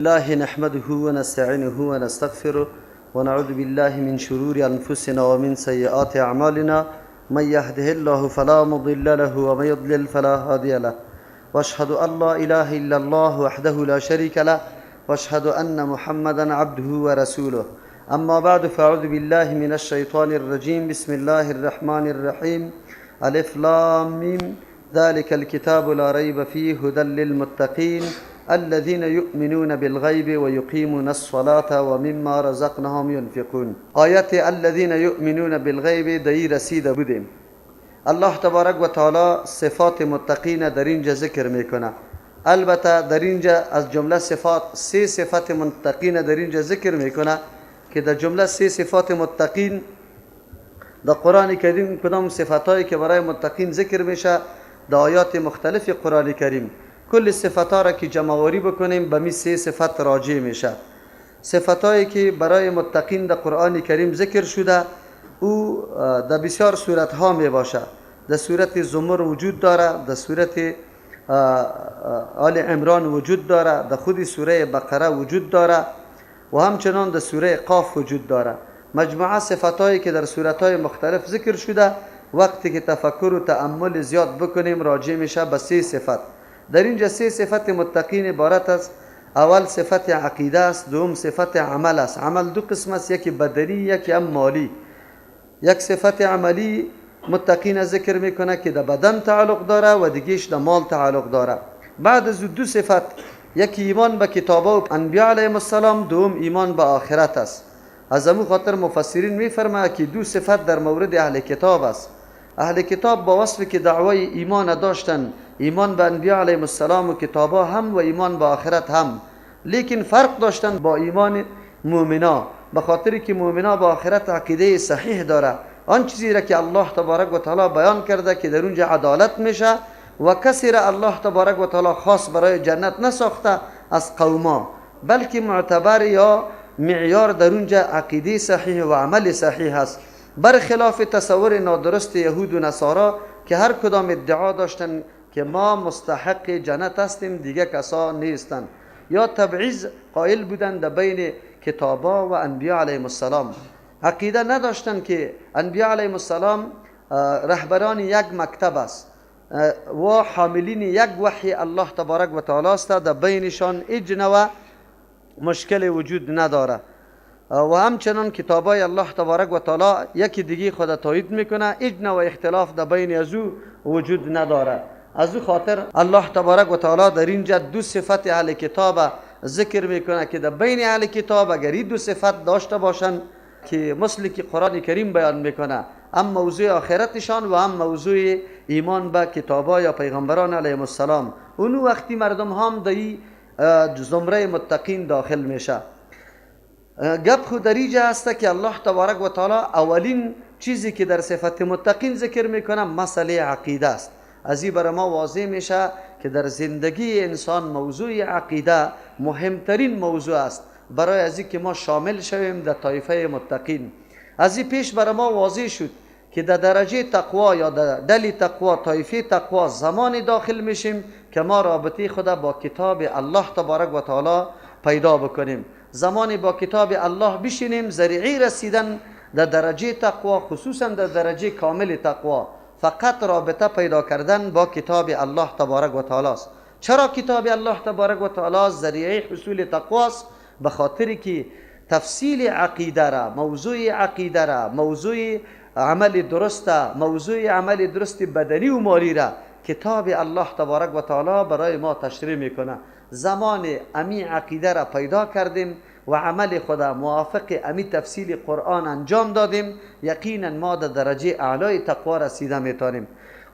الله نحمده ونستعينه ونستغفره ونعوذ بالله من شرور أنفسنا ومن سيئات أعمالنا، من يهده الله فلا مضل له ومن يضلل فلا هادي له، واشهد أن لا إله إلا الله وحده لا شريك له، واشهد أن محمدا عبده ورسوله. أما بعد، فأعوذ بالله من الشيطان الرجيم. بسم الله الرحمن الرحيم. ألف لام ميم، ذلك الكتاب لا ريب فيه هدى للمتقين الذين يؤمنون بالغيب ويقيمون الصلاة ومما رزقناهم ينفقون. آیت الذين يؤمنون بالغیب دایی رسیده بودیم. الله تبارک و تعالی صفات متقین در اینجا ذکر میکنه. البته در اینجا از جمله صفات سه صفت متقین در اینجا ذکر میکنه که در جمله سه صفات متقین در قرآن کریم کدام صفتهایی که برای متقین ذکر میشه در آیات مختلف قرآن کریم، کل صفتها را که جمع‌آوری بکنیم به می سه صفت راجع میشه. صفتهایی که برای متقین در قرآن کریم ذکر شده او در بسیار صورتها می باشه. در صورت زمر وجود داره، در صورت آل عمران وجود داره، در خود سوره بقره وجود داره و همچنان در سوره قاف وجود داره. مجموعه صفتهایی که در صورتهای مختلف ذکر شده وقتی که تفکر و تأمل زیاد بکنیم راجع میشه به سه صفت. در اینجا سه صفت متقین عبارت است. اول صفت عقیده است، دوم صفت عمل است. عمل دو قسم است، یکی بدنی یکی هم مالی. یک صفت عملی متقین ذکر میکنه که در بدن تعلق داره و دیگهش در مال تعلق داره. بعد از دو صفت، یکی ایمان به کتاب و انبیاء علیهم السلام، دوم ایمان به آخرت است. از امو خاطر مفسرین میفرماید که دو صفت در مورد اهل کتاب است. اهل کتاب با وصف که دعوای ایمان داشتن، ایمان به انبیاء علیهم السلام و کتابا هم و ایمان به آخرت هم، لیکن فرق داشتن با ایمان مؤمنا، به خاطر که مؤمنا با آخرت عقیده صحیح داره. آن چیزی را که الله تبارک و تعالی بیان کرده که در اونجا عدالت میشه و کسی را الله تبارک و تعالی خاص برای جنت نساخته از قوما، بلکه معتبر یا معیار در اونجا عقیده صحیح و عمل صحیح است، برخلاف تصور نادرست یهود و نصارا که هر کدام ادعا داشتن که ما مستحق جنت هستیم دیگه کسا نیستند، یا تبعیض قائل بودند در بین کتابا و انبیاء علیهم السلام. عقیده نداشتند که انبیاء علیهم السلام رهبران یک مکتب است و حاملین یک وحی الله تبارک و تعالی است، در بینشان هیچ نوع مشکل وجود نداره. و همچنان کتابای الله تبارک و تعالی یکی دیگه خود تایید میکنه، هیچ نوع اختلاف در بین از او وجود نداره. از او خاطر الله تبارک و تعالی در اینجا دو صفت اهل کتاب ذکر میکنه که در بین اهل کتاب اگر این دو صفت داشته باشن که مثل که قرآن کریم بیان میکنه، هم موضوع آخرتشان و هم موضوع ایمان به کتابا یا پیغمبران علیهم السلام، اونو وقتی مردم هم در زمره متقین داخل میشه. گپ خود در اینجا هست که الله تبارک و تعالی اولین چیزی که در صفت متقین ذکر میکنه مسئله عقیده است. از این برای ما واضح میشه که در زندگی انسان موضوع عقیده مهمترین موضوع است برای از که ما شامل شویم در طایفه متقین. از این پیش برای ما واضح شد که در درجه تقوا یا در دل تقوا، طایفه تقوا، زمان داخل میشیم که ما رابطه خود با کتاب الله تبارک و تعالی پیدا بکنیم. زمانی با کتاب الله بشینیم، ذریعه رسیدن در درجه تقوا، خصوصا در درجه کامل تقوا، فقط رابطه پیدا کردن با کتاب الله تبارک و تعالی است. چرا کتاب الله تبارک و تعالی ذریعه حصول تقوا است؟ به خاطر که تفصیل عقیده را، موضوع عقیده را، موضوع عمل درست، موضوع عمل درست بدنی و مالی را کتاب الله تبارک و تعالی برای ما تشریح میکنه. زمان امی عقیده را پیدا کردیم و عمل خدا موافق امی تفصیل قرآن انجام دادیم، یقینا ما در درجه اعلای تقوا رسیده میتونیم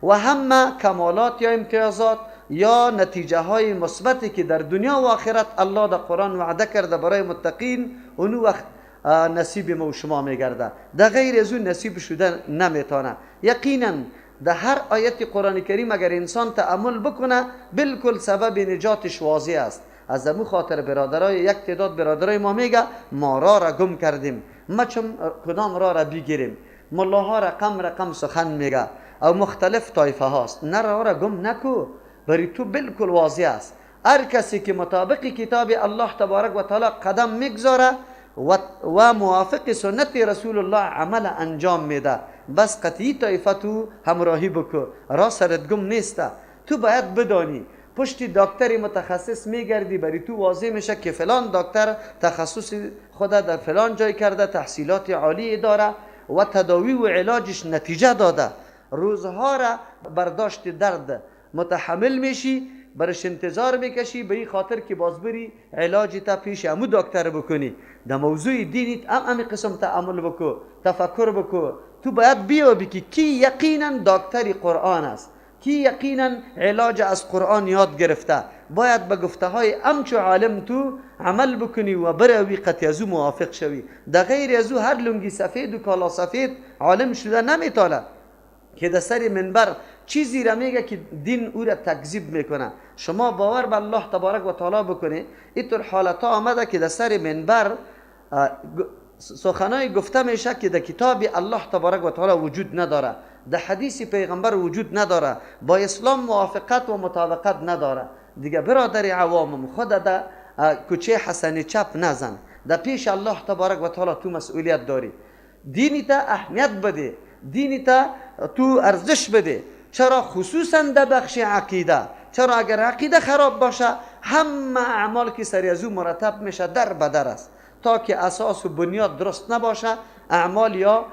و همه کمالات یا امتیازات یا نتیجه های مثبتی که در دنیا و آخرت الله در قرآن وعده کرده برای متقین، اونو وقت نصیب ما و شما میگرده، در غیر از اون نصیب شده نمیتونه. یقینا در هر آیت قرآن کریم اگر انسان تأمل بکنه بالکل سبب نجاتش واضح است. از امو خاطر برادرای، یک تعداد برادرای ما میگه ما را را گم کردیم، ما چم کدام را را بگیریم؟ ملاها رقم رقم سخن میگه او مختلف طایفه هاست. نه، را را گم نکو، برای تو بالکل واضح است. هر کسی که مطابق کتاب الله تبارک و تعالی قدم میگذاره و موافق سنت رسول الله عمل انجام میده، بس قطعی طایفه تو همراهی بکو، راه سرت گم نیسته. تو باید بدانی پشت دکتر متخصص میگردی، برای تو واضح میشه که فلان دکتر تخصص خود در فلان جای کرده، تحصیلات عالی داره و تداوی و علاجش نتیجه داده. روزها را برداشت درد متحمل میشی، برش انتظار میکشی به این خاطر که باز بری علاج تا پیش امو دکتر بکنی. در موضوع دینیت هم امی قسم تعامل بکو، تفکر بکو. تو باید بیابی که کی یقینا دکتر قرآن است، کی یقینا علاج از قرآن یاد گرفته. باید به گفته های امچو عالم تو عمل بکنی و بروی قطعی از او موافق شوی. در غیر از او هر لنگی سفید و کالا سفید عالم شده نمیتونه که در سر منبر چیزی را میگه که دین او را تکذیب میکنه. شما باور به الله تبارک و تعالی بکنی، اینطور حالت ها آمده که در سر منبر سخنای گفته میشه که در کتاب الله تبارک و تعالی وجود نداره، در حدیث پیغمبر وجود نداره، با اسلام موافقت و مطابقت نداره. دیگه برادر عوامم، خود در کوچه حسنی چپ نزن. در پیش الله تبارک و تعالی تو مسئولیت داری. دینی تا اهمیت بده، دینی تا تو ارزش بده. چرا؟ خصوصا در بخش عقیده. چرا؟ اگر عقیده خراب باشه همه اعمال که سری از او مرتب میشه در بدر است. تا که اساس و بنیاد درست نباشه، اعمال یا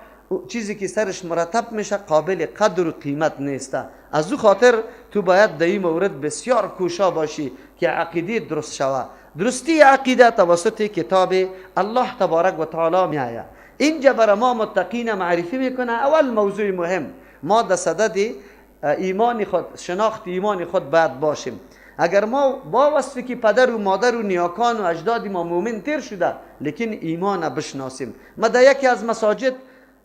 چیزی که سرش مرتب میشه قابل قدر و قیمت نیست. از او خاطر تو باید در این مورد بسیار کوشا باشی که عقیده درست شوه. درستی عقیده توسط کتاب الله تبارک و تعالی می آید. اینجا برای ما متقین معرفی میکنه. اول موضوع مهم، ما در صدد ایمان خود، شناخت ایمان خود باید باشیم. اگر ما با وصفی که پدر و مادر و نیاکان و اجداد ما مؤمن تیر شده، لیکن ایمان بشناسیم. ما در یکی از مساجد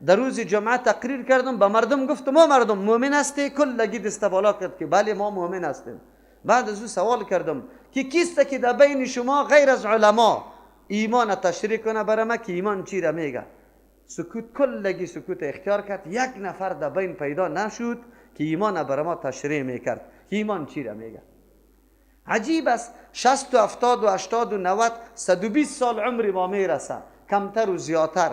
در روز جمعه تقریر کردم، به مردم گفتم ما مردم مؤمن هستی؟ کلگی دست بالا کرد که بله ما مؤمن هستیم. بعد از او سوال کردم که کیست که در بین شما غیر از علما ایمان تشریح کنه برای ما که ایمان چی را میگه؟ سکوت، کلگی سکوت اختیار کرد. یک نفر در بین پیدا نشد که ایمان برای ما تشریح میکرد که ایمان چی را میگه. عجیب است، 60 و 70 و 80 و 90 120 سال عمر ما میرسه، کمتر و زیادتر.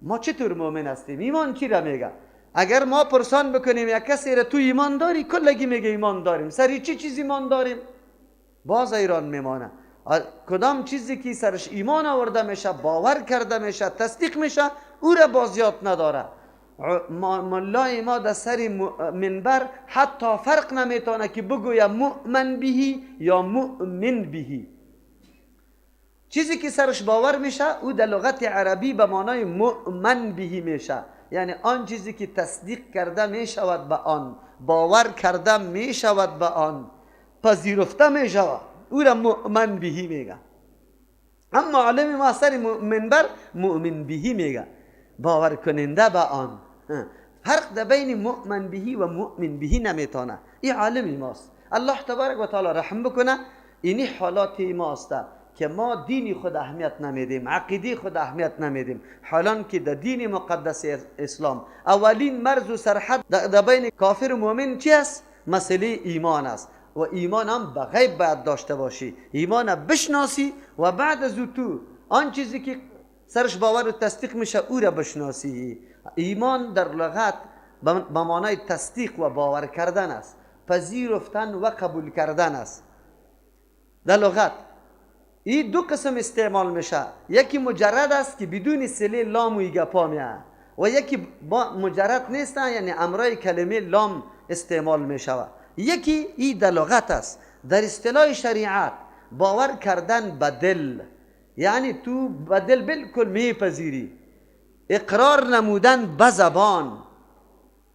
ما چطور مؤمن هستیم؟ ایمان چی را میگه؟ اگر ما پرسان بکنیم یک کسی را تو ایمان داری، کلگی میگه ایمان داریم. سری چی چیز ایمان داریم؟ باز ایران میمانه. کدام چیزی که سرش ایمان آورده میشه، باور کرده میشه، تصدیق میشه، او را باز یاد نداره. ملای ما در سر منبر حتی فرق نمیتونه که بگویه مؤمن بهی یا مؤمن بهی. چیزی که سرش باور میشه او در لغت عربی به معنای مؤمن بهی میشه، یعنی آن چیزی که تصدیق کرده میشود به آن، باور کرده میشود به آن، پذیرفته میشود، او را مؤمن بهی میگه. اما عالم ما سر منبر مؤمن بهی میگه، باور کننده به آن. فرق در بین مؤمن بهی و مؤمن بهی نمیتونه. این عالم ماست. الله تبارک و تعالی رحم بکنه. اینی حالات ماست که ما دین خود اهمیت نمیدیم، عقیده خود اهمیت نمیدیم، حالان که در دین مقدس اسلام اولین مرز و سرحد در بین کافر و مؤمن چی است؟ مسئله ایمان است. و ایمان هم به غیب باید داشته باشی، ایمان بشناسی و بعد از او تو آن چیزی که سرش باور و تصدیق میشه او را بشناسی. ایمان در لغت به معنای تصدیق و باور کردن است، پذیرفتن و قبول کردن است. در لغت این دو قسم استعمال میشه، یکی مجرد است که بدون صله لام و ایگپا میاد، و یکی با مجرد نیست، یعنی امرای کلمه لام استعمال میشود. یکی این در لغت است. در اصطلاح شریعت باور کردن به دل، یعنی تو به دل بالکل میپذیری، اقرار نمودن به زبان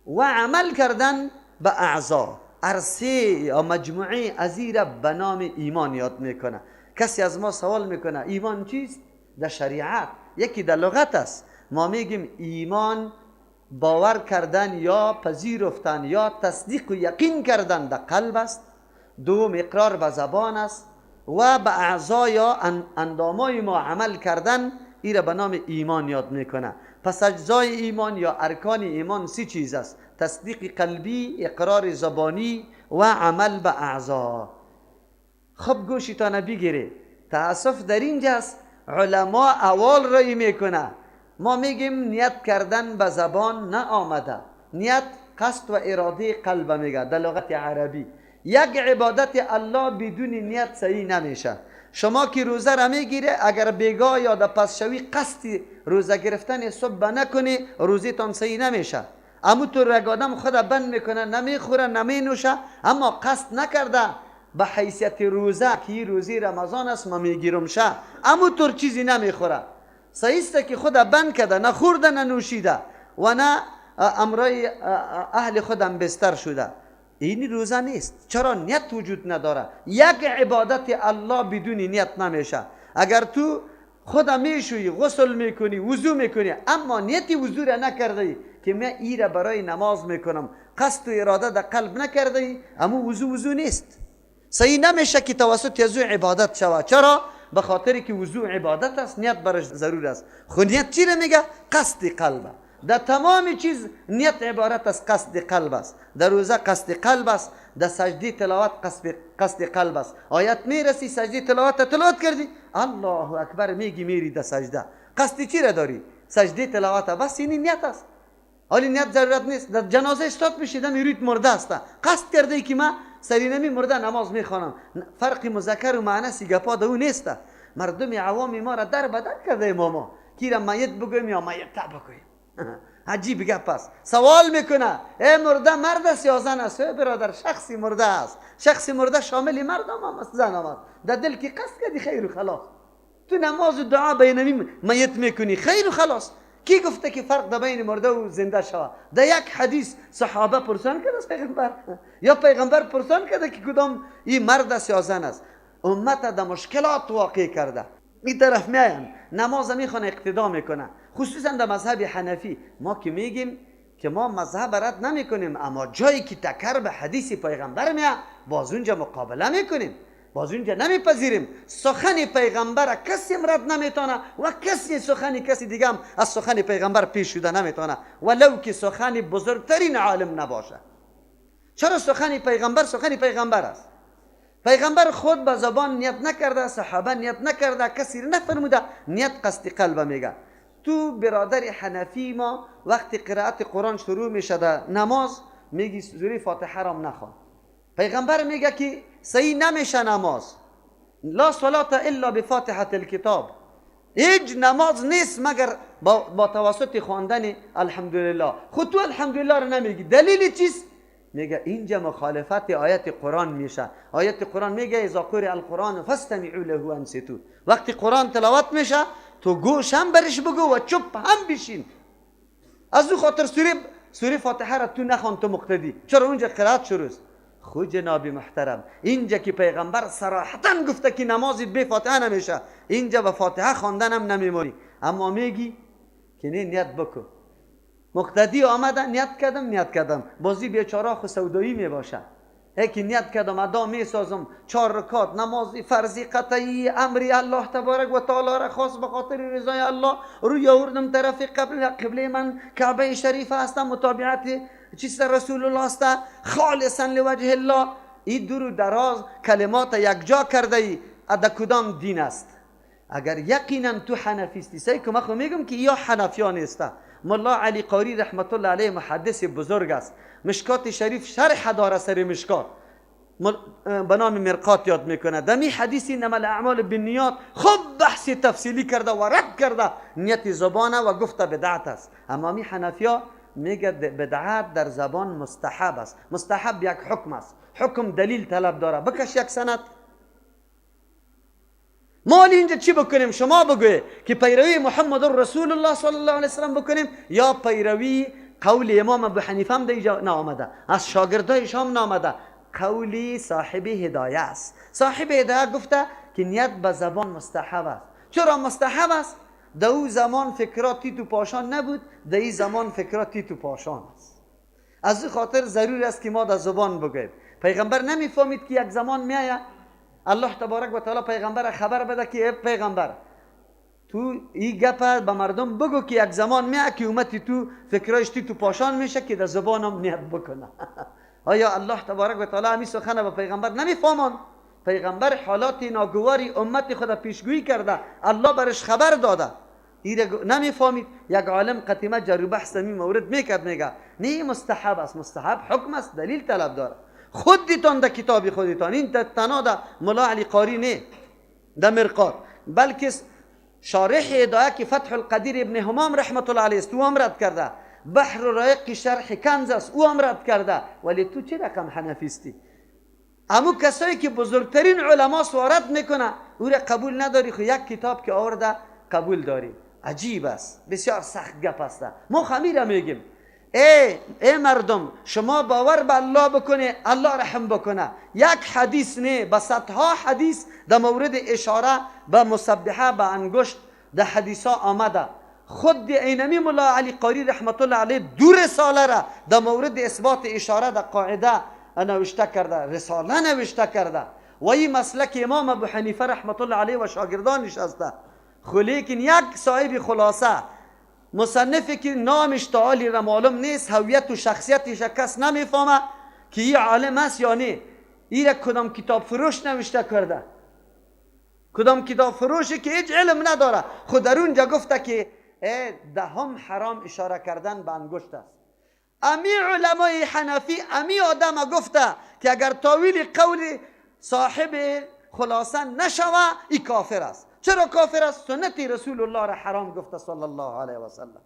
و عمل کردن به اعضا. عرصه یا مجموعه ازیره به نام ایمان یاد میکنه. کسی از ما سوال میکنه ایمان چیست؟ در شریعت یکی در لغت است. ما میگیم ایمان باور کردن یا پذیرفتن یا تصدیق و یقین کردن در قلب است. دوم اقرار به زبان است و به اعضا یا اندامای ما عمل کردن، ای را به نام ایمان یاد میکنه. پس اجزای ایمان یا ارکان ایمان سه چیز است: تصدیق قلبی، اقرار زبانی و عمل به اعضا. خب گوشتان بگیره. تاسف در اینجاست علما اول رای میکنه. ما میگیم نیت کردن به زبان نه آمده. نیت قصد و اراده قلب میگه در لغت عربی. یک عبادت الله بدون نیت صحیح نمیشه. شما که روزه را میگیره، اگر بیگاه یا در پس شوی قصد روزه گرفتن صبح نکنی، روزه تان صحیح نمیشه. اما تو یک آدم خود بند میکنه، نمیخوره، نمینوشه، اما قصد نکرده به حیثیت روزه که روزی رمضان است ما میگیرم شه، اما طور چیزی نمیخوره. صحیح است که خود بند کرده، نه خورده نه نوشیده و نه امرای اهل خودم بستر شده، این روزه نیست. چرا؟ نیت وجود نداره. یک عبادت الله بدون نیت نمیشه. اگر تو خود میشویی، غسل میکنی، وضو میکنی، اما نیت وضو را نکرده که من ای را برای نماز میکنم، قصد و اراده در قلب نکرده، اما وضو وضو نیست. صحیح نمیشه که توسط از عبادت شود. چرا؟ به خاطر که وضو عبادت است، نیت برش ضرور است. خو نیت چی را میگه؟ قصد قلب. در تمام چیز نیت عبارت از قصد قلب است. در روزه قصد قلب است، در سجده تلاوت قصد قلب است. آیت میرسی سجده تلاوت تلاوت کردی، الله اکبر میگی، میری در سجده، قصد چی را داری؟ سجده تلاوت. بس این نیت است. حالی نیت ضرورت نیست. در جنازه استاد میشی، میرید مرده است، قصد کرده که من سری نمی مرده نماز میخوانم. فرق مذکر و مؤنث گپا دو نیست. مردم عوام ما را در بدر کرده اماما کی را میت بگویم یا میت بگویم. عجیب گپ است. سوال میکنه ای مرده مرد است یا زن است؟ ای برادر شخصی مرده است. شخصی مرده شامل مرد هم است زن هم است. در دل که قصد کردی خیر و خلاص. تو نماز و دعا بین میت میکنی خیر و خلاص. کی گفته که فرق در بین مرده و زنده شوه؟ در یک حدیث صحابه پرسان کرده از پیغمبر، یا پیغمبر پرسان کرده که کدام این مرد است یا زن است. امت در مشکلات واقع کرده. این طرف میاین نماز میخوانه، اقتدا میکنه، خصوصا در مذهب حنفی. ما که میگیم که ما مذهب رد نمیکنیم، اما جایی که تکر به حدیث پیغمبر میاد باز اونجا مقابله میکنیم، باز اونجا نمیپذیریم. سخن پیغمبر کسی رد نمیتونه و کسی سخن کسی دیگه هم از سخن پیغمبر پیش شده نمیتونه، ولو که سخن بزرگترین عالم نباشه. چرا؟ سخن پیغمبر سخن پیغمبر است. پیغمبر خود به زبان نیت نکرده، صحابه نیت نکرده، کسی نفرموده. نیت قصد قلب میگه. تو برادر حنفی ما وقتی قرائت قرآن شروع میشه در نماز، میگی سوره فاتحه را نخوان. پیغمبر میگه که صحیح نمیشه نماز، لا صلاة الا بفاتحة الکتاب. هیچ نماز نیست مگر با توسط خواندن الحمدلله. خود تو الحمدلله رو نمیگی، دلیل چیست؟ میگه اینجا مخالفت آیت قرآن میشه. آیت قرآن میگه اذا قرئ القرآن فاستمعوا له وانصتوا. وقتی قرآن تلاوت میشه تو گوش هم برش بگو و چپ هم بشین. از او خاطر سوره فاتحه را تو نخوان تو مقتدی. چرا؟ اونجا قرائت شروع است. خو جناب محترم، اینجا که پیغمبر صراحتا گفته که نماز بی فاتحه نمیشه، اینجا به فاتحه خواندن هم نمیمونی، اما میگی که نه نیت بکن. مقتدی آمده نیت کردم، نیت کردم، بازی بیچاره خو سودایی میباشه. یکی نیت کردم ادا میسازم 4 رکعت نماز فرضی قطعی امری الله تبارک و تعالی را خاص به خاطر رضای الله روی آوردم طرف قبله من کعبه شریف هستم، متابعت چیست رسول الله است، خالصا لوجه الله. این درو دراز کلمات یک جا کرده ای ادا کدام دین است؟ اگر یقینا تو حنفیستی، سعی که من خو میگم که یا حنفیان است. ملا علی قاری رحمت الله علیه محدث بزرگ است، مشکات شریف شرح داره سر مشکات به نام مرقات یاد میکنه. دمی حدیث انما الاعمال بالنیات خوب بحث تفصیلی کرده و رد کرده نیت زبانه و گفته بدعت است. اما می حنفیا میگه بدعت در زبان مستحب است. مستحب یک حکم است، حکم دلیل طلب داره. بکش یک سند. ما اینجا چی بکنیم؟ شما بگوی که پیروی محمد رسول الله صلی الله علیه وسلم بکنیم یا پیروی قول امام ابو حنیفه هم اینجا نآمده، از شاگردایش هم نآمده. قولی صاحب هدایه است. صاحب هدایه گفته که نیت به زبان مستحب است. چرا مستحب است؟ در او زمان فکرات تو پاشان نبود، در این زمان فکرات تو پاشان است. از این خاطر ضرور است که ما در زبان بگوییم. پیغمبر نمیفهمید که یک زمان میآید الله تبارک و تعالی پیغمبر خبر بده که ای پیغمبر تو این گپ به مردم بگو که یک زمان میاد که امتی تو فکرایش تو پاشان میشه که در زبانم نیت بکنه. آیا الله تبارک و تعالی همی سخن به پیغمبر نمیفهمان؟ پیغمبر حالات ناگواری امت خود پیشگویی کرده، الله برش خبر داده، ایره نمیفهمید. یک عالم قطیمه جر و بحث می مورد میکرد، میگه نه مستحب است، مستحب حکم است، دلیل طلب داره. خودتان در کتاب خودتان، این تنها در ملا علی قاری نه در مرقات، بلکه شارح هدایه که فتح القدیر ابن همام رحمت الله علیه است او هم رد کرده، بحر رایق شرح کنز است او هم رد کرده. ولی تو چه رقم حنفیستی؟ امو کسایی که بزرگترین علما سوارت میکنه او را قبول نداری، خو یک کتاب که آورده قبول داری. عجیب است، بسیار سخت گپ است. ما خمیره میگیم ای مردم، شما باور به الله بکنه، الله رحم بکنه. یک حدیث نه، به صدها حدیث در مورد اشاره به مسبحه به انگشت در حدیث ها آمده. خود اینمی ملا علی قاری رحمت الله علیه دو رساله را در مورد اثبات اشاره در قاعده نوشته کرده، رساله نوشته کرده و این مسلک امام ابو حنیفه رحمت الله علیه و شاگردانش است. خو لیکن یک صاحب خلاصه مصنفی که نامش تعالی را معلوم نیست، هویت و شخصیتش کس نمیفهمه که این عالم است یا نه، این را کدام کتاب فروش نوشته کرده، کدام کتاب فروشی که هیچ علم نداره. خود در اونجا گفته که دهم حرام اشاره کردن به انگشت است. امی علمای حنفی امی آدم گفته که اگر تاویل قول صاحب خلاصه نشوه ای کافر است. چرا کافر است؟ سنت رسول الله را حرام گفته صلی الله علیه و سلم.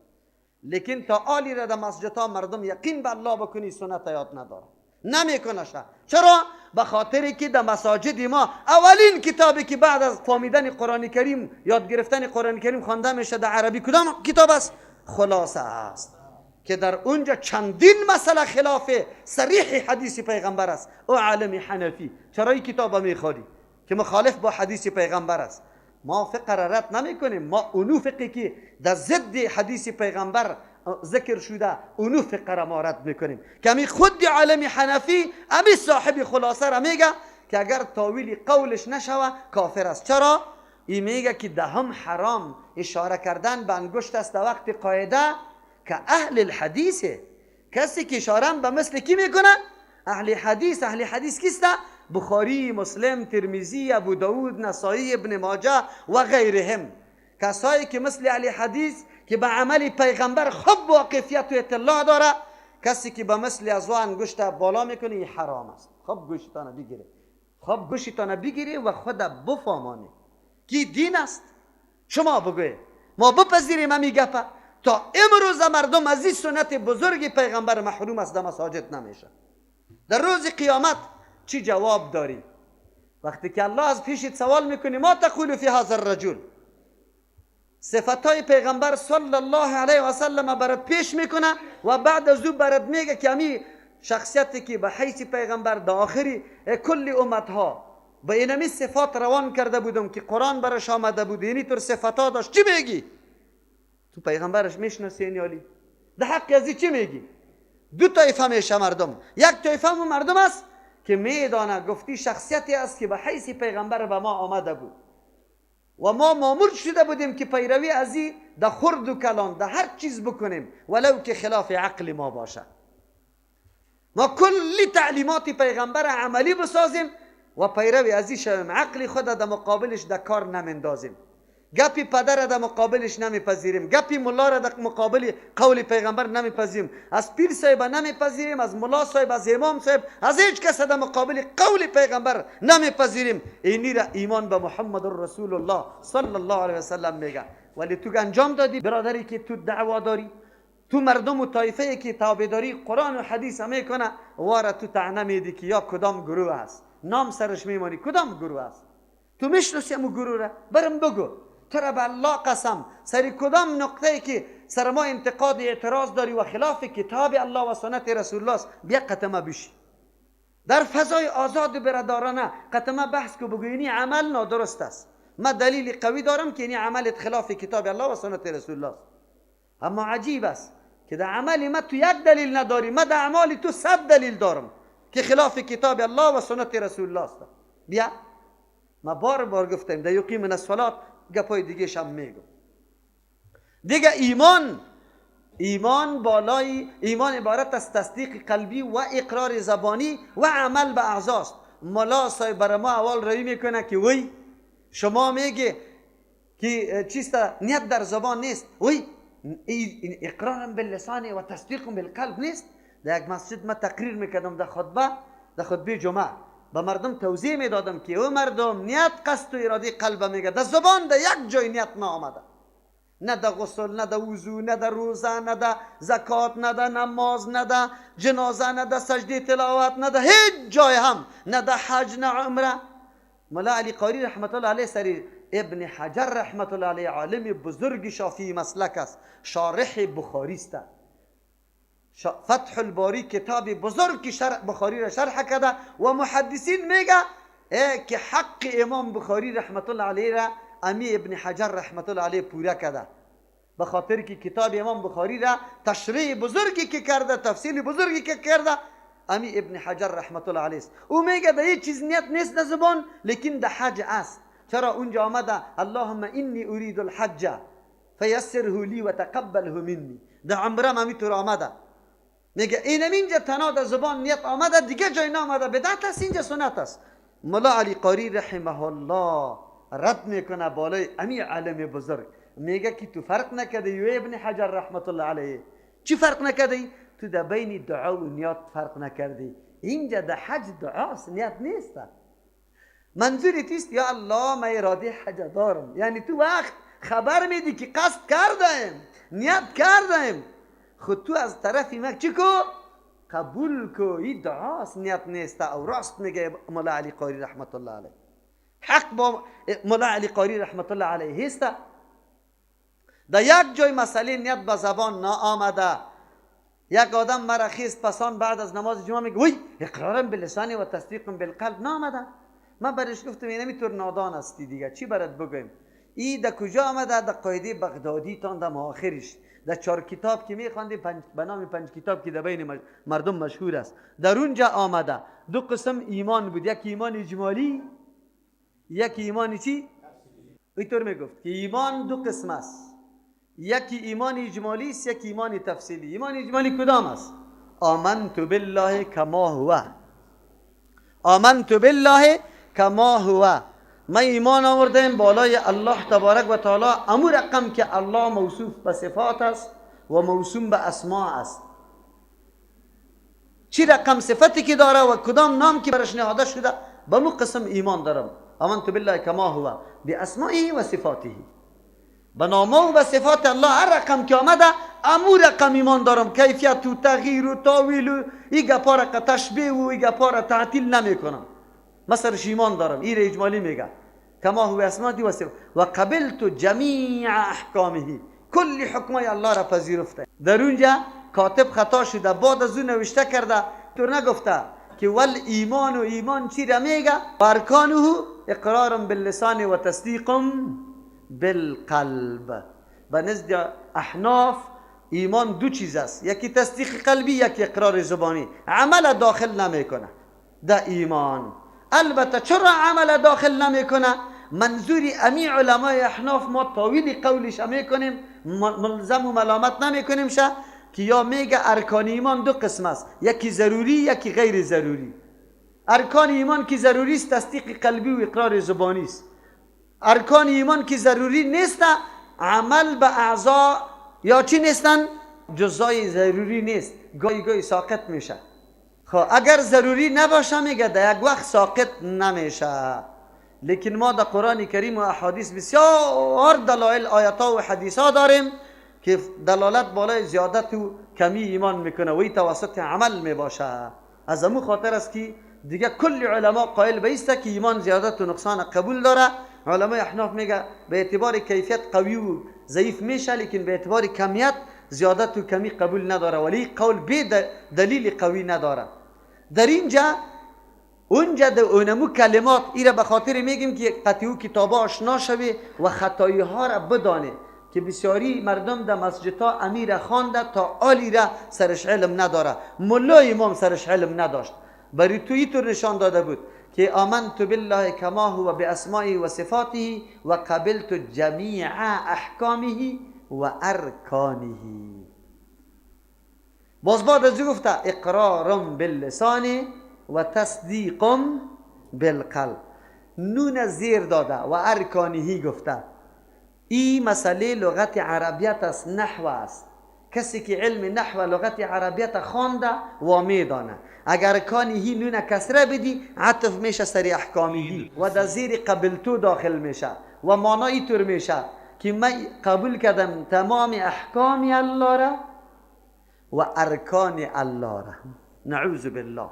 لیکن تا آلی را در مسجدها مردم یقین به الله بکنی سنت یاد نداره، نمیکنشه. چرا؟ به خاطری که در مساجد ما اولین کتابی که بعد از فهمیدن قرآن کریم، یاد گرفتن قرآن کریم خوانده میشه در عربی کدام کتاب است؟ خلاصه است، که در اونجا چندین مسئله خلاف صریح حدیث پیغمبر است. او عالم حنفی چرا این کتاب میخوانی که مخالف با حدیث پیغمبر است؟ ما فقه را رد نمی کنیم، ما اونو فقه که در ضد حدیث پیغمبر ذکر شده اونو فقه را ما رد میکنیم. که امی خود عالم حنفی امی صاحب خلاصه را میگه که اگر تاویل قولش نشوه کافر است. چرا؟ ای میگه که دهم حرام اشاره کردن به انگشت است در وقت قاعده که اهل الحدیثه. کسی که اشاره به مثل کی میکنه؟ اهل حدیث. اهل حدیث کیست؟ بخاری، مسلم، ترمذی، ابو داود، نسائی، ابن ماجه و غیرهم. کسایی که مثل اهل حدیث که به عمل پیغمبر خوب واقفیت و اطلاع داره، کسی که به مثل از او انگشت بالا میکنه این حرام است. خب گوشتانه بگیره، خب گوشتانه بگیره و خود بفهمانه که دین است. شما بگوی ما بپذیریم همی گپه. تا امروز مردم از این سنت بزرگ پیغمبر محروم است، در مساجد نمیشه. در روز قیامت چی جواب داری؟ وقتی که الله از پیشت سوال میکنی ما تقول فی هذا الرجل، صفتهای پیغمبر صلی الله علیه و سلم برات پیش میکنه و بعد از او برات میگه که امی شخصیتی که به حیث پیغمبر در آخری کل امتها به اینمی صفات روان کرده بودم که قرآن برش آمده بود، اینی طور صفتها داشت، چی میگی؟ تو پیغمبرش میشناسی اینیالی؟ در حق ازی چی میگی؟ دو طایفه میشه مردم. یک طایفه مردم است که میدانه گفتی شخصیتی است که به حیث پیغمبر به ما آمده بود و ما مامور شده بودیم که پیروی از این در خرد و کلان در هر چیز بکنیم ولو که خلاف عقل ما باشه. ما کلی تعلیمات پیغمبر عملی بسازیم و پیروی از این شویم، عقل خود در مقابلش در کار نمندازیم، گپی پدر در مقابلش نمیپذیریم، گپی ملا را در مقابل قول پیغمبر نمیپذیریم، از پیر صاحب نمیپذیریم، از ملا صاحب، از امام صاحب، از هیچ کس در مقابل قول پیغمبر نمیپذیریم. اینی را ایمان به محمد رسول الله صلی الله علیه و سلم میگه. ولی تو انجام دادی برادری که تو دعوا داری، تو مردم و طایفه که تابعداری قرآن و حدیث میکنه واره تو طعنه میدی که یا کدام گروه است، نام سرش میمانی کدام گروه است. تو میشناسی امو گروه را؟ برم بگو تو را به الله قسم سر کدام نقطه که سر ما انتقاد اعتراض داری و خلاف کتاب الله و سنت رسول الله است، بیا قطمه بشی در فضای آزاد برادرانه قطمه بحث کو، بگو اینی عمل نادرست است، ما دلیل قوی دارم که اینی عمل خلاف کتاب الله و سنت رسول الله است. اما عجیب است که در عمل ما تو یک دلیل نداری، ما در اعمال تو 100 دلیل دارم که خلاف کتاب الله و سنت رسول الله است. بیا ما بار بار گفتیم در یقیم الصلاه گپای دیگه هم میگم. دیگه ایمان بالای ایمان عبارت از تصدیق قلبی و اقرار زبانی و عمل به اعضاست. ملا صاحب برای ما اول روی میکنه که وی شما میگه که چیست نیت در زبان نیست، وی اقرار باللسان و تصدیق بالقلب نیست. در یک مسجد ما تقریر میکردم در خطبه، در خطبه جمعه به مردم توضیح میدادم که او مردم نیت قصد و اراده قلب میگه، در زبان در یک جای نیت نآمده، نه در غسل، نه در وضو، نه در روزه، نه در زکات، نه در نماز، نه در جنازه، نه در سجده تلاوت، نه در هیچ جای هم، نه در حج، نه عمره. ملا علی قاری رحمت الله علیه سری ابن حجر رحمت الله علیه عالم بزرگ شافعی مسلک است، شارح بخاری است. فتح الباری کتاب بزرگ که شرح بخاری را شرح کرده و محدثین میگه که حق امام بخاری رحمت الله علیه را امی ابن حجر رحمت الله علیه پورا کرده، به خاطر که کتاب امام بخاری را تشریح بزرگی که کرده، تفصیل بزرگی که کرده امی ابن حجر رحمت الله علیه است. او میگه در هیچ چیز نیت نیست در زبان، لیکن در حج است. چرا اونجا آمده اللهم انی اريد الحج فیسره لی و تقبله منی. در عمره هم همینطور آمده، میگه اینم اینجا تنها در زبان نیت آمده، دیگه جای نامده، بدعت است، اینجا سنت است. ملا علی قاری رحمه الله رد میکنه بالای امی عالم بزرگ، میگه که تو فرق نکردی یو ابن حجر رحمت الله علیه، چی فرق نکردی؟ تو در بین دعا و نیت فرق نکردی. اینجا در حج دعاست، نیت نیست. منظوری تیست یا الله من اراده حج دارم، یعنی تو وقت خبر میدی که قصد کردم، نیت کردم، خود تو از طرفی ما چی کو؟ قبول کو. این دعاست، نیت نیست. او راست میگه ملا علی قاری رحمت الله علیه، حق با ملا علی قاری رحمت الله علیه است. در یک جای مسئله نیت به زبان نآمده. یک آدم مرا خیست پسان بعد از نماز جمعه میگه وی اقرارم باللسان و تصدیق بالقلب نآمده. من برش گفتم اینمی طور نادان هستی دیگه، چی برات بگویم؟ ای در کجا آمده؟ در قاعده بغدادی تان در آخرش، در چهار کتاب که میخواندیم، به نام پنج کتاب که در بین مردم مشهور است، در اونجا آمده. دو قسم ایمان بود، یک ایمان اجمالی، یک ایمان چی؟ اینطور میگفت که ایمان دو قسم است، یکی ایمان اجمالی است، یکی ایمان تفصیلی. ایمان اجمالی کدام است؟ آمنت بالله کما هو، آمنت بالله کما هو. ما ایمان آوردیم بالای الله تبارک و تعالی، امو رقم که الله موصوف به صفات است و موسوم به اسماء است، چی رقم صفتی که داره و کدام نام که برش نهاده شده، به مو قسم ایمان دارم. آمنت بالله کما هو باسمائه و صفاته، به نامه و به صفات الله هر رقم که آمده امو رقم ایمان دارم. کیفیت و تغییر و تاویل و ای گپا را تشبیه و ای گپا را تعطیل نمیکنم، من سرش ایمان دارم. این اجمالی میگه کما هو اسماء و صفات و قبلت جمیع احکامه، کل حکمای الله را پذیرفته. در اونجا کاتب خطا شده، بعد از اون نوشته کرده، تو نگفته که ول ایمان و ایمان چی را میگه؟ ارکانه اقرار باللسان و تصدیق بالقلب. به نزد احناف ایمان دو چیز است، یکی تصدیق قلبی، یکی اقرار زبانی. عمل داخل نمیکنه در ایمان. البته چرا عمل داخل نمیکنه؟ منظوری امی علمای احناف ما تاویل قولش میکنیم، ملزم و ملامت نمیکنیم شه که یا میگه ارکان ایمان دو قسم است، یکی ضروری، یکی غیر ضروری. ارکان ایمان که ضروری است تصدیق قلبی و اقرار زبانی است. ارکان ایمان که ضروری نیست، عمل به اعضا یا چی نیستن؟ جزای ضروری نیست، گاهی گاهی ساقط میشه. خب اگر ضروری نباشه میگه در یک وقت ساقط نمیشه. لیکن ما در قرآن کریم و احادیث بسیار دلایل آیات و حدیث ها داریم که دلالت بالای زیادت و کمی ایمان میکنه و این توسط عمل میباشه. از امو خاطر است که دیگه کل علما قائل به ایسته که ایمان زیادت و نقصان قبول داره. علمای احناف میگه به اعتبار کیفیت قوی و ضعیف میشه، لیکن به اعتبار کمیت زیادت و کمی قبول نداره، ولی قول به دلیل قوی نداره. در اینجا اونجا در اونمو کلمات ایره به خاطر میگیم که قطعی کتابا آشنا شوی و خطایی ها را بدانه که بسیاری مردم در مسجدها امیر خوانده تا آلی را سرش علم نداره، ملا امام سرش علم نداشت. برای تو اینطور نشان داده بود که آمنت بالله کما هو باسمائه و صفاته و قبلت جمیع احکامه و ارکانه. باز بعد از گفته اقرار باللسان و تصدیق بالقلب. نون زیر داده و ارکانهی گفته. این مسئله لغت عربیت است، نحو است. کسی که علم نحو لغت عربیت خوانده و میدانه اگر ارکانهی نون کسره بدی عطف میشه سر احکامیهی و در زیر قبلتو داخل میشه و معنای طور میشه که من قبول کردم تمام احکام الله را و ارکان الله را. نعوذ بالله.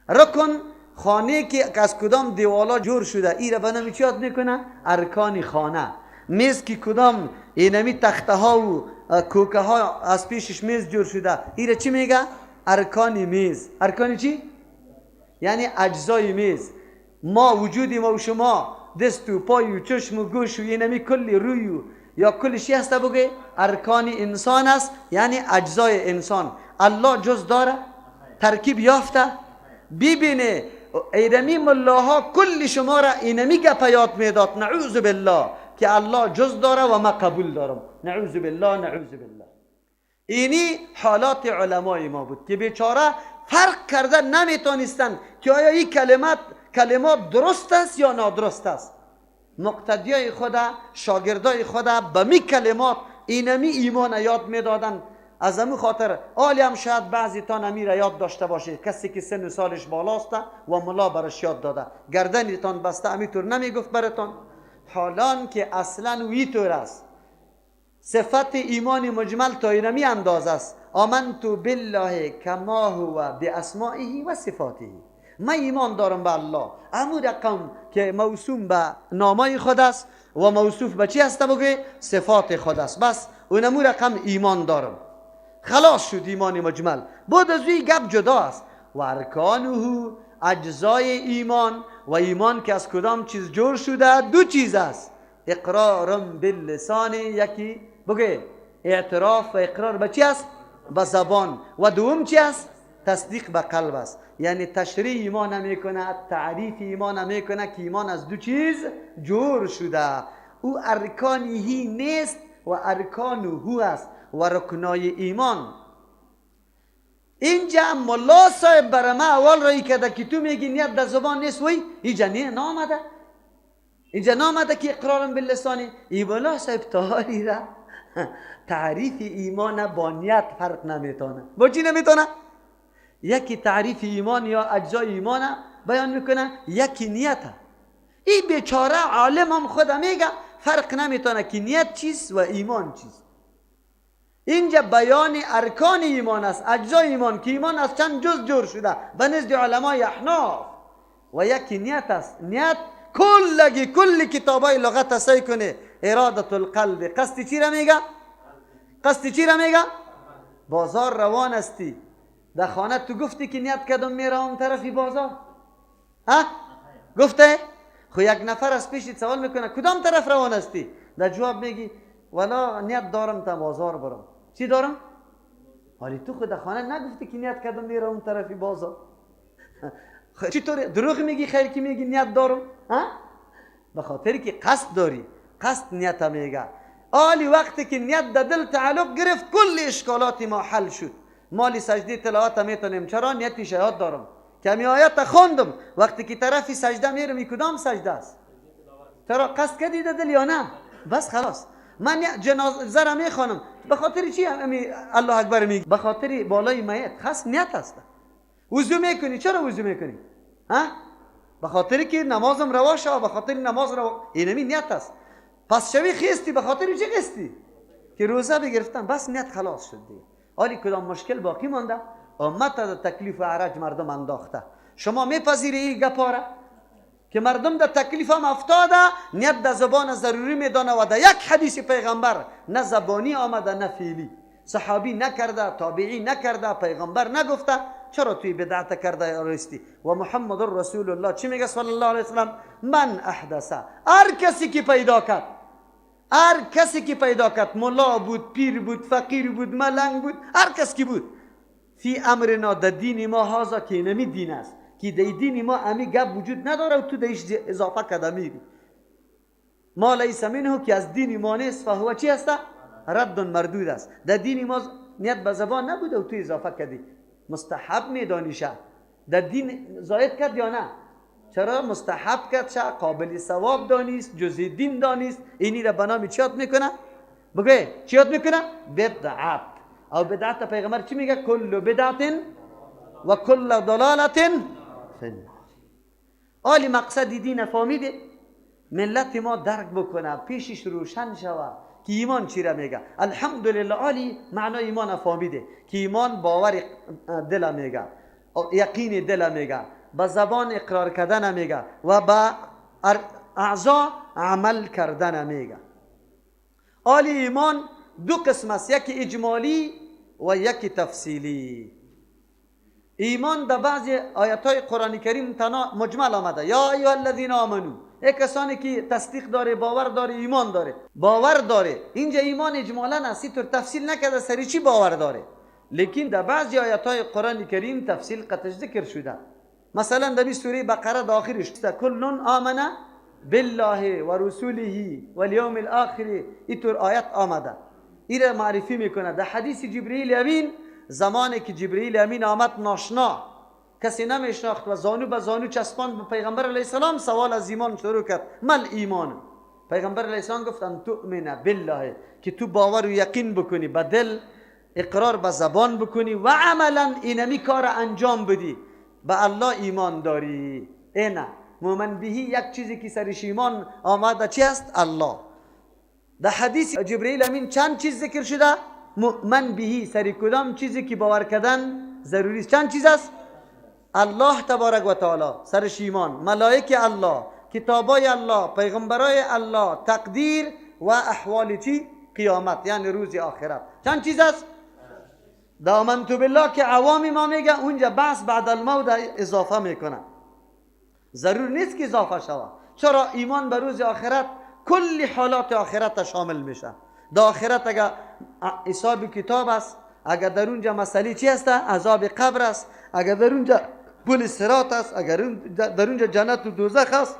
رکن خانه که از کدام دیوالا جور شده ای را به نام چی یاد میکنه؟ ارکان خانه. میز که کدام اینمی تخته ها و کوکه ها از پیشش میز جور شده ای را چی میگه؟ ارکان میز. ارکان چی؟ یعنی اجزای میز. ما وجود ما و شما دست و پای و چشم و گوش و اینمی کلی روی و یا کل چی هست بگه؟ ارکان انسان است، یعنی اجزای انسان. الله جز داره؟ ترکیب یافته؟ ببینه اینمی ملاها کل شما را اینمی گپ یاد میداد، نعوذ بالله، که الله جز داره و ما قبول دارم. نعوذ بالله، نعوذ بالله. اینی حالات علمای ما بود که بیچاره فرق کرده نمیتونستند که آیا این کلمات درست است یا نادرست است. مقتدیای خدا، شاگردای خدا به می کلمات اینمی ایمان یاد میدادن. از همون خاطر آلی هم شاید بعضی تان امیر یاد داشته باشه، کسی که سن و سالش بالاست و ملا برش یاد داده، گردنتان بسته امیطور نمیگفت برتان، حالان که اصلا ویتور است. صفت ایمان مجمل تا اینمی انداز است. آمنت بالله کما هو باسمائه و صفاته. من ایمان دارم به الله، امو رقم که موسوم به نامای خود است و موصوف به چی است بگه؟ صفات خود است. بس اونمو رقم ایمان دارم، خلاص شد ایمان مجمل. بعد از وی گپ جدا است. و ارکانه اجزای ایمان، و ایمان که از کدام چیز جور شده؟ دو چیز است. اقرار باللسان، یکی بگه اعتراف و اقرار به چی است؟ به زبان. و دوم چی است؟ تصدیق به قلب است. یعنی تشریح ایمان نمیکنه، تعریف ایمان نمیکنه که ایمان از دو چیز جور شده. او ارکانهی نیست و ارکانه است و رکنای ایمان. اینجا ملا صاحب برای ما اول رای کرده که تو میگی نیت در زبان نیست، وی اینجا نه نامده، اینجا نامده که اقرارم باللسانی. ای ملا صاحب تاری را تعریف ایمان با نیت فرق نمیتونه. با چی نمیتونه؟ یکی تعریف ایمان یا اجزای ایمان بیان میکنه، یکی نیت. این بیچاره عالم هم خود میگه فرق نمیتونه که نیت چیست و ایمان چیست. اینجا بیان ارکان ایمان است، اجزای ایمان که ایمان از چند جز جور شده به نزد علمای احناف. و یکی نیت است. نیت کلگی کل کتابای لغت سعی کنه ارادت القلب. قصد چی را میگه؟ قصد چی را میگه؟ بازار روان استی، در خانه تو گفتی که نیت کردم میروم طرفی بازار، ها؟ گفته؟ خو یک نفر از پیشت سوال میکنه کدام طرف روان هستی؟ در جواب میگی والا نیت دارم تا بازار برم. چی دارم؟ حالی تو خود خانه نگفتی که نیت کردم میروم طرفی بازار. چطور دروغ میگی؟ خیر که میگی نیت دارم، ها؟ به خاطر که قصد داری، قصد نیت میگه. آلی وقتی که نیت در دل تعلق گرفت کل اشکالات ما حل شد. مالی سجده تلاوت میتونیم، چرا؟ نیتی شهاد دارم، کمی آیت خوندم، وقتی که طرفی سجده میرم کدام سجده است؟ چرا قصد کردی در دل یا نه؟ بس خلاص. من جنازه را میخوانم به خاطر چی الله اکبر میگی؟ به خاطر بالای میت. خاص نیت است. وضو میکنی، چرا وضو میکنی؟ ها؟ به خاطر که نمازم روا شود، به خاطر نماز روا، اینمی نیت است. پس شوی خیستی به خاطر چی خیستی؟ که روزه بگرفتم، بس نیت خلاص شد دیگه. حالی کدام مشکل باقی مانده؟ امت در تکلیف و عرج مردم انداخته. شما میپذیری این گپا را که مردم در تکلیف هم افتاده، نیت در زبان ضروری میدانه و در یک حدیث پیغمبر نه زبانی آمده نه فعلی، صحابی نکرده، تابعی نکرده، پیغمبر نگفته، چرا توی بدعت کرده راستی؟ و محمد رسول الله چی میگه صلی الله علیه وسلم؟ من احدثه، هر کسی که پیدا کرد، هر کسی که پیدا کرد، ملا بود، پیر بود، فقیر بود، ملنگ بود، هر کس که بود، فی امرنا، در دین ما هازا که نمی دین است، که در دین ما امی گپ وجود نداره و تو دیش اضافه کرده میری، ما لیس منه، که از دین ما نیست، فهو چی است؟ رد مردود است. در دین ما نیت به زبان نبوده و تو اضافه کردی، مستحب میدانیشه. در دین زاید کرد یا نه؟ چرا مستحب کرد؟ چه قابل ثواب دانیست، جزء دین دانیست. اینی را به نام چی یاد میکنه؟ بگه چی یاد میکنه؟ بدعت. او بدعت پیغمبر چی میگه؟ کل بدعت و کل ضلالت فی النار. آلی مقصد دین فهمیده؟ ملت ما درک بکنه، پیشش روشن شوه که ایمان چی را میگه. الحمدلله آلی معنای ایمان فهمیده که ایمان باور دل میگه، یقین دل میگه، با زبان اقرار کردن میگه و با اعضا عمل کردن میگه. آلی ایمان دو قسم است، یکی اجمالی و یکی تفصیلی. ایمان در بعضی آیات های قرآن کریم تنها مجمل آمده، یا ایها الذین آمنو، ای کسانی که تصدیق داره، باور داره، ایمان داره، باور داره. اینجا ایمان اجمالا است، اینطور تفصیل نکرده سری چی باور داره. لیکن در بعضی آیات های قرآن کریم تفصیل قطعش ذکر شده. مثلا در سوره بقره در آخرش کل آمن بالله و رسوله و الیوم الاخر، اینطور آیت آمده، این معرفی میکنه. در حدیث جبرئیل امین، زمانی که جبرئیل امین آمد ناشنا، کسی نمیشناخت و زانو به زانو چسبان به پیغمبر علیه السلام سوال از ایمان شروع کرد، مل ایمان؟ پیغمبر علیه السلام گفت ان تؤمن بالله، که تو باور و یقین بکنی، به دل اقرار به زبان بکنی و عملا اینمی کار انجام بدی، به الله ایمان داری. اینه مؤمن بهی، یک چیزی که سرش ایمان آمده چی است؟ الله. در حدیث جبرئیل امین چند چیز ذکر شده؟ مؤمن بهی، سری کدام چیزی که باور کردن ضروری است؟ چند چیز است؟ الله تبارک و تعالی سرش ایمان، ملائک الله، کتابای الله، پیغمبرای الله، تقدیر و احوال چی؟ قیامت، یعنی روز آخرت. چند چیز است؟ دامنت بالله که عوام ما میگه اونجا بحث بعد الموت اضافه میکنه، ضرور نیست که اضافه شود. چرا؟ ایمان به روز آخرت کل حالات آخرت شامل میشه. در آخرت اگر حساب کتاب است، اگر در اونجا مسئله چی است؟ عذاب قبر است، اگر در اونجا پل صراط است، اگر در اونجا جنت و دوزخ است،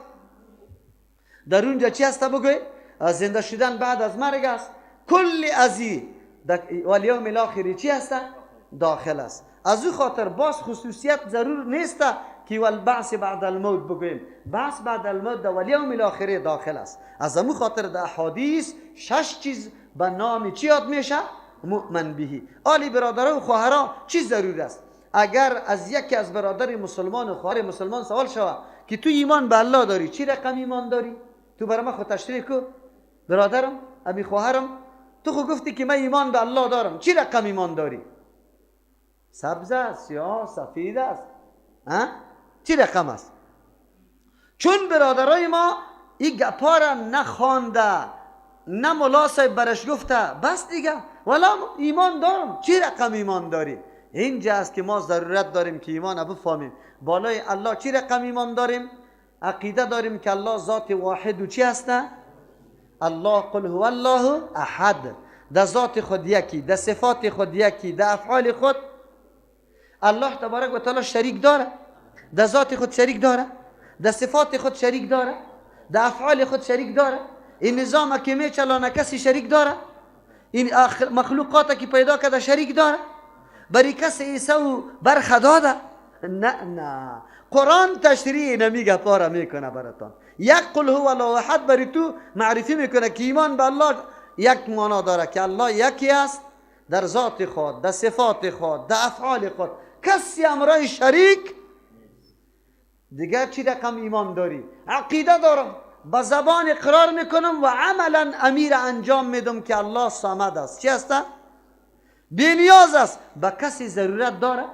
در اونجا چی است بگوی؟ زنده شدن بعد از مرگ است. کل ازی والیوم الاخر چی است؟ داخل است. از او خاطر باز خصوصیت ضرور نیست که والبعث بعد الموت بگوییم، بعث بعد الموت در والیوم الاخر داخل است. از امو خاطر در احادیث شش چیز به نام چی یاد میشه؟ مؤمن بهی. آلی برادران و خواهران چی ضرور است؟ اگر از یکی از برادر مسلمان و خواهر مسلمان سوال شود که تو ایمان به الله داری، چی رقم ایمان داری؟ تو برای من خود تشریح کو برادرم، ابی خواهرم، تو خو گفتی که من ایمان به الله دارم، چی رقم ایمان داری؟ سبز است، سیاه، سفید است، ها؟ چی رقم است؟ چون برادرای ما این گپا را نخوانده، نه ملا صاحب برش گفته، بس دیگه ولا ایمان دارم، چی رقم ایمان داری؟ اینجا است که ما ضرورت داریم که ایمان بفهمیم. بالای الله چی رقم ایمان داریم؟ عقیده داریم که الله ذات واحد و چی هست؟ الله قل هو الله احد، در ذات خود یکی، در صفات خود یکی، در افعال خود الله تبارک و تعالی شریک داره، در ذات خود شریک داره، در صفات خود شریک داره، در افعال خود شریک داره. این نظام که میچلانه کسی شریک داره، این مخلوقات که پیدا کرده شریک داره، بری کسی ایسا و برخه داده؟ نه نه، قرآن تشریح نمیگه پاره میکنه براتان. یک قل هو الله احد بری تو معرفی میکنه که ایمان به الله یک معنا داره که الله یکی است در ذات خود، در صفات خود، در افعال خود، کسی امرای شریک دیگه. چی رقم ایمان داری؟ عقیده دارم، با زبان اقرار میکنم و عملا امیر انجام میدم که الله صمد است. چی است؟ بی نیاز است. به کسی ضرورت داره؟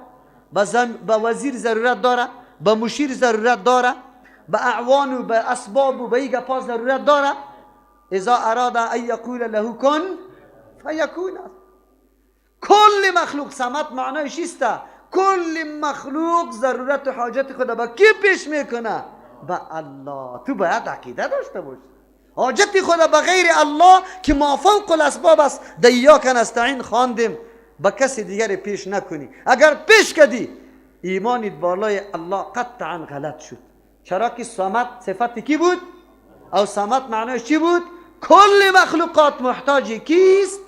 به وزیر ضرورت داره؟ به مشیر ضرورت داره؟ به اعوان و به اسباب و به این گپا ضرورت داره؟ اذا اراد ان یقول له کن فیکون. کل مخلوق صمد معنایش است کل مخلوق ضرورت و حاجت خود به کی پیش میکنه؟ به الله. تو باید عقیده داشته باشی حاجت خود به غیر الله که ما فوق الاسباب است، در ایاک نستعین خواندیم، به کسی دیگر پیش نکنی. اگر پیش کردی ایمانت بالای الله قطعا غلط شد. چرا که صمد صفت کی بود؟ او صمد معنایش چی بود؟ کل مخلوقات محتاج کیست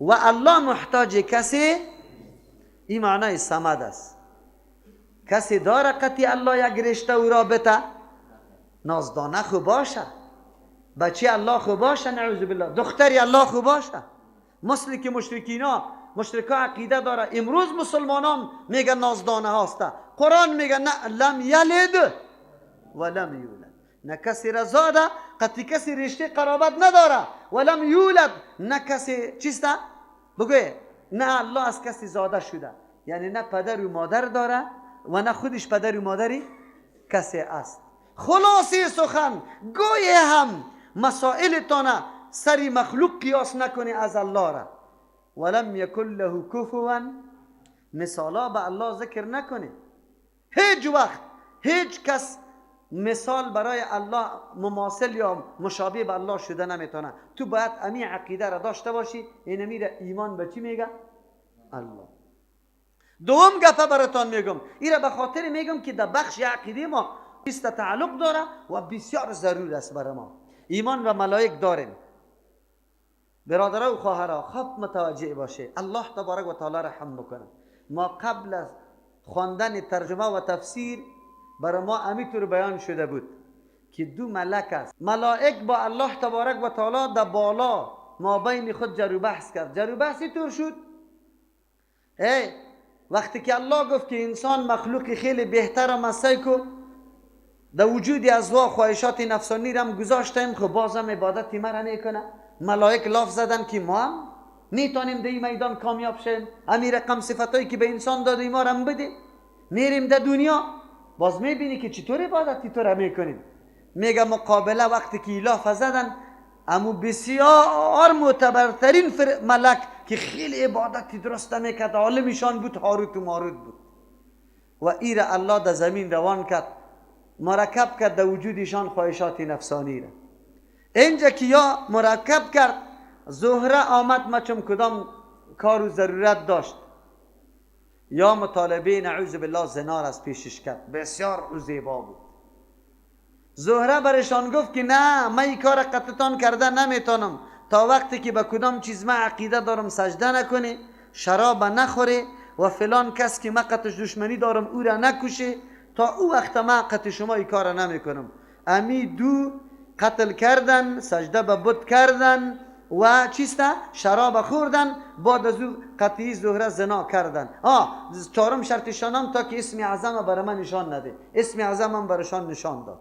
و الله محتاج کسی. این معنای صمد است. کسی داره قطعی الله یک رشته و رابطه؟ نازدانه خو باشه، بچه الله خو باشه، نعوذ بالله، دختری الله خو باشه. مثل که مشرکینا، مشرکا عقیده داره. امروز مسلمانان میگن نازدانه هاسته، قرآن میگه نه، لم یلد ولم یولد، نه کسی را زاده، قطعی کسی رشته قرابت نداره، ولم یولد، نه کسی چیسته بگوی، نه الله از کسی زاده شده، یعنی نه پدر و مادر داره و نه خودش پدر و مادری کسی است. خلاصه سخن، گوی هم مسائل تانه سری مخلوق قیاس نکنی از الله را. ولم یکن له کفوا، مثالا به الله ذکر نکنی هیچ وقت. هیچ کس مثال برای الله مماثل یا مشابه به الله شده نمیتونه. تو باید امی عقیده را داشته باشی. این امی را ایمان به چی میگه؟ الله. دوم گپه براتان میگم، این را به خاطر میگم که در بخش عقیده ما است تعلق داره و بسیار ضرور است برای ما. ایمان و ملائک داریم. برادرها و خواهرها، خوب متوجه باشه، الله تبارک و تعالی رحم بکنه. ما قبل از خواندن ترجمه و تفسیر برای ما امیطور بیان شده بود که دو ملک است. ملائک با الله تبارک و تعالی در بالا ما بین خود جر و بحث کرد. جر و بحث طور شد. ای وقتی که الله گفت که انسان مخلوق خیلی بهتر مسای کو، در وجود ازوا خواهشات نفسانی را هم گذاشتیم، خب بازم عبادت مرا نکنه. ملائک لاف زدن که ما هم میتونیم در این میدان کامیاب شیم، همین رقم صفتایی که به انسان داده ما را هم بده. میریم در دنیا باز میبینی که چطور عبادتی تو را میکنیم. میگه مقابله وقتی که لاف زدن، امو بسیار معتبرترین ملک که خیلی عبادتی درست میکرد، عالمشان بود، هاروت و ماروت بود، و ایره الله در زمین روان کرد، مرکب کرد در وجودشان خواهشات نفسانی را. اینجا که یا مرکب کرد، زهره آمد مچم کدام کار و ضرورت داشت، یا مطالبه نعوذ بالله زنا را از پیشش کرد. بسیار زیبا بود. زهره برشان گفت که نه، من این کار قطعتان کرده نمیتونم تا وقتی که به کدام چیز من عقیده دارم سجده نکنی، شراب نخوری و فلان کس که من قطعش دشمنی دارم او را نکشه، تا او وقت من قطع شما این کار نمیکنم. امی دو قتل کردن، سجده به بت کردن و چیسته؟ شراب خوردن، بعد از او قطعی زهره زنا کردن. چهارم شرطشان هم تا که اسم اعظم برای من نشان نده. اسم اعظم هم برایشان نشان داد.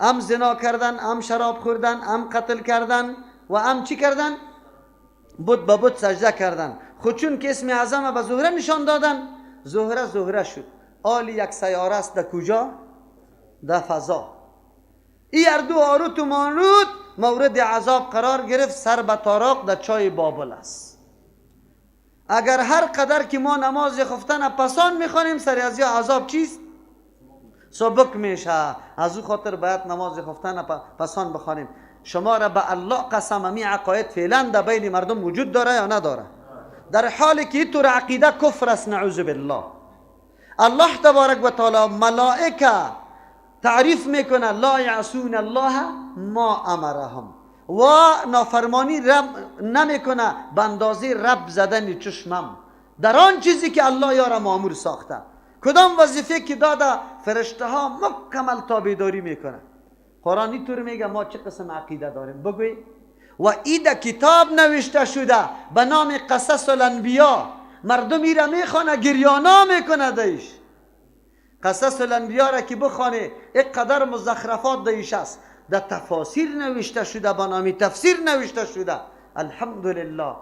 هم زنا کردن، هم شراب خوردن، هم قتل کردن و هم چی کردن؟ بت به بت سجده کردن. خود چون که اسم اعظم به زهره نشان دادن، زهره زهره شد. آلی یک سیاره است در کجا؟ در فضا. ای اردو هاروت و ماروت مورد عذاب قرار گرفت، سر به تاراق در چای بابل است. اگر هر قدر که ما نماز خفتن پسان میخوانیم، سر از یا عذاب چیست؟ سبک میشه. از او خاطر باید نماز خفتن پسان بخوانیم. شما را به الله قسم، امی عقاید فعلا در بین مردم وجود داره یا نداره؟ در حالی که اینطور عقیده کفر است، نعوذ بالله. الله تبارک و تعالی ملائکه تعریف میکنه، لا یعصون الله ما امرهم، و نافرمانی رب نمیکنه به اندازه رب زدن چشمم در آن چیزی که الله یارا مامور ساخته. کدام وظیفه که داده، فرشته ها مکمل تابعداری میکنه. قرآن اینطور میگه ما چه قسم عقیده داریم بگوی. و ای در کتاب نوشته شده به نام قصص الانبیا، مردم ای را میخوانه، گریانا میکنه دیش. قصص الانبیا را که بخوانه اینقدر مزخرفات دیش است، در تفاسیر نوشته شده، به نام تفسیر نوشته شده. الحمدلله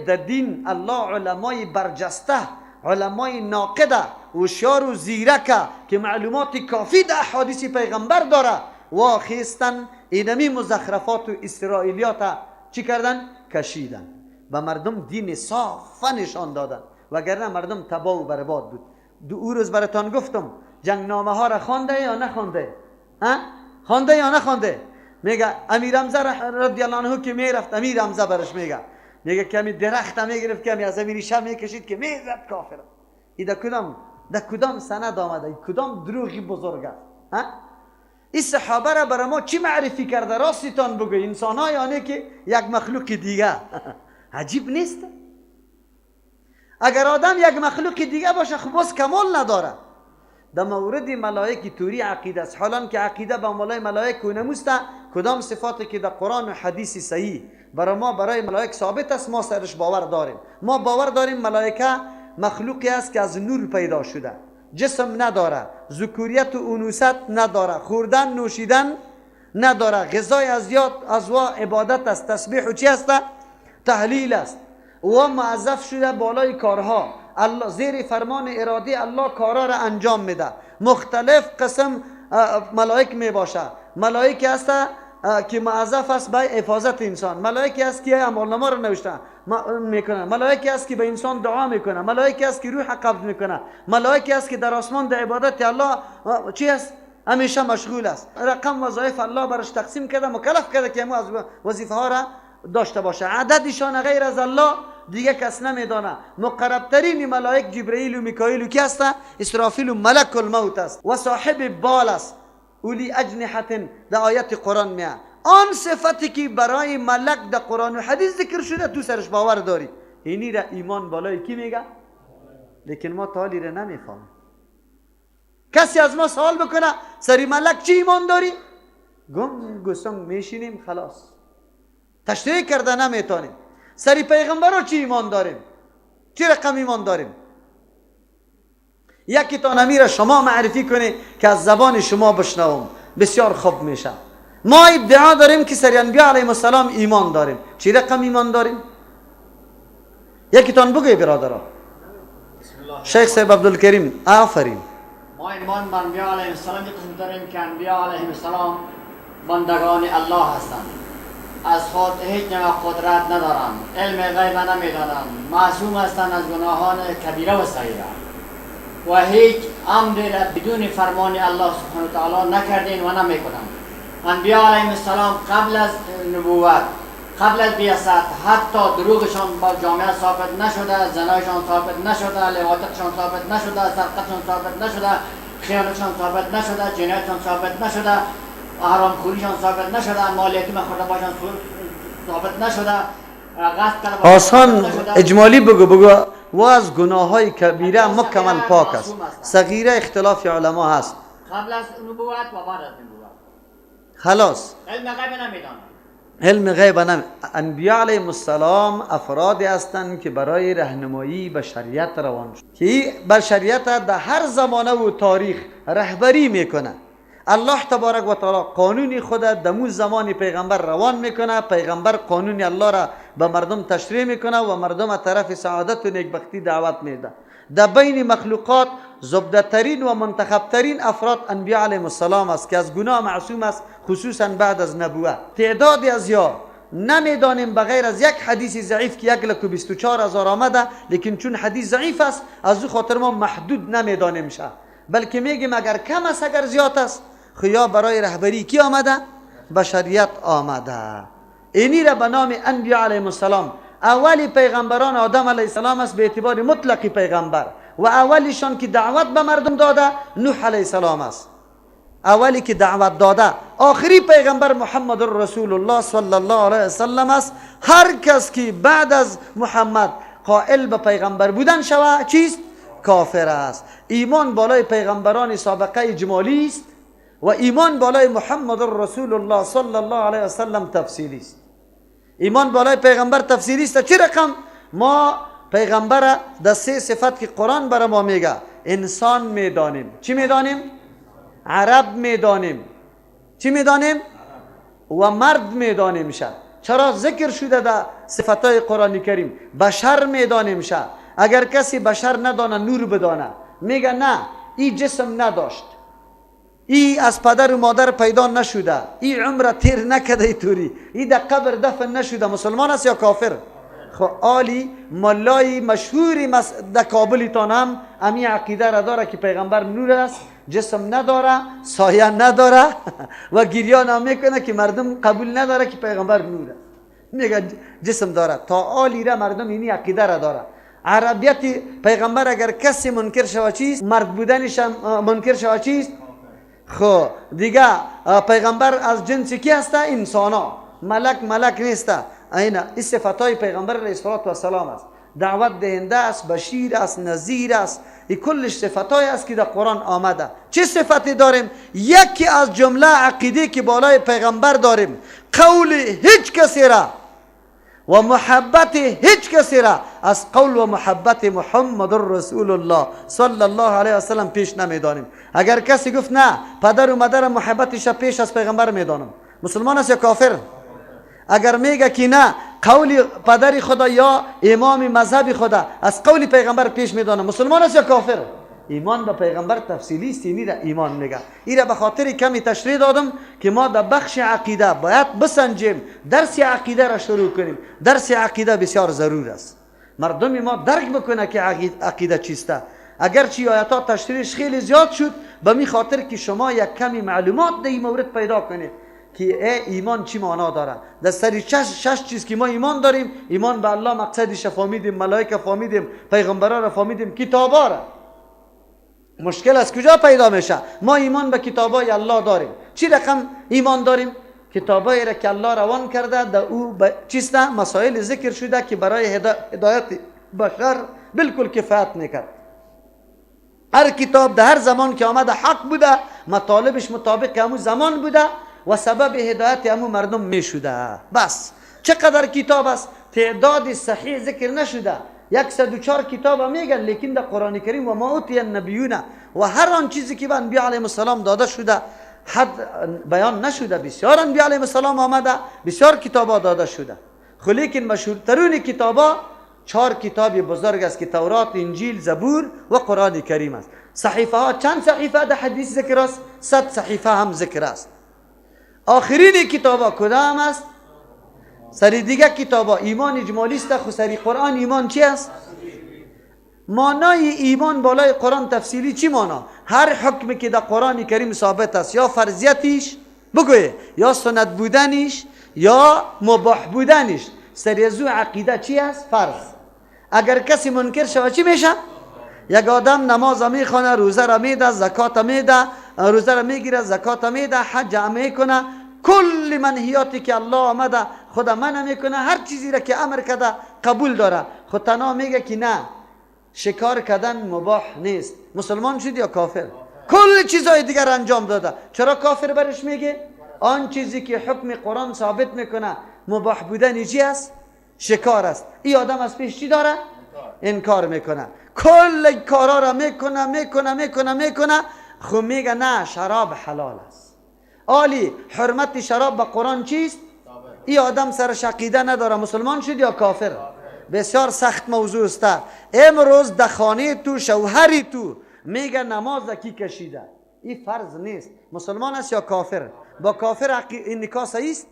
در دین الله علمای برجسته، علمای ناقده، هوشیار و زیرکه که معلومات کافی در احادیث پیغمبر داره، واخیستن اینمی مزخرفات و اسرائیلیات چی کردن؟ کشیدن و مردم دین صاف نشان دادن، وگرنه مردم تباه و برباد بود. دو او روز براتان گفتم جنگنامه ها را خوانده یا نخوانده؟ ها؟ خوانده یا نخوانده؟ میگه امیر حمزه رضی الله عنه که میرفت، امیر حمزه برش میگه، میگه که امی درخت میگرفت که امی از امی ریشه میکشید که میزد کافر. ای در کدام، در کدام سند آمده؟ ای کدام دروغی بزرگ است؟ ها؟ این صحابه را برای ما چی معرفی کرده؟ راستتان بگو، انسان ها یعنی که یک مخلوق دیگه. عجیب نیست؟ اگر آدم یک مخلوق دیگه باشه خب باز کمال نداره. در مورد ملائک توری عقیده است. حالان که عقیده به مولای ملائک و نموست، کدام صفاتی که در قرآن و حدیث صحیح برای ما برای ملائک ثابت است ما سرش باور داریم. ما باور داریم ملائکه مخلوقی است که از نور پیدا شده، جسم نداره، ذکوریت و انوثت نداره، خوردن نوشیدن نداره، غذای از یاد از وا عبادت است، تسبیح و چی است؟ تحلیل است. و موظف شده بالای کارها، الله زیر فرمان اراده الله کارها را انجام میده. مختلف قسم ملائک می باشه. ملائک است که موظف است به حفاظت انسان، ملائکی است که اعمالنامه را نوشته میکنه، ملائکی است که به انسان دعا میکنه، ملائکی است که روح قبض میکنه، ملائکی است که در آسمان در عبادت الله چی است؟ همیشه مشغول است. رقم وظایف الله برش تقسیم کرده، مکلف کرده که از وظیفه ها را داشته باشه. عددشان غیر از الله دیگه کس نمیدانه. مقربترین ملائک جبرئیل و میکائیل و کی است؟ اسرافیل و ملک الموت است و صاحب بال است، اولی اجنحة در آیت قرآن میاد. آن صفتی که برای ملک در قرآن و حدیث ذکر شده تو سرش باور داری، اینی را ایمان بالای کی میگه؟ لیکن ما تالی را نمیفهمیم. کسی از ما سوال بکنه سری ملک چی ایمان داری؟ گم گسنگ میشینیم، خلاص تشریح کرده نمیتونیم. سری پیغمبرا چی ایمان داریم؟ چی رقم ایمان داریم؟ یکی تا نمیره شما معرفی کنی که از زبان شما بشنوم، بسیار خوب میشه. ما ادعا داریم که سری انبیاء علیهم السلام ایمان داریم، چی رقم ایمان داریم؟ یکی تان بگوی برادرها. شیخ صاحب عبدالکریم آفرین. ما ایمان به انبیاء علیهم السلام قسم داریم که انبیاء علیهم السلام بندگان الله هستند، از خود هیچ نوع قدرت ندارند، علم غیب نمیدانند، معصوم هستند از گناهان کبیره و صغیره و هیچ امری را بدون فرمان الله سبحانه و تعالی نکردین و نمیکنند. انبیاء علیهم السلام قبل از نبوت، قبل از بعثت، حتی دروغشان با جامعه ثابت نشده، زنایشان ثابت نشده، لواطتشان ثابت نشده، سرقتشان ثابت نشده، خیانتشان ثابت نشده، جنایتشان ثابت نشده، حرامخوریشان ثابت نشده، مالیاتی مخورده باشان ثابت نشده، غصب کرده آسان اجمالی بگو بگو و از گناه های کبیره مکمل پاک است، صغیره اختلاف علما هست قبل از نبوت و بعد از نبوت. خلاص علم غیب نمیدانند، علم غیب نمی. انبیاء علیهم السلام افرادی هستند که برای رهنمایی بشریت روان شد، که بشریت در هر زمانه و تاریخ رهبری میکنه. الله تبارک و تعالی قانون خود دمو زمان پیغمبر روان میکنه، پیغمبر قانون الله را به مردم تشریح میکنه و مردم طرف سعادت و نیکبختی دعوت میده. در بین مخلوقات زبده ترین و منتخب ترین افراد انبیاء علیهم السلام است که از گناه معصوم است، خصوصا بعد از نبوت. تعدادی از یا نمیدانیم بغیر از یک حدیث ضعیف که 1,24,000 آمده، لیکن چون حدیث ضعیف است از او خاطر ما محدود نمیدانیم شه، بلکه میگیم اگر کم است اگر زیاد است، خیا برای رهبری کی آمده؟ بشریت آمده. اینی را به نام انبیاء علیهم السلام. اولی پیغمبران آدم علیه السلام است به اعتبار مطلق پیغمبر، و اولیشان که دعوت به مردم داده نوح علیه السلام است، اولی که دعوت داده. آخری پیغمبر محمد رسول الله صلی الله علیه وسلم است. هر کس که بعد از محمد قائل به پیغمبر بودن شوه چیست؟ کافر است. ایمان بالای پیغمبران سابقه اجمالی است و ایمان بالای محمد رسول الله صلی الله علیه وسلم تفصیلی است. ایمان بالای پیغمبر تفصیلی است. چه رقم؟ ما پیغمبر در سه صفت که قرآن برای ما میگه انسان میدانیم. چی میدانیم؟ عرب میدانیم. چی میدانیم؟ و مرد میدانیم شه. چرا ذکر شده در صفتهای قرآن کریم؟ بشر میدانیم شه. اگر کسی بشر ندانه نور بدانه، میگه نه ای جسم نداشت، ای از پدر و مادر پیدا نشده، ای عمر تیر نکده، توری ای در قبر دفن نشده، مسلمان است یا کافر؟ خب آلی ملای مشهوری در کابل تان هم امی عقیده را داره که پیغمبر نور است، جسم نداره، سایه نداره و گریان هم میکنه که مردم قبول نداره که پیغمبر نور است، میگه جسم داره. تا آلی را مردم اینی عقیده را داره. عربیت پیغمبر اگر کسی منکر شوه چیست؟ مرد بودنش منکر شوه چیست؟ خب دیگه پیغمبر از جنس کی هسته؟ انسان ها، ملک ملک نیسته. اینا این صفتای پیغمبر علیه الصلاة والسلام است. دعوت دهنده است، بشیر است، نذیر است. این کلش صفتای است که در قرآن آمده. چه صفتی داریم؟ یکی از جمله عقیده که بالای پیغمبر داریم، قول هیچ کسی را و محبت هیچ کسی را از قول و محبت محمد رسول الله صلی الله علیه وسلم پیش نمیدانیم. اگر کسی گفت نه پدر و مادر محبتش پیش از پیغمبر میدانم، مسلمان است یا کافر؟ اگر میگه که نه قول پدر خدا یا امام مذهب خدا از قول پیغمبر پیش میدانم، مسلمان است یا کافر؟ ایمان به پیغمبر تفصیلی است، اینی را ایمان میگه. این را به خاطر کمی تشریح دادم که ما در بخش عقیده باید بسنجیم، درس عقیده را شروع کنیم. درس عقیده بسیار ضرور است، مردم ما درک بکنه که عقیده چیسته. اگرچه آیات تشریحش خیلی زیاد شد، به می خاطر که شما یک کمی معلومات در این مورد پیدا کنید که ایمان چی معنا داره. در سری شش چیز که ما ایمان داریم، ایمان به الله مقصدش فهمیدیم، ملائکه فهمیدیم، پیغمبران را فهمیدیم، کتابا را. مشکل از کجا پیدا میشه؟ ما ایمان به کتابای الله داریم. چی رقم ایمان داریم؟ کتابایی را که الله روان کرده، در او چیست مسائل ذکر شده که برای هدایت بشر بالکل کفایت میکرد. هر کتاب در هر زمان که آمده حق بوده، مطالبش مطابق همون زمان بوده و سبب هدایت همون مردم میشده. بس چقدر کتاب است تعداد صحیح ذکر نشده، 104 کتاب میگن، لیکن در قرآن کریم و ما اوتی النبیون و هر آن چیزی که به انبیاء علیهم السلام داده شده حد بیان نشده. بسیار انبیاء علیهم السلام آمده، بسیار کتابا داده شده، خو لیکن مشهورترین کتابا 4 کتاب بزرگ است که تورات، انجیل، زبور و قرآن کریم است. صحیفه ها چند صحیفه در حدیث ذکر است؟ 100 صحیفه هم ذکر است. آخرین کتابا کدام است؟ سری دیگه کتابا ایمان اجمالی است، خو سری قرآن ایمان چی است؟ معنای ایمان بالای قرآن تفصیلی چی معنا؟ هر حکمی که در قرآن کریم ثابت است، یا فرضیتش بگوی، یا سنت بودنش، یا مباح بودنش، سری زو عقیده چی است؟ فرض. اگر کسی منکر شود چی میشه؟ یک آدم نماز میخوانه، روزه را میده، زکات میده، روزه را میگیره، زکات میده، حج میکنه، کل منهیاتی که الله آمده خدا منع میکنه، هر چیزی را که امر کرده قبول داره، خود تنها میگه که نه شکار کردن مباح نیست. مسلمان شد یا کافر؟ کل چیزهای دیگر انجام داده، چرا کافر برش میگه؟ آن چیزی که حکم قرآن ثابت میکنه مباح بودن چی است؟ شکار است. این آدم از پیش چی داره؟ انکار میکنه، کل کارا را میکنه میکنه میکنه میکنه، خو میگه نه شراب حلال است. آلی حرمت شراب به قرآن چیست؟ ای آدم سرش عقیده نداره، مسلمان شد یا کافر؟ بسیار سخت موضوع است. امروز در خانه تو شوهری تو میگه نماز کی کشیده، این فرض نیست، مسلمان است یا کافر؟ با کافر این نکاح صحیح است؟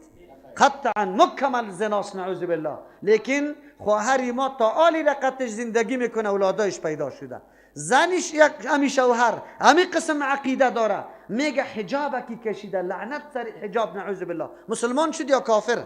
قطعا مکمل زناست، نعوذ بالله. لیکن خواهر ما تا آلی رقتش زندگی میکنه، اولادایش پیدا شده، زنش یک همی شوهر همی قسم عقیده داره، میگه حجاب کی کشیده، لعنت سر حجاب، نعوذ بالله. مسلمان شد یا کافر؟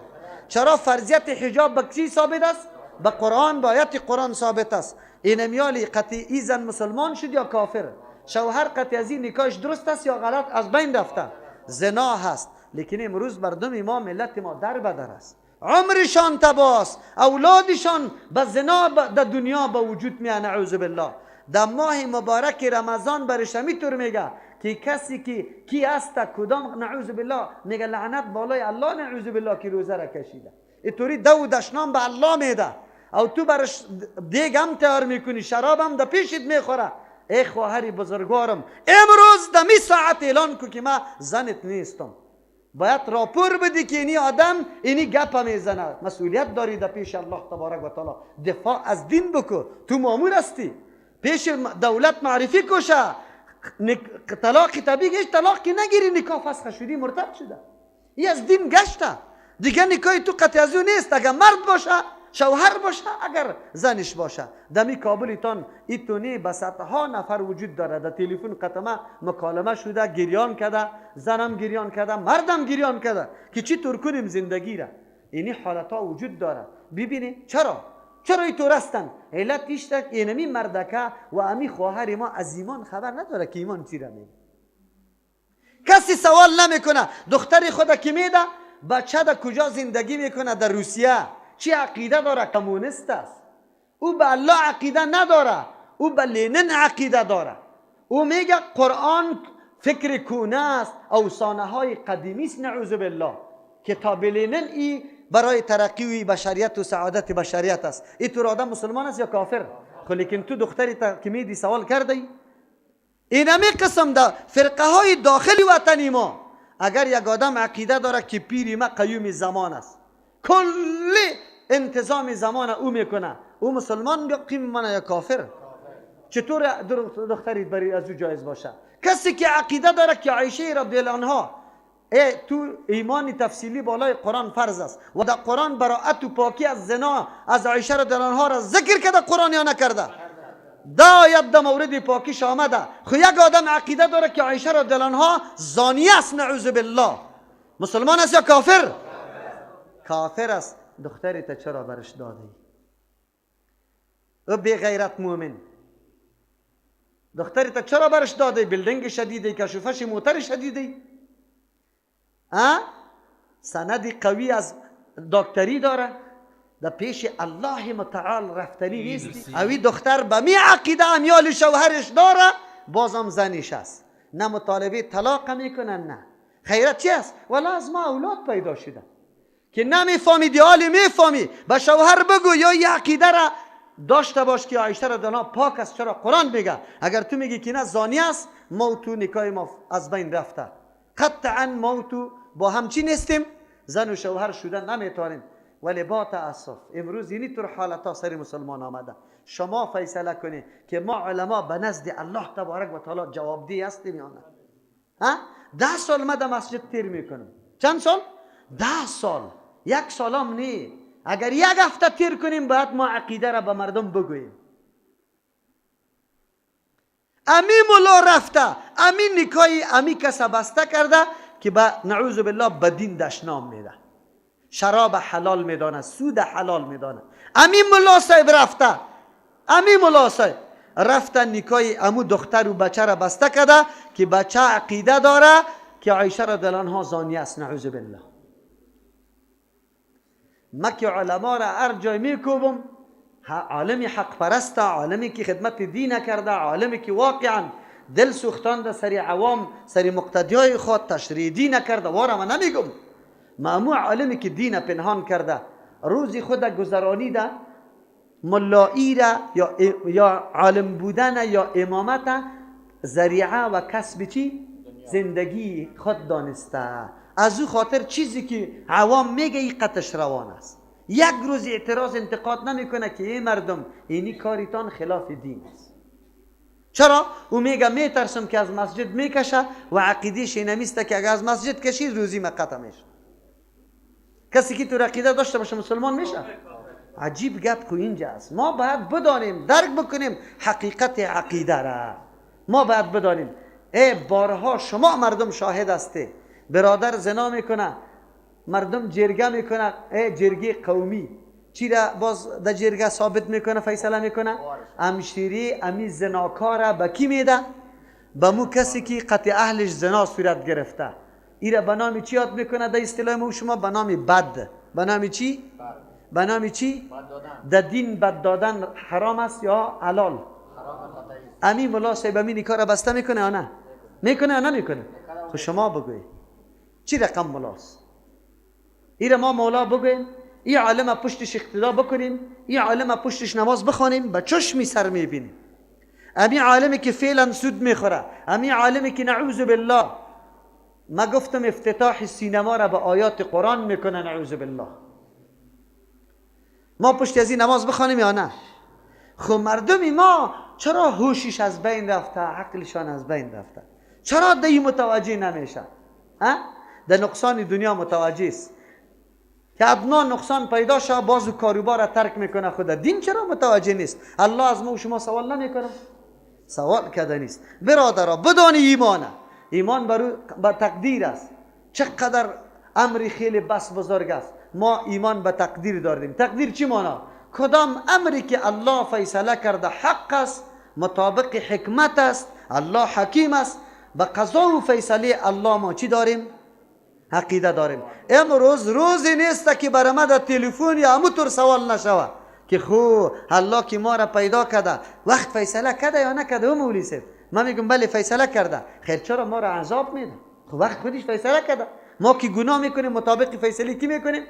چرا فرضیت حجاب به چی ثابت است؟ به قرآن، با آیت قرآن ثابت است. این میالی قطعی زن مسلمان شد یا کافر؟ شوهر قطعی از این نکاحش درست است یا غلط؟ از بین رفته، زنا هست. لیکن امروز مردم ما، ملت ما در بدر است، عمرشان تباست، اولادشان به زنا در دنیا به وجود میان، نعوذ بالله. در ماه مبارک رمضان برش همیطور میگه که کسی که کی است کدام، نعوذ بالله، میگه لعنت بالای الله، نعوذ بالله، که روزه را کشیده. اینطوری دو دشنام به الله میده، او تو برش دیگ هم تیار میکنی، شراب هم در پیشت میخوره. ای خواهر بزرگوارم، امروز دمی ساعت اعلان کو که من زنت نیستم. باید راپور بدی که اینی آدم اینی گپ میزنه. مسئولیت داری در پیش الله تبارک و تعالی، دفاع از دین بکو، تو مامور هستی، پیش دولت معرفی کوشه. طلاق طبیعی هیچ طلاق که نگیری، نکاح فسخ شدی، مرتد شده، ای از دین گشته دیگه، نکاح تو قطع از او نیست. اگر مرد باشه، شوهر باشه، اگر زنش باشه. دمی کابلتان ایتونی به صدها نفر وجود داره، در تلفن قطمه مکالمه شده، گریان کرده، زنم گریان کرده، مردم گریان کرده که چی طور کنیم زندگی را. اینی حالت ها وجود داره. ببینید چرا اینطور هستن؟ علت ایشتک اینمی مردکه و امی خواهر ما از ایمان خبر نداره که ایمان چی را میگه. کسی سوال نمیکنه. دختر خود که میده، بچه در کجا زندگی میکنه؟ در روسیه. چی عقیده داره؟ کمونیست است. او به الله عقیده نداره، او به لنین عقیده داره. او میگه قرآن فکر کونه است، اوسانه های قدیمی است، نعوذ بالله. کتاب لنین ای برای ترقی بشریت و سعادت بشریت است. ای تو آدم مسلمان است یا کافر؟ خب لیکن تو دختری تا که میدی سوال کردی؟ اینمی قسم ده فرقه های داخلی وطنی ما. اگر یک آدم عقیده داره که پیری ما قیوم زمان است، کلی انتظام زمان او میکنه، او مسلمان باقی میمانه یا کافر؟ چطور دختری برای از او جایز باشه؟ کسی که عقیده داره که عایشه رضی الله عنها، ای تو ایمان تفصیلی بالای قرآن فرض است و در قرآن براءت و پاکی از زنا از عایشه رضی الله عنها را ذکر کرده قرآن یا نکرده؟ ده آیت در مورد پاکیش آمده. خو یک آدم عقیده داره که عایشه رضی الله عنها زانیه است، نعوذ بالله، مسلمان است یا کافر؟ کافر است. دختری تا چرا برش دادی؟ او بی غیرت مؤمن، دختری تا چرا برش دادی؟ building شدیدی، کشوفش موتر شدیدی، سند قوی از دکتری داره، در پیش الله متعال رفتنی نیستی. اوی دختر به می عقیده امیال شوهرش داره، بازم زنش است، نه مطالبه طلاق میکنن نه خیرت. چی است؟ والا از ما اولاد پیدا شده که نمیفهمی، حالی میفهمی، به شوهر بگو یا یه عقیده را داشته باش که عایشه رضی الله پاک است. چرا قرآن میگه؟ اگر تو میگی که نه زانی است، ما تو نکاح ما از بین رفته، قطعا ما تو با هم چی نیستیم، زن و شوهر شدن نمیتونیم. ولی با تاسف امروز اینی طور حالت ها سر مسلمان آمده. شما فیصله کنید که ما علما به نزد الله تبارک و تعالی جوابده هستیم یا نه؟ ها؟ 10 سال ما در مسجد تیر میکنم. چند سال؟ 10 سال. یک سالم نی. اگر یک هفته تیر کنیم باید ما عقیده را به مردم بگوییم. امی ملا رفته، امی نکای امی کس بسته کرده که به نعوذ بالله به دین دشنام میده، شراب حلال میدانه، سود حلال میدانه. امی ملا صاحب رفته، امی ملا صاحب رفته نکای امو دختر و بچه را بسته کرده که بچه عقیده داره که عایشه رضی الله عنها زانیه است، نعوذ بالله. ما که علما را هر جای میکوبم، عالمی حق پرسته، عالمی که خدمت دین کرده، عالمی که واقعا دل سوختانده سری عوام، سری مقتدیای خود تشریح دین کرده، وارا من نمیگم. معمو عالمی که دین پنهان کرده، روزی خود گذرانیده، ملایی را یا عالم بودن یا امامت ذریعه و کسب چی؟ زندگی خود دانسته. از او خاطر چیزی که عوام میگه ای قطش روان است. یک روز اعتراض انتقاد نمیکنه که ای مردم اینی کاریتان خلاف دین است. چرا؟ او میگه میترسم که از مسجد میکشه و عقیدهش اینمیسته که اگر از مسجد کشید روزی مقطع میشه. کسی که تو عقیده داشته باشه مسلمان میشه؟ عجیب گپ کو اینجا است. ما باید بدانیم، درک بکنیم حقیقت عقیده را. ما باید بدانیم. ای بارها شما مردم شاهد هستی، برادر زنا میکنه، مردم جرگه میکنه، ای جرگه قومی چی را باز در جرگه ثابت میکنه، فیصله میکنه؟ امشیری امی زناکاره به کی میده؟ به مو کسی که قطع اهلش زنا صورت گرفته. ای را به نام چی یاد میکنه؟ در اصطلاح ما شما به نام بد. به نام چی؟ به نام چی؟ در دین بد دادن حرام است یا حلال؟ امی ملا صاحب امی نکاح را بسته میکنه یا نه؟ میکنه یا نمیکنه؟ خب شما بگوی چی رقم ملاست؟ ای را ما مولا بگوییم، ای عالم پشتش اقتدا بکنیم، ای عالم پشتش نماز بخوانیم، به چشمی سر میبینیم. امی عالمی که فعلا سود میخوره، امی عالمی که نعوذ بالله، ما گفتم افتتاح سینما را به آیات قرآن میکنه، نعوذ بالله. ما پشت از این نماز بخوانیم یا نه؟ خب مردمی ما چرا هوشش از بین رفته، عقلشان از بین رفته، چرا دی متوجه نمیشه؟ در نقصان دنیا متوجه است که ادنا نقصان پیدا شه باز کاروبار را ترک میکنه. خدا دین چرا متوجه نیست؟ الله از ما و شما سوال نمیکنه، سوال کرده نیست. برادرها بدانی ایمانه، ایمان بر تقدیر است. چقدر امر خیلی بس بزرگ است. ما ایمان به تقدیر داریم. تقدیر چی مانا؟ کدام امری که الله فیصله کرده حق است، مطابق حکمت است، الله حکیم است، به قضا و فیصله الله ما چی داریم؟ عقیده داریم. امروز روزی نیست که برای ما در تلفن یا همونطور سوال نشوه که خو الله که ما را پیدا کرده، وقت فیصله کرده یا نکرده؟ او مولوی صاحب من میگم بله فیصله کرده. خیر چرا ما را عذاب میده؟ خب وقت خودش فیصله کرده. ما که گناه میکنیم مطابق فیصله کی میکنیم؟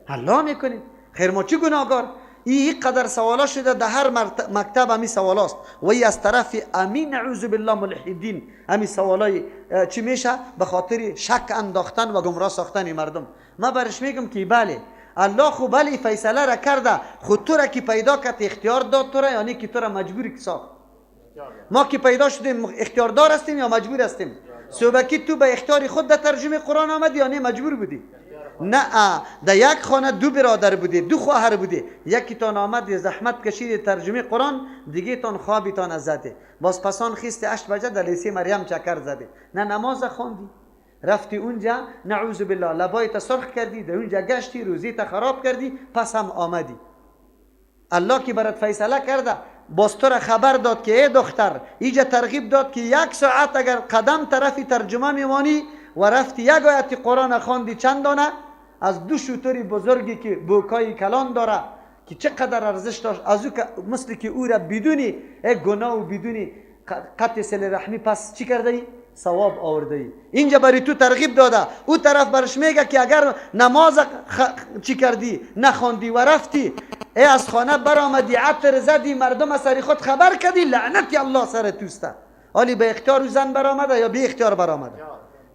الله میکنیم. خیر ما چی گناهگار؟ این قدر سوالا شده در هر مکتب همی سوالاست و ای از طرف امین نعوذ بالله ملحدین همی سوالای چی میشه؟ به خاطر شک انداختن و گمراه ساختن مردم. ما برش میگم که بله الله خو بله فیصله را کرده، خود تو را که پیدا کرد اختیار داد تو را، یعنی که تو را مجبور ساخت. ما که پیدا شدیم اختیار دار هستیم یا مجبور هستیم؟ صبحکی تو به اختیار خود در ترجمه قرآن آمدی یا نه مجبور بودی؟ نه، در یک خانه دو برادر بودی، دو خواهر بودی، یکی تان آمد زحمت کشید ترجمه قرآن، دیگه تان خوابی تان زده، باز پسان خیست 8 بجه در لیسه مریم چکر زده، نه نماز خواندی، رفتی اونجا نعوذ بالله لبایت سرخ کردی، در اونجا گشتی، روزی تا خراب کردی، پس هم آمدی. الله که برات فیصله کرده باز تو را خبر داد که ای دختر، اینجا ترغیب داد که 1 ساعت اگر قدم طرفی ترجمه میمانی و رفتی یک آیت قرآن خواندی چند دانه از دو شتر بزرگی که بوکای کلان داره که چقدر ارزش داشت، از او که مثل که او را بدونی ای گناه و بدونی قطع صله رحمی پس چی کرده ای؟ ثواب آورده ای. اینجا برای تو ترغیب داده. او طرف برش میگه که اگر نماز چی کردی نخواندی و رفتی ای از خانه برآمدی عطر زدی مردم از سر خود خبر کردی، لعنتی الله سر توسته. حالی به اختیار زن برآمده یا بی اختیار برآمده؟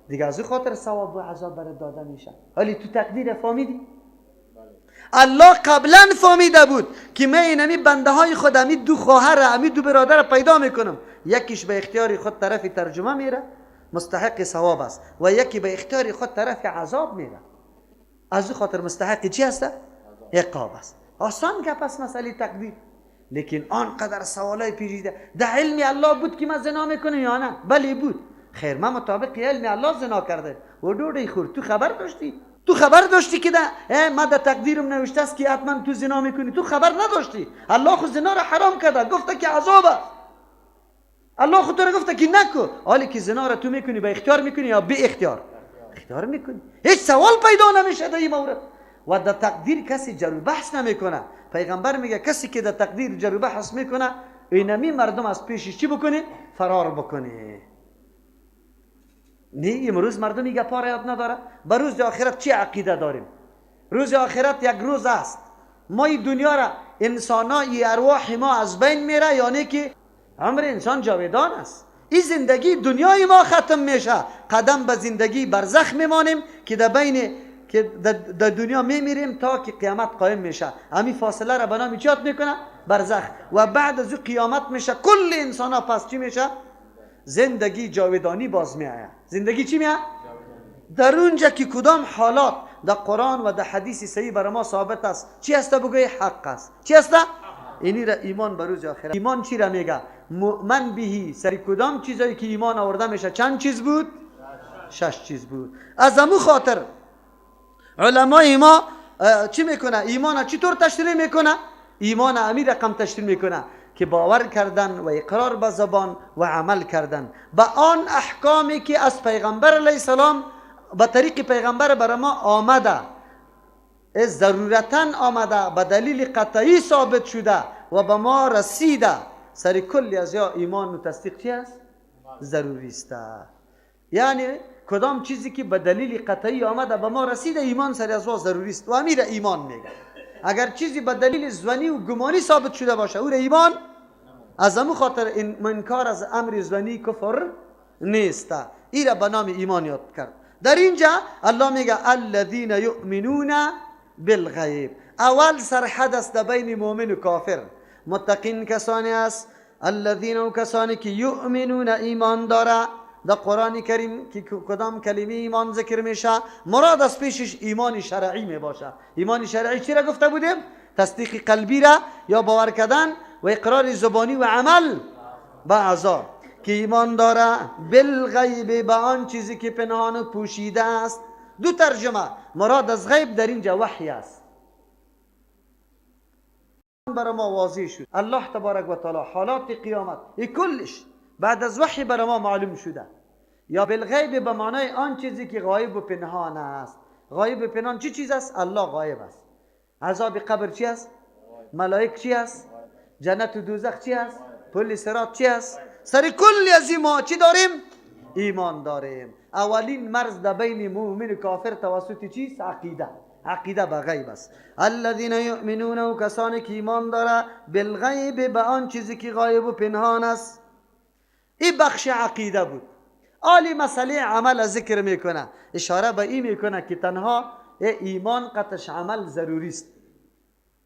دیگه از خاطر ثواب و عذاب برات داده میشه. حالی تو تقدیر فهمیدی؟ الله قبلا فهمیده بود که من اینمی بنده های خود، امی دو خواهر، امی دو برادر پیدا میکنم، یکیش به اختیار خود طرف ترجمه میره مستحق ثواب است و یکی به اختیار خود طرف عذاب میره، از او خاطر مستحق چی هست؟ عقاب است. آسان گپ است مسئله تقدیر، لیکن آنقدر سوالای پیچیده. در علم الله بود که من زنا میکنم یا نه؟ بله بود. خیر من مطابق علم الله زنا کرده و ډوډۍ خور. تو خبر داشتی؟ تو خبر داشتی که ده ما در تقدیرم نوشته است که حتما تو زنا میکنی؟ تو خبر نداشتی. الله خو زنا را حرام کرده، گفته که عذاب است. الله خو تو را گفته که نکو. حالی که زنا را تو میکنی به اختیار میکنی یا بی اختیار؟ اختیار میکنی. هیچ سوال پیدا نمیشه در این مورد. و در تقدیر کسی جر و بحث نمیکنه. پیغمبر میگه کسی که در تقدیر جر و بحث میکنه اینمی مردم از پیشش چی بکنه؟ فرار بکنه. نه امروز مردم این گپا را یاد نداره. به روز آخرت چی عقیده داریم؟ روز آخرت یک روز است. ما این دنیا را انسانای ارواح ما از بین میره، یعنی که عمر انسان جاودان است. این زندگی دنیای ما ختم میشه، قدم به زندگی برزخ میمانیم که در بین که در دنیا میمیریم تا که قیامت قایم میشه. همین فاصله را به نام چی یاد میکنه؟ برزخ. و بعد از او قیامت میشه، کل انسان ها پس چی میشه؟ زندگی جاودانی باز میآید. زندگی چی میآید؟ در اونجا که کدام حالات در قرآن و در حدیث صحیح بر ما ثابت است، چی است؟ بگوی حق است. چی است؟ اینی را ایمان به روز آخرت. ایمان چی را میگه؟ مؤمن بهی. سر کدام چیزایی که ایمان آورده میشه؟ چند چیز بود؟ 6 چیز بود. از امو خاطر علمای ما چی میکنه؟ ایمان چطور تشریح میکنه؟ ایمان امی رقم تشریح میکنه که باور کردن و اقرار به زبان و عمل کردن به آن احکامی که از پیغمبر علیه السلام به طریق پیغمبر بر ما آمده، ضرورتا آمده، به دلیل قطعی ثابت شده و به ما رسیده. سر کلی از یا ایمان و تصدیق چی است؟ ضروری است. یعنی کدام چیزی که به دلیل قطعی آمده به ما رسیده، ایمان سر از ضروری است و امیر ایمان میگه. اگر چیزی به دلیل ظنی و گمانی ثابت شده باشه او را ایمان از امو خاطر انکار از امر ظنی کفر نیست. ای را به نام ایمان یاد کرد. در اینجا الله میگه الذین یؤمنون بالغیب. اول سرحد است بین مؤمن و کافر. متقین کسانی است، الذین و کسانی که یؤمنون ایمان داره. در قرآن کریم که کدام کلمه ایمان ذکر میشه مراد از پیشش ایمان شرعی می باشه. ایمان شرعی چی را گفته بودیم؟ تصدیق قلبی را یا باور کردن و اقرار زبانی و عمل به اعضا. که ایمان داره بالغیب، به آن چیزی که پنهان و پوشیده است. دو ترجمه مراد از غیب در اینجا وحی است. برای ما واضح شد الله تبارک و تعالی حالات قیامت ای کلش بعد از وحی برای ما معلوم شده. یا بالغیب به معنای آن چیزی که غایب و پنهان است. غایب و پنهان چی چیز است؟ الله غایب است. عذاب قبر چی است؟ ملائک چی است؟ جنت و دوزخ چی است؟ پل صراط چی است؟ سر کل از ما چی داریم؟ ایمان داریم. اولین مرز در بین مؤمن و کافر توسط چیست؟ عقیده. عقیده به غیب است. الذین یؤمنون، و کسانی که ایمان داره بالغیب، به آن چیزی که غایب و پنهان است. این بخش عقیده بود. آلی مسئله عمل ذکر میکنه، اشاره به این میکنه که تنها ایمان قطش عمل ضروری است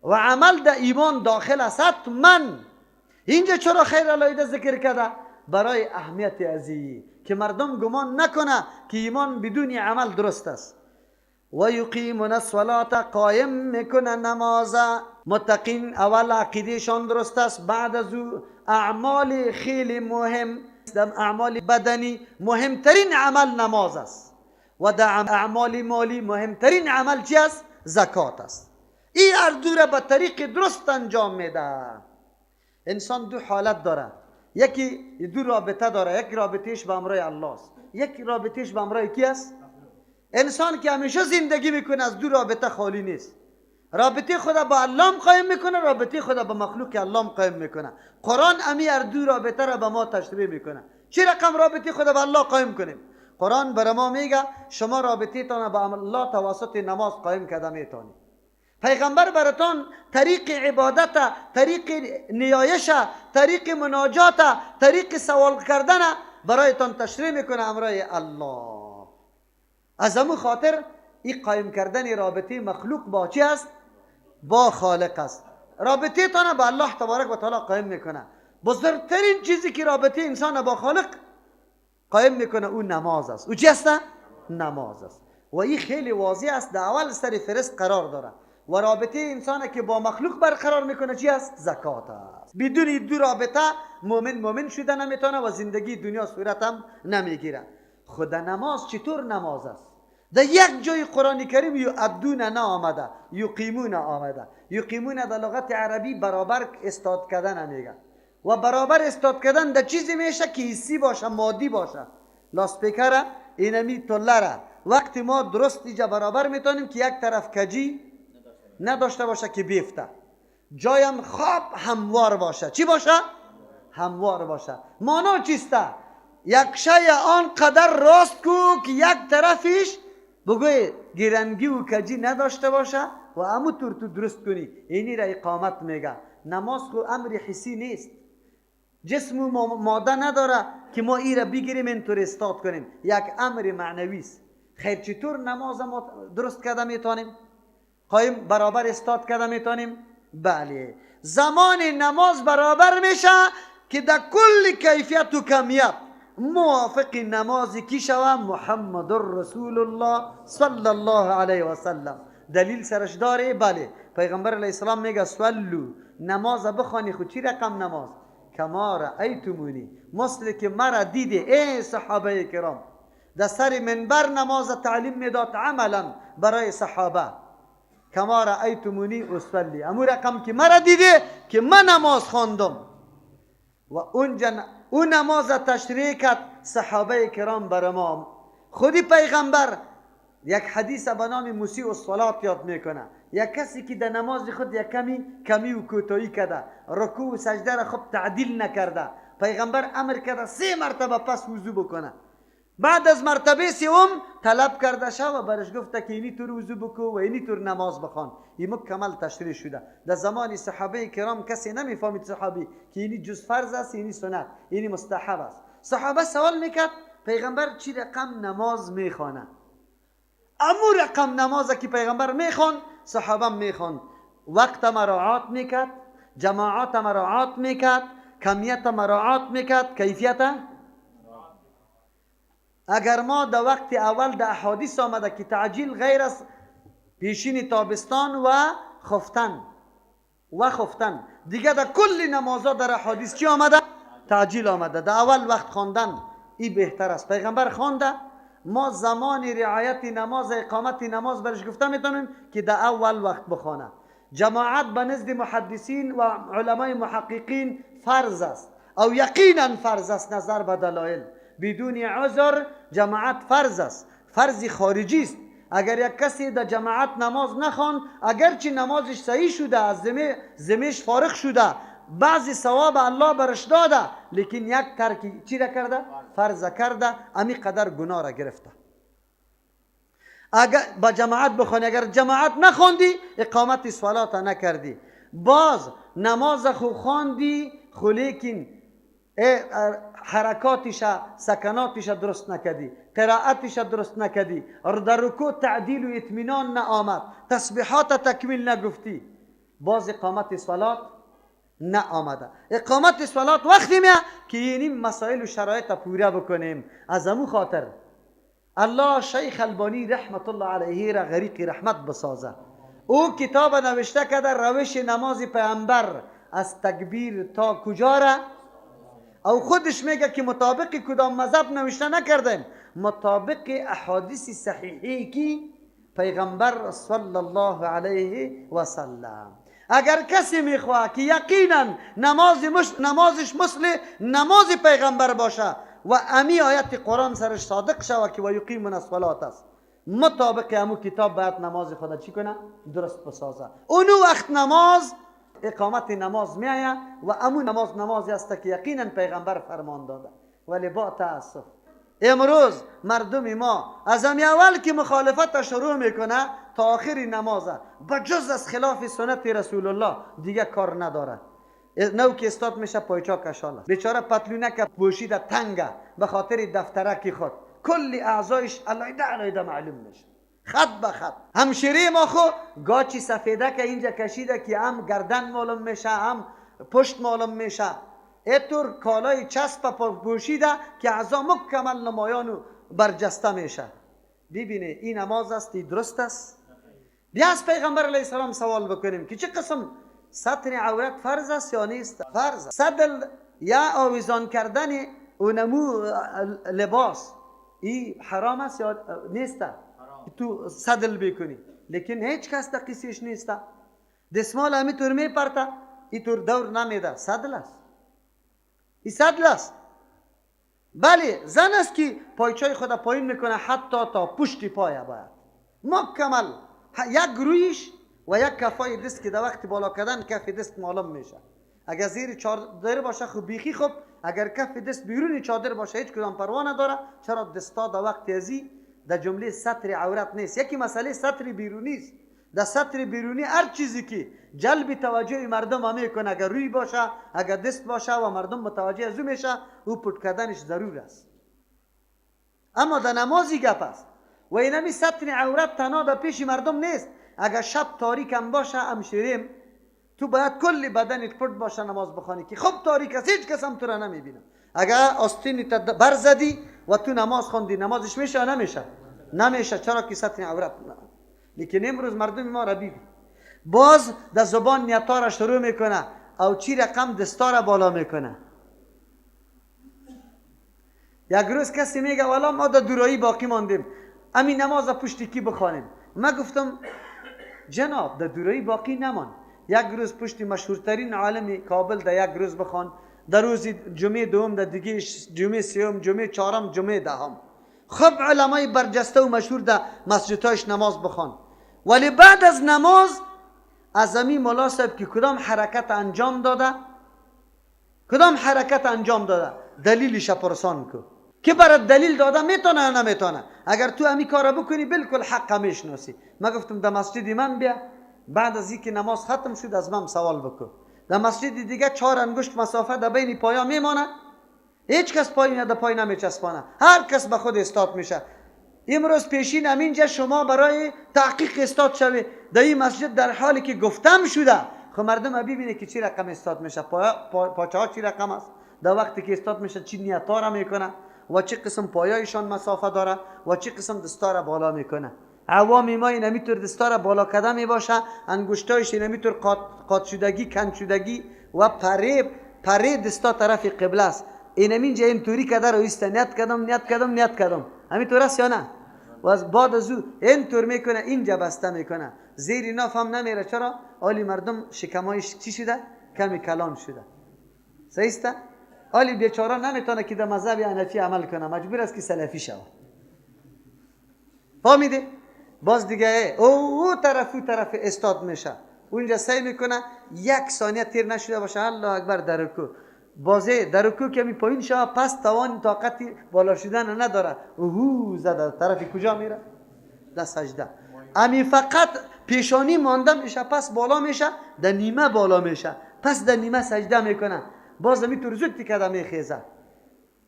و عمل در ایمان داخل است. من اینجا چرا خیر علایده ذکر کرده؟ برای اهمیت ازی که مردم گمان نکنه که ایمان بدون عمل درست است. و یقیمون الصلاة، قایم میکنه نماز. متقین اول عقیدهشان درست است، بعد از او اعمال خیلی مهم، در اعمال بدنی مهمترین عمل نماز است و در اعمال مالی مهمترین عمل چی است؟ زکات است. این هر دو را به طریق درست انجام میده. انسان دو حالت داره، یکی دو رابطه داره، یک رابطهش به امرای الله است، یک رابطهش به امرای کی است؟ انسان که همیشه زندگی میکنه از دو رابطه خالی نیست. رابطه خدا با الله قایم میکنه، رابطه خدا با مخلوق الله قایم میکنه. قرآن امی هر دو رابطه را به ما تشریح میکنه. چه رقم رابطه خدا با الله قایم کنیم؟ قرآن بر ما میگه شما رابطه تان با الله توسط نماز قایم کرده میتونید. پیغمبر براتان طریق عبادت، طریق نیایش، طریق مناجات، طریق سوال کردن برایتان تشریح میکنه امرای الله. از همون خاطر این قایم کردن رابطه مخلوق با چی است؟ با خالق است. رابطه تان با الله تبارک و تعالی قایم میکنه. بزرگترین چیزی که رابطه انسان با خالق قایم میکنه او نماز است. او چی است؟ نماز است. و این خیلی واضح است، در اول سر فرست قرار داره. و رابطه انسان که با مخلوق برقرار میکنه چی است؟ زکات است. بدون دو رابطه مؤمن مؤمن شده نمیتونه و زندگی دنیا صورت هم نمیگیره. خود نماز چطور نماز است؟ در یک جای قرآن کریم یؤدون نه آمده، یقیمون آمده. یقیمون در لغت عربی برابر استاد کردن میگه و برابر استاد کردن در چیزی میشه که حسی باشه، مادی باشه. لاسپیکر اینمی تله وقتی ما درست اینجا برابر میتونیم که یک طرف کجی نداشته باشه که بیفته، جایم خواب هموار باشه. چی باشه؟ هموار باشه. مانا چیسته؟ یک شی آن قدر راست کو که یک طرفش بگوی گیرنگی و کجی نداشته باشه و امو طور تو درست کنی. اینی را اقامت میگه. نماز خو امر حسی نیست، جسم و ماده نداره که ما ای را بگیریم اینطور استاد کنیم. یک امر معنوی است. خیر چطور نماز ما درست کرده میتونیم؟ قایم برابر استاد کرده میتونیم؟ بله، زمان نماز برابر میشه که در کل کیفیت و کمیت موافق نماز کی شوه؟ محمد رسول الله صلی الله علیه و سلم. دلیل سرش داره؟ بله، پیغمبر علیه السلام میگه صلو، نماز بخوانی. خود چی رقم نماز؟ کما رأیتمونی، مثل که مرا دیده ای صحابه کرام. در سر منبر نماز تعلیم میداد عملا برای صحابه. کما رأیتمونی اصلی، امو رقم که مرا دیده که من نماز خواندم و اونجا او نماز تشریح کرد صحابه کرام بر ما. خودی پیغمبر یک حدیث به نام مسیء الصلات یاد میکنه. یک کسی که در نماز خود یک کمی و کوتاهی کرده، رکوع و سجده را خوب تعدیل نکرده، پیغمبر امر کرده 3 مرتبه پس وضو بکنه. بعد از مرتبه سوم طلب کرده شو و برش گفته که اینی طور وضو بکو و اینی طور نماز بخوان. این مکمل تشریح شده. در زمان صحابه کرام کسی نمیفهمید صحابی که اینی جز فرض است، اینی سنت، اینی مستحب است. صحابه سوال میکرد پیغمبر چی رقم نماز میخوانه؟ امو رقم نماز که پیغمبر میخوان صحابه میخوان. وقت مراعات میکرد، جماعت مراعات میکرد، کمیت مراعات میکرد، کیفیت. اگر ما در وقت اول در احادیث آمده که تعجیل غیر از پیشین تابستان و خفتن، دیگه در کل نمازها در احادیث چی آمده؟ تعجیل آمده. در اول وقت خواندن این بهتر است. پیغمبر خوانده، ما زمان رعایت نماز، اقامت نماز برش گفته میتونیم که در اول وقت بخوانه. جماعت به نزد محدثین و علمای محققین فرض است، او یقینا فرض است نظر به دلایل. بدون عذر جماعت فرض است، فرض خارجی است. اگر یک کسی در جماعت نماز نخواند، اگرچه نمازش صحیح شده، از ذمهش فارغ شده، بعضی ثواب الله برش داده، لیکن یک ترک چی را کرده؟ فرض کرده، امی قدر گناه را گرفته. اگر با جماعت بخوانی، اگر جماعت نخواندی اقامت صلات نکردی، باز نماز خو خواندی خو لیکن حرکاتش سکناتش درست نکردی، قرائتش درست نکردی، در رکوع تعدیل و اطمینان نآمد، تسبیحات تکمیل نگفتی، باز اقامت صلات نآمده. اقامت صلات وقتی میاد که این مسائل و شرایط پوره بکنیم. از امو خاطر الله شیخ البانی رحمت الله علیه را غریق رحمت بسازه، او کتاب نوشته کرده روش نماز پیامبر از تکبیر تا کجا را، او خودش میگه که مطابق کدام مذهب نوشته نکردیم، مطابق احادیث صحیحی کی پیغمبر صلی الله علیه و سلم. اگر کسی میخواه که یقینا نمازش مثل نماز پیغمبر باشه و امی آیت قرآن سرش صادق شوه که و یقیمون الصلاة است، مطابق امو کتاب باید نماز خدا چی کنه؟ درست بسازه. اونو وقت نماز اقامت نماز میآید و امو نماز نمازی است که یقینا پیغمبر فرمان داده. ولی با تاسف امروز مردم ما از امی اول که مخالفت شروع میکنه تا آخر نمازه بجز از خلاف سنت رسول الله دیگه کار نداره. نو که استاد میشه پایچا کشاله، بیچاره پتلونک پوشیده تنگه به خاطر دفترک خود، کل اعضایش علایده علایده معلوم میشه، خط به خط. همشیره ما خو گاچی سفیده که اینجا کشیده که هم گردن معلوم میشه هم پشت معلوم میشه، اینطور کالای چسب پوشیده که اعضا مکمل نمایان و برجسته میشه. ببینه این نماز است، این درست است؟ بیا از پیغمبر علیه السلام سوال بکنیم که چه قسم ستر عورت فرض است یا نیست؟ فرض. سدل یا آویزان کردن اونمو لباس ای حرام است یا نیست؟ تو سدل بکنی، لیکن هیچ کس تقیسیش نیست. دسمال همی طور میپرته، ای طور دور نمیده، سدل است، ای سدل است. بله زن است که پایچای خود پایین میکنه حتی تا پشت پایه باید مکمل، یک رویش و یک کفای دست که در وقت بالا کردن کف دست معلوم میشه. اگر زیر چادر باشه خب بیخی خوب، اگر کف دست بیرون چادر باشه هیچ کدام پروا نداره، چرا دستا در وقت ازی در جمله ستر عورت نیست. یکی مسئله ستر بیرونی است. در ستر بیرونی هر چیزی که جلب توجه مردم هم میکنه، اگر روی باشه اگر دست باشه و مردم متوجه از او میشه، او پټ کردنش ضرور است. اما در نمازی گپ است و اینمی ستر عورت تنها در پیش مردم نیست. اگر شب تاریک هم باشه همشیریم تو باید کل بدنت پټ باشه نماز بخوانی که خب تاریک است هیچ کس هم تو را نمیبینه. اگر آستینت برزدی و تو نماز خواندی نمازش میشه نمیشه؟ نمیشه. چرا که ستر عورت نه. لیکن امروز مردم ما را بیبی باز در زبان نیتا را شروع میکنه او چی رقم دستا را بالا میکنه. یک روز کسی میگه والا ما در دورایی باقی ماندیم، امی نماز پشت کی بخوانیم؟ ما گفتم جناب در دورایی باقی نمان، یک روز پشت مشهورترین عالم کابل در یک روز بخوان، در روز جمعه دوم، در دیگه جمعه سوم، جمعه چهارم، جمعه دهم. خب علمای برجسته و مشهور در مسجدهاش نماز بخوان، ولی بعد از نماز از امی مولا صاحب که کدام حرکت انجام داده، کدام حرکت انجام داده دلیلش پرسان کو که برات دلیل داده میتونه یا نمیتونه. اگر تو امی کارا بکنی بالکل حق میشناسی. ما گفتم در مسجد من بیا، بعد از اینکه نماز ختم شد از من سوال بکن. در مسجد دیگه 4 انگشت مسافه در بین پایا میمانه، هیچ کس پای در پای نمیچسبانه، هر کس به خود استاد میشه. امروز پیشین همینجا شما برای تحقیق استاد شوی در این مسجد، در حالی که گفتم شده خب مردم ببینه که چی رقم استاد میشه، پاچه ها چی رقم است، در وقتی که استاد میشه چی نیتا را میکنه و چه قسم پایایشان مسافه داره و چه قسم دستار بالا میکنه. عوام ما این همیطور دستار بالا کده میباشه، انگشتایش این همیطور قات شدگی، کند شدگی و پره دستا طرف قبله است. این همینجا اینطوری کده رو ایسته، نیت کدم نیت کدم نیت کدم، همینطور است یا نه؟ و از بعد از او اینطور میکنه، اینجا بسته میکنه، زیر ناف هم نمیره. چرا؟ آلی مردم شکمایش چی شده؟ کمی کلان شده. صحیح است؟ آلی بیچاره نمیتونه که در مذهب حنفی عمل کنه، مجبور است که سلفی شود. فهمیدی؟ باز دیگه او طرف او طرف استاد میشه، اونجا سعی میکنه یک ثانیه تیر نشده باشه، الله اکبر در رکوع. بازه در رکوع که می پایین شه، پس توان طاقت بالا شدن نداره، اوه زده طرف کجا میره؟ در سجده. امی فقط پیشانی مانده میشه، پس بالا میشه، در نیمه بالا میشه، پس در نیمه سجده میکنه، باز امی طور زود تکده میخیزه.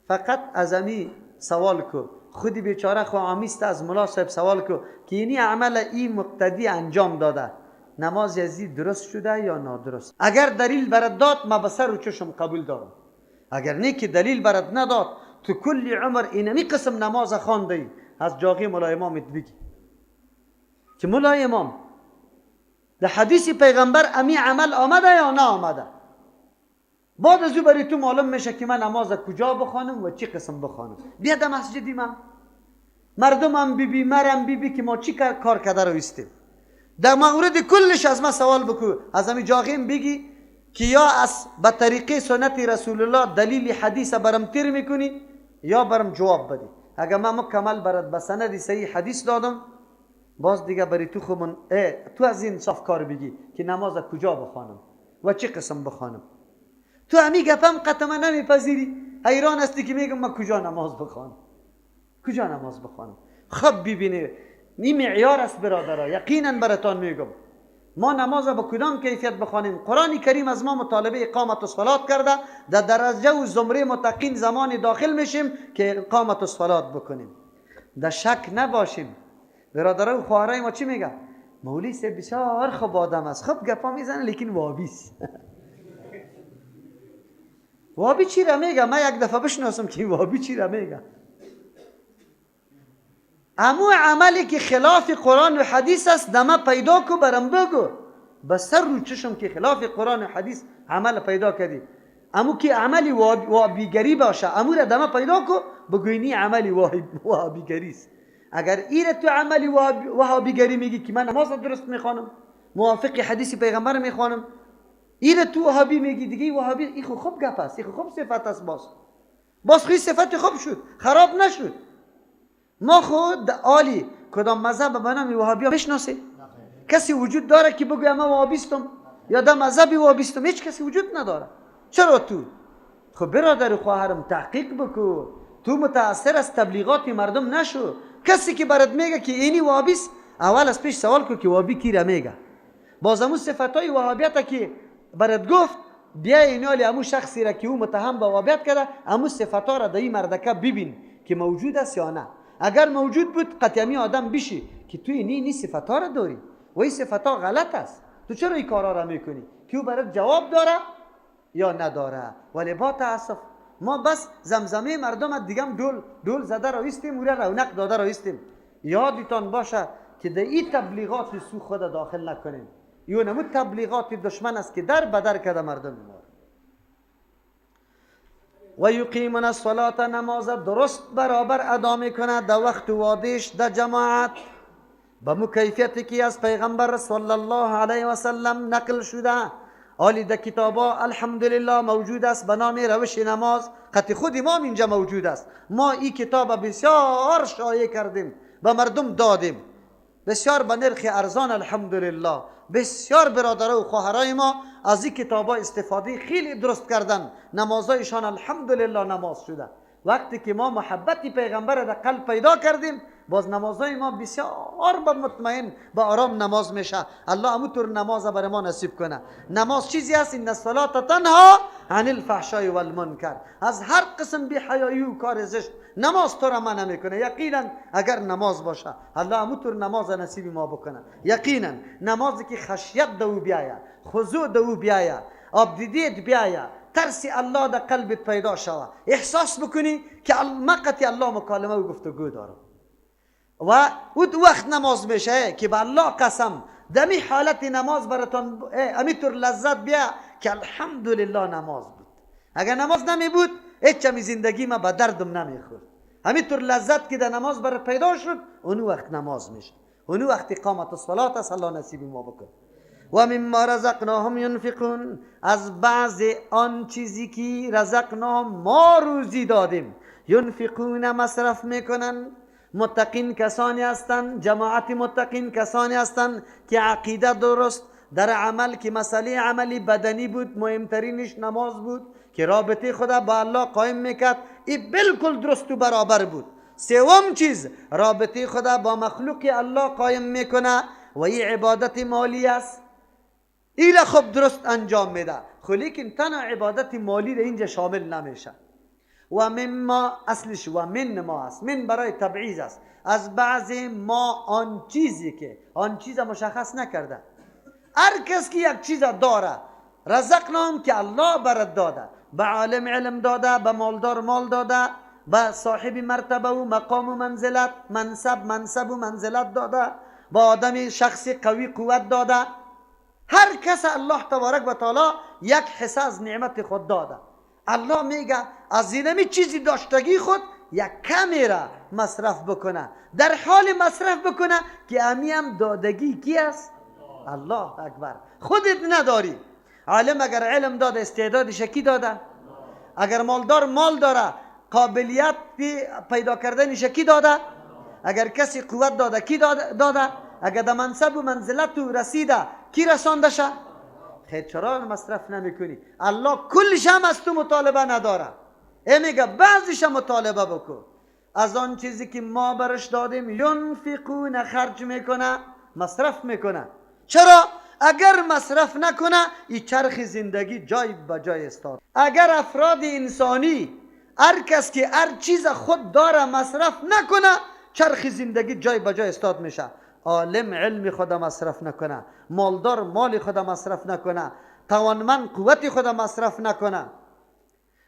فقط از امی سوال کو، خودی بیچاره خو عامیست، از ملا صاحب سوال کو که اینی عمل این مقتدی انجام داده، نماز ازی درست شده یا نادرست؟ اگر دلیل برات داد ما به سر و چشم قبول دارم، اگر نه که دلیل برات نداد تو کل عمر اینمی قسم نماز خوانده ای، از جاغی ملا امامت بگی که ملا امام در حدیث پیغمبر امی عمل آمده یا نه آمده؟ بعد از او برای تو معلوم میشه که من نماز کجا بخوانم و چی قسم بخوانم. بیا در مسجدی من مردمم بی بی مرم بی بی که ما چی کار کرده رو ایستیم. در مورد کلش از ما سوال بکو، از همی جاغیم بگی که یا از به طریقه سنت رسول الله دلیل حدیث برم تیر میکنی یا برم جواب بدی. اگر من مکمل برات به سند صحیح حدیث دادم، باز دیگه برای تو خو تو از این صاف کار بگی که نماز کجا بخوانم و چه قسم بخوانم. تو همی گپم قطعا نمیپذیری، حیران هستی که میگم من کجا نماز بخوانم، کجا نماز بخوانم. خب ببینی این معیار است برادرها، یقینا براتان میگم ما نماز با کدام کیفیت بخوانیم. قرآن کریم از ما مطالبه اقامت الصلات کرده، در درجه و زمره متقین زمان داخل میشیم که اقامت الصلات بکنیم، در شک نباشیم. برادرها و خواهرای ما چی میگه؟ مولوی صاحب بسیار خوب آدم است، خوب گپا میزنه لیکن وابی است. وابی چی را میگه؟ من یک دفعه بشناسم که وابی چی را میگه. امو عملی که خلاف قرآن و حدیث است دمه پیدا کو برم بگو، به سر رو چشم که خلاف قرآن و حدیث عمل پیدا کردی. امو که عملی وابیگری باشه امو را دمه پیدا کو بگوینی عملی وابیگری است. اگر ایره تو عملی وهابیگری میگی که من نماز درست میخوانم، موافق حدیث پیغمبر میخوانم، ایره تو وهابی میگی دیگه وهابی ای خوب گپ است، ای خوب صفت است، باز خی صفت خوب شد، خراب نشد. ما خود عالی کدام مذهب به نام وهابی بشناسه؟ کسی وجود داره که بگوید من وهابیستم یا در مذهب وهابیستم؟ هیچ کسی وجود نداره. چرا تو؟ خب برادر خواهرم تحقیق بکو، تو متاثر از تبلیغات مردم نشو. کسی که برات میگه که اینی وهابیست، اول از پیش سوال کن که وهابی کی را میگه. باز امو صفتای وهابیت که برات گفت، بیا اینالی امو شخصی را که او متهم به وهابیت کرده، امو صفتا را در این مردکه ببین که موجود است یا نه. اگر موجود بود قطعی آدم بشی که تو اینی صفتا را داری و این صفتا غلط است، تو چرا این کارا را میکنی؟ که او برات جواب داره یا نداره. ولی با تاسف ما بس زمزمه مردم دیگه دول دول زده را ایستیم، او را رونق داده را ایستیم. یادتان باشه که در این تبلیغات سو خود داخل نکنیم. یو نمو تبلیغات دشمن است که در بدر کرده مردم ما. و یقیمون الصلاة، نماز درست برابر ادا میکنه در وقت وادش در جماعت با مو کیفیتی که از پیغمبر صلی الله علیه و سلم نقل شده. آلی در کتابا الحمدلله موجود است به نام روش نماز، قطع خود امام اینجا موجود است. ما این کتاب بسیار شایع کردیم، به مردم دادیم، بسیار به نرخ ارزان الحمدلله. بسیار برادرها و خواهرای ما از این کتابا استفاده خیلی درست کردن، نمازایشان الحمدلله نماز شده. وقتی که ما محبت پیغمبر در قلب پیدا کردیم، باز نمازای ما بسیار با مطمئن با آرام نماز میشه. الله همونطور نماز برای ما نصیب کنه. نماز چیزی است، ان الصلاة تنها عن الفحشاء والمنکر، از هر قسم بی حیایی و کار زشت نماز تو را منع میکنه. یقینا اگر نماز باشه الله همونطور نماز نصیب ما بکنه. یقینا نمازی که خشیت دو بیایه، خضوع دو بیایه، آب دیدیت بیایه، ترس الله در قلبت پیدا شوه، احساس بکنی که مقتی الله مکالمه و گفتگو دارم. و او وقت نماز میشه که به الله قسم دمی حالت نماز براتون امیطور لذت بیا که الحمدلله نماز بود. اگر نماز نمی بود هیچ همی زندگی ما به دردم نمیخورد. همینطور لذت که در نماز برات پیدا شد، اونو وقت نماز میشه، اونو وقت اقامت الصلاة است. الله نصیب ما بکن. و مما رزقناهم ینفقون، از بعض آن چیزی که رزقناهم ما روزی دادیم، ینفقون مصرف میکنن. متقین کسانی هستند، جماعت متقین کسانی هستند که عقیده درست، در عمل که مسئله عملی بدنی بود، مهمترینش نماز بود که رابطه خدا با الله قایم میکرد، این بالکل درست و برابر بود. سوم چیز، رابطه خدا با مخلوق الله قایم میکنه و این عبادت مالی است، این را خوب درست انجام میده. خو لیکن تنها عبادت مالی را اینجا شامل نمیشه. و مما اصلش و من ما است، من برای تبعیض است، از بعض ما آن چیزی که آن چیز مشخص نکرده. هر کس که یک چیز داره، رزقناهم که الله برات داده، به عالم علم داده، به مالدار مال داده، به صاحب مرتبه و مقام و منزلت، منصب و منزلت داده، به آدم شخص قوی قوت داده. هر کس الله تبارک و تعالی یک حصه از نعمت خود داده. الله میگه از اینمی چیزی داشتگی خود یک کمی را مصرف بکنه، در حال مصرف بکنه که امی هم دادگی کی است؟ الله اکبر. خودت نداری. عالم اگر علم داده، استعدادش کی داده؟ اگر مالدار مال داره، قابلیت پیدا کردنش کی داده؟ اگر کسی قوت داده، کی داده؟ اگر در منصب و منزلت و رسیده، کی رسانده شه؟ خیر، چرا مصرف نمیکنی؟ الله کلش هم از تو مطالبه نداره، ای میگه بعضیش مطالبه بکن. از آن چیزی که ما برش دادیم ینفقون، خرج میکنه، مصرف میکنه. چرا؟ اگر مصرف نکنه این چرخ زندگی جای به جای استاد. اگر افراد انسانی هر کس که هر چیز خود داره مصرف نکنه، چرخ زندگی جای به جای استاد میشه. عالم علم خود مصرف نکنه، مالدار مال خود مصرف نکنه، توانمند قوت خود مصرف نکنه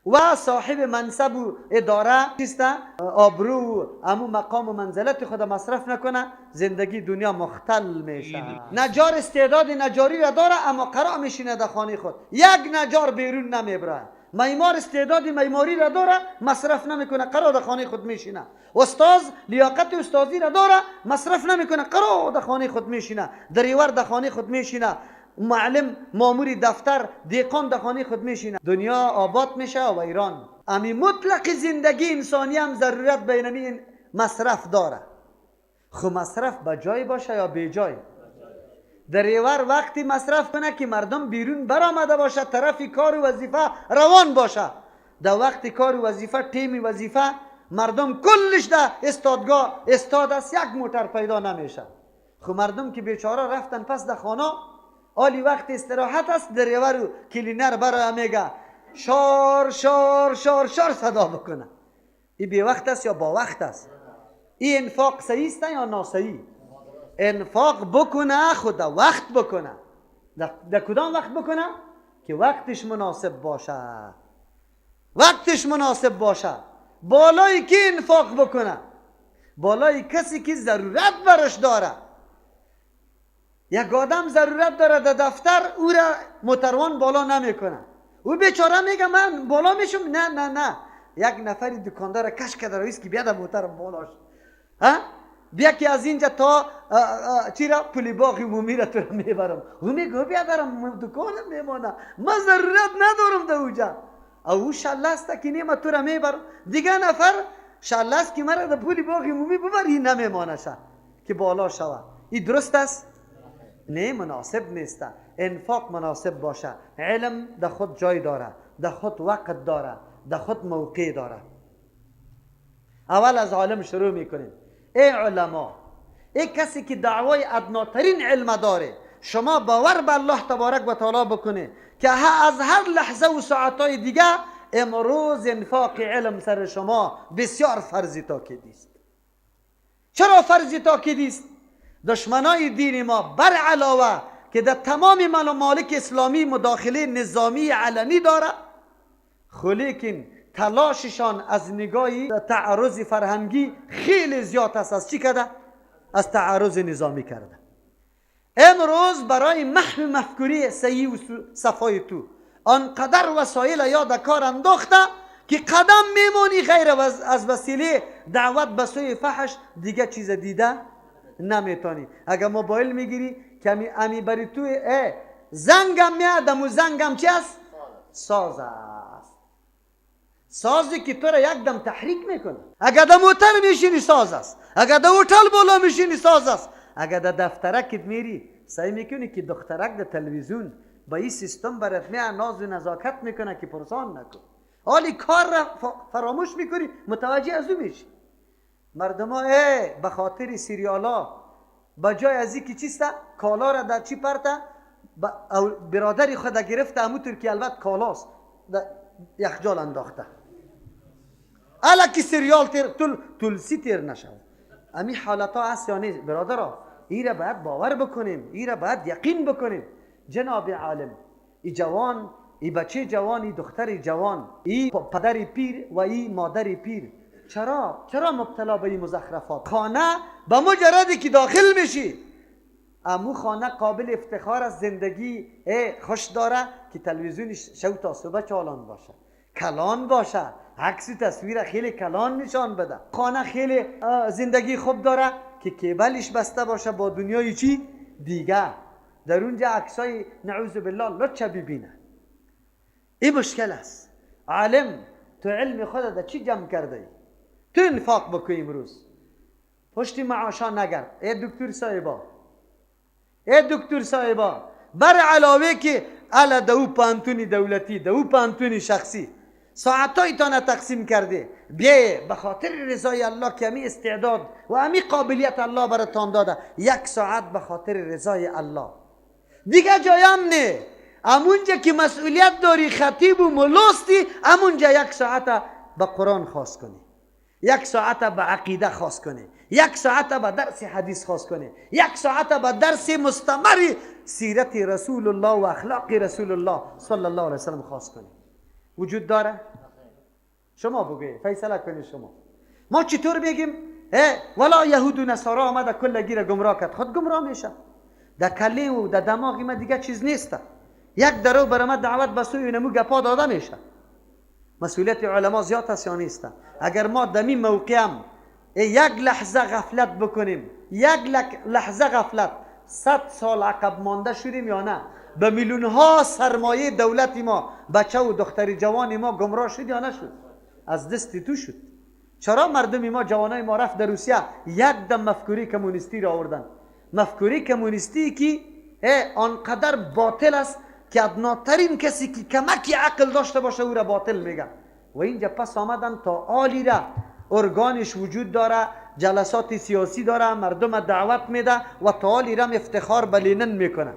و صاحب منصب و اداره چیست، آبرو و امو مقام و منزلت خود مصرف نکنه، زندگی دنیا مختل میشه. نجار استعداد نجاری را داره اما قرار میشینه در خانه خود، یک نجار بیرون نمیبره. معمار استعداد معماری را داره، مصرف نمیکنه، قرار در خانه خود میشینه. استاد لیاقت استادی را داره، مصرف نمیکنه، قرار در خانه خود میشینه. دریور در خانه خود میشینه، معلم، مامور دفتر، دیقان در خانه خود میشینه. دنیا آباد میشه و ایران. امی مطلق زندگی انسانی هم ضرورت به اینمی مصرف داره. خو مصرف به جای باشه یا بی جای؟ دریور وقتی مصرف کنه که مردم بیرون برآمده باشه، طرف کار و وظیفه روان باشه. در وقت کار و وظیفه، تیم وظیفه، مردم کلش در استادگاه استاد است، یک موتر پیدا نمیشه. خو مردم که بیچاره رفتن پس در خانه، آلی وقت استراحت است، دریور و کلینر برای میگه شار شار شار شار صدا بکنه. این بی وقت است یا با وقت است؟ این انفاق صحیح است یا ناصحیح؟ انفاق بکنه، خود وقت بکنه. در کدام وقت بکنه؟ که وقتش مناسب باشه. وقتش مناسب باشه. بالای کی انفاق بکنه؟ بالای کسی که ضرورت برش داره. یک آدم ضرورت داره در دفتر، او را موتروان بالا نمیکنه. او بیچاره میگه من بالا میشم. نه نه نه، یک نفری دکاندار کش کرده رئیس که بیاد موترم بالاش، ها بیا که از اینجا تا چی را پلی باغ عمومی را تو را میبرم. او میگه بیا برم دکانم میمانه، من ضرورت ندارم در اونجا. او شله است که نه تو را میبرم. دیگه نفر شله است که مرا در پلی باغ عمومی ببر، این نمیمانه شه که بالا شوه. این درست است؟ نه، مناسب نیست. انفاق مناسب باشه. علم در خود جای داره، در خود وقت داره، در خود موقع داره. اول از عالم شروع میکنیم. ای علما، ای کسی که دعوای ادناترین علم داره، شما باور به الله تبارک و تعالی بکنه که از هر لحظه و ساعتهای دیگه امروز انفاق علم سر شما بسیار فرضی تاکیدی است. چرا فرضی تاکیدی است؟ دشمنای دین ما بر علاوه که در تمام ممالک اسلامی مداخله نظامی علنی داره، خو لیکن تلاششان از نگاهی تعرض فرهنگی خیلی زیاد است. از چی کرده؟ از تعرض نظامی کرده. امروز برای محو مفکوری صحیح و صفای تو آنقدر وسایل یاد کار انداخته که قدم میمونی غیر از وسیله دعوت به سوی فحش دیگه چیز دیده نمیتونی. اگر موبایل میگیری کمی امی بری توی زنگم میاد، امو زنگم چی است؟ ساز است. سازی که تو را یک دم تحریک میکنه. اگر در موتر میشینی ساز است، اگر در هتل بالا میشینی ساز است، اگر در دفترکت میری سعی میکنی که دخترک در تلویزیون با این سیستم برات می ناز و نزاکت میکنه که پرسان نکن، حالی کار را فراموش میکنی، متوجه از او میشی. مردم ها به خاطر سریالا با جای از که چیسته کالا را در چی پرته برادر خود گرفته، همونطور که البته کالاست در یخجال انداخته، الکی سریال تیر تلسی تیر نشود. امی حالت ها هست یا نیست برادرها؟ ای را باید باور بکنیم، ای را باید یقین بکنیم. جناب عالم، ای جوان، ای بچه جوان، ای دختر جوان، ای پدر پیر و ای مادر پیر، چرا مبتلا به این مزخرفات؟ خانه به مجردی که داخل میشی، امو خانه قابل افتخار از زندگی خوش داره که تلویزیونش شو تا صبح چالان باشه، کلان باشه، عکس تصویر خیلی کلان نشان بده. خانه خیلی زندگی خوب داره که کیبلش بسته باشه با دنیای چی دیگه، در اونجا عکسای نعوذ بالله لچه ببینه. این مشکل است. عالم تو علم خود در چی جمع کرده ای؟ تو انفاق بکنی امروز، پشت معاشا نگرد. ای دکتر صاحبا، ای دکتر صاحبا، بر علاوه که الا دو پانتونی دولتی، دو پانتونی شخصی، ساعتای تانه تقسیم کرده، بیه به خاطر رضای الله که امی استعداد و امی قابلیت الله براتان داده، یک ساعت به خاطر رضای الله. دیگه جایم نه، امونجا که مسئولیت داری، خطیب و ملاستی، امونجا یک ساعت به قرآن خاص کنی، یک ساعت به عقیده خاص کنی، یک ساعت به درس حدیث خاص کنی، یک ساعت به درس مستمر سیرت رسول الله و اخلاق رسول الله صلی الله علیه وسلم خاص کنی. وجود داره؟ شما بگوید، فیصله کنید شما. ما چطور بگیم؟ ولا یهود و نصارا آمده کل گیر گمراه کرد، خود گمراه میشه. در کله و در دماغ ما دیگه چیز نیست. یک درو برای ما دعوت به سوی نمو گپا داده میشه. مسئولیت علما زیاد است یا نیست؟ اگر ما دمی موقعم یک لحظه غفلت بکنیم، یک لحظه غفلت، 100 سال عقب مانده شدیم یا نه؟ به میلیون ها سرمایه دولت ما، بچه و دختر جوان ما گمراه شد یا نشد؟ از دست تو شد. چرا مردم ما، جوانای ما رفت در روسیه یک دم مفکوری کمونیستی را آوردن؟ مفکوری کمونیستی که آنقدر باطل است که ادناترین کسی که کمکی عقل داشته باشه او را باطل میگه. و اینجا پس آمدن تا عالی را ارگانش وجود داره، جلسات سیاسی داره، مردم دعوت میده و تا عالی را افتخار به لینن میکنه.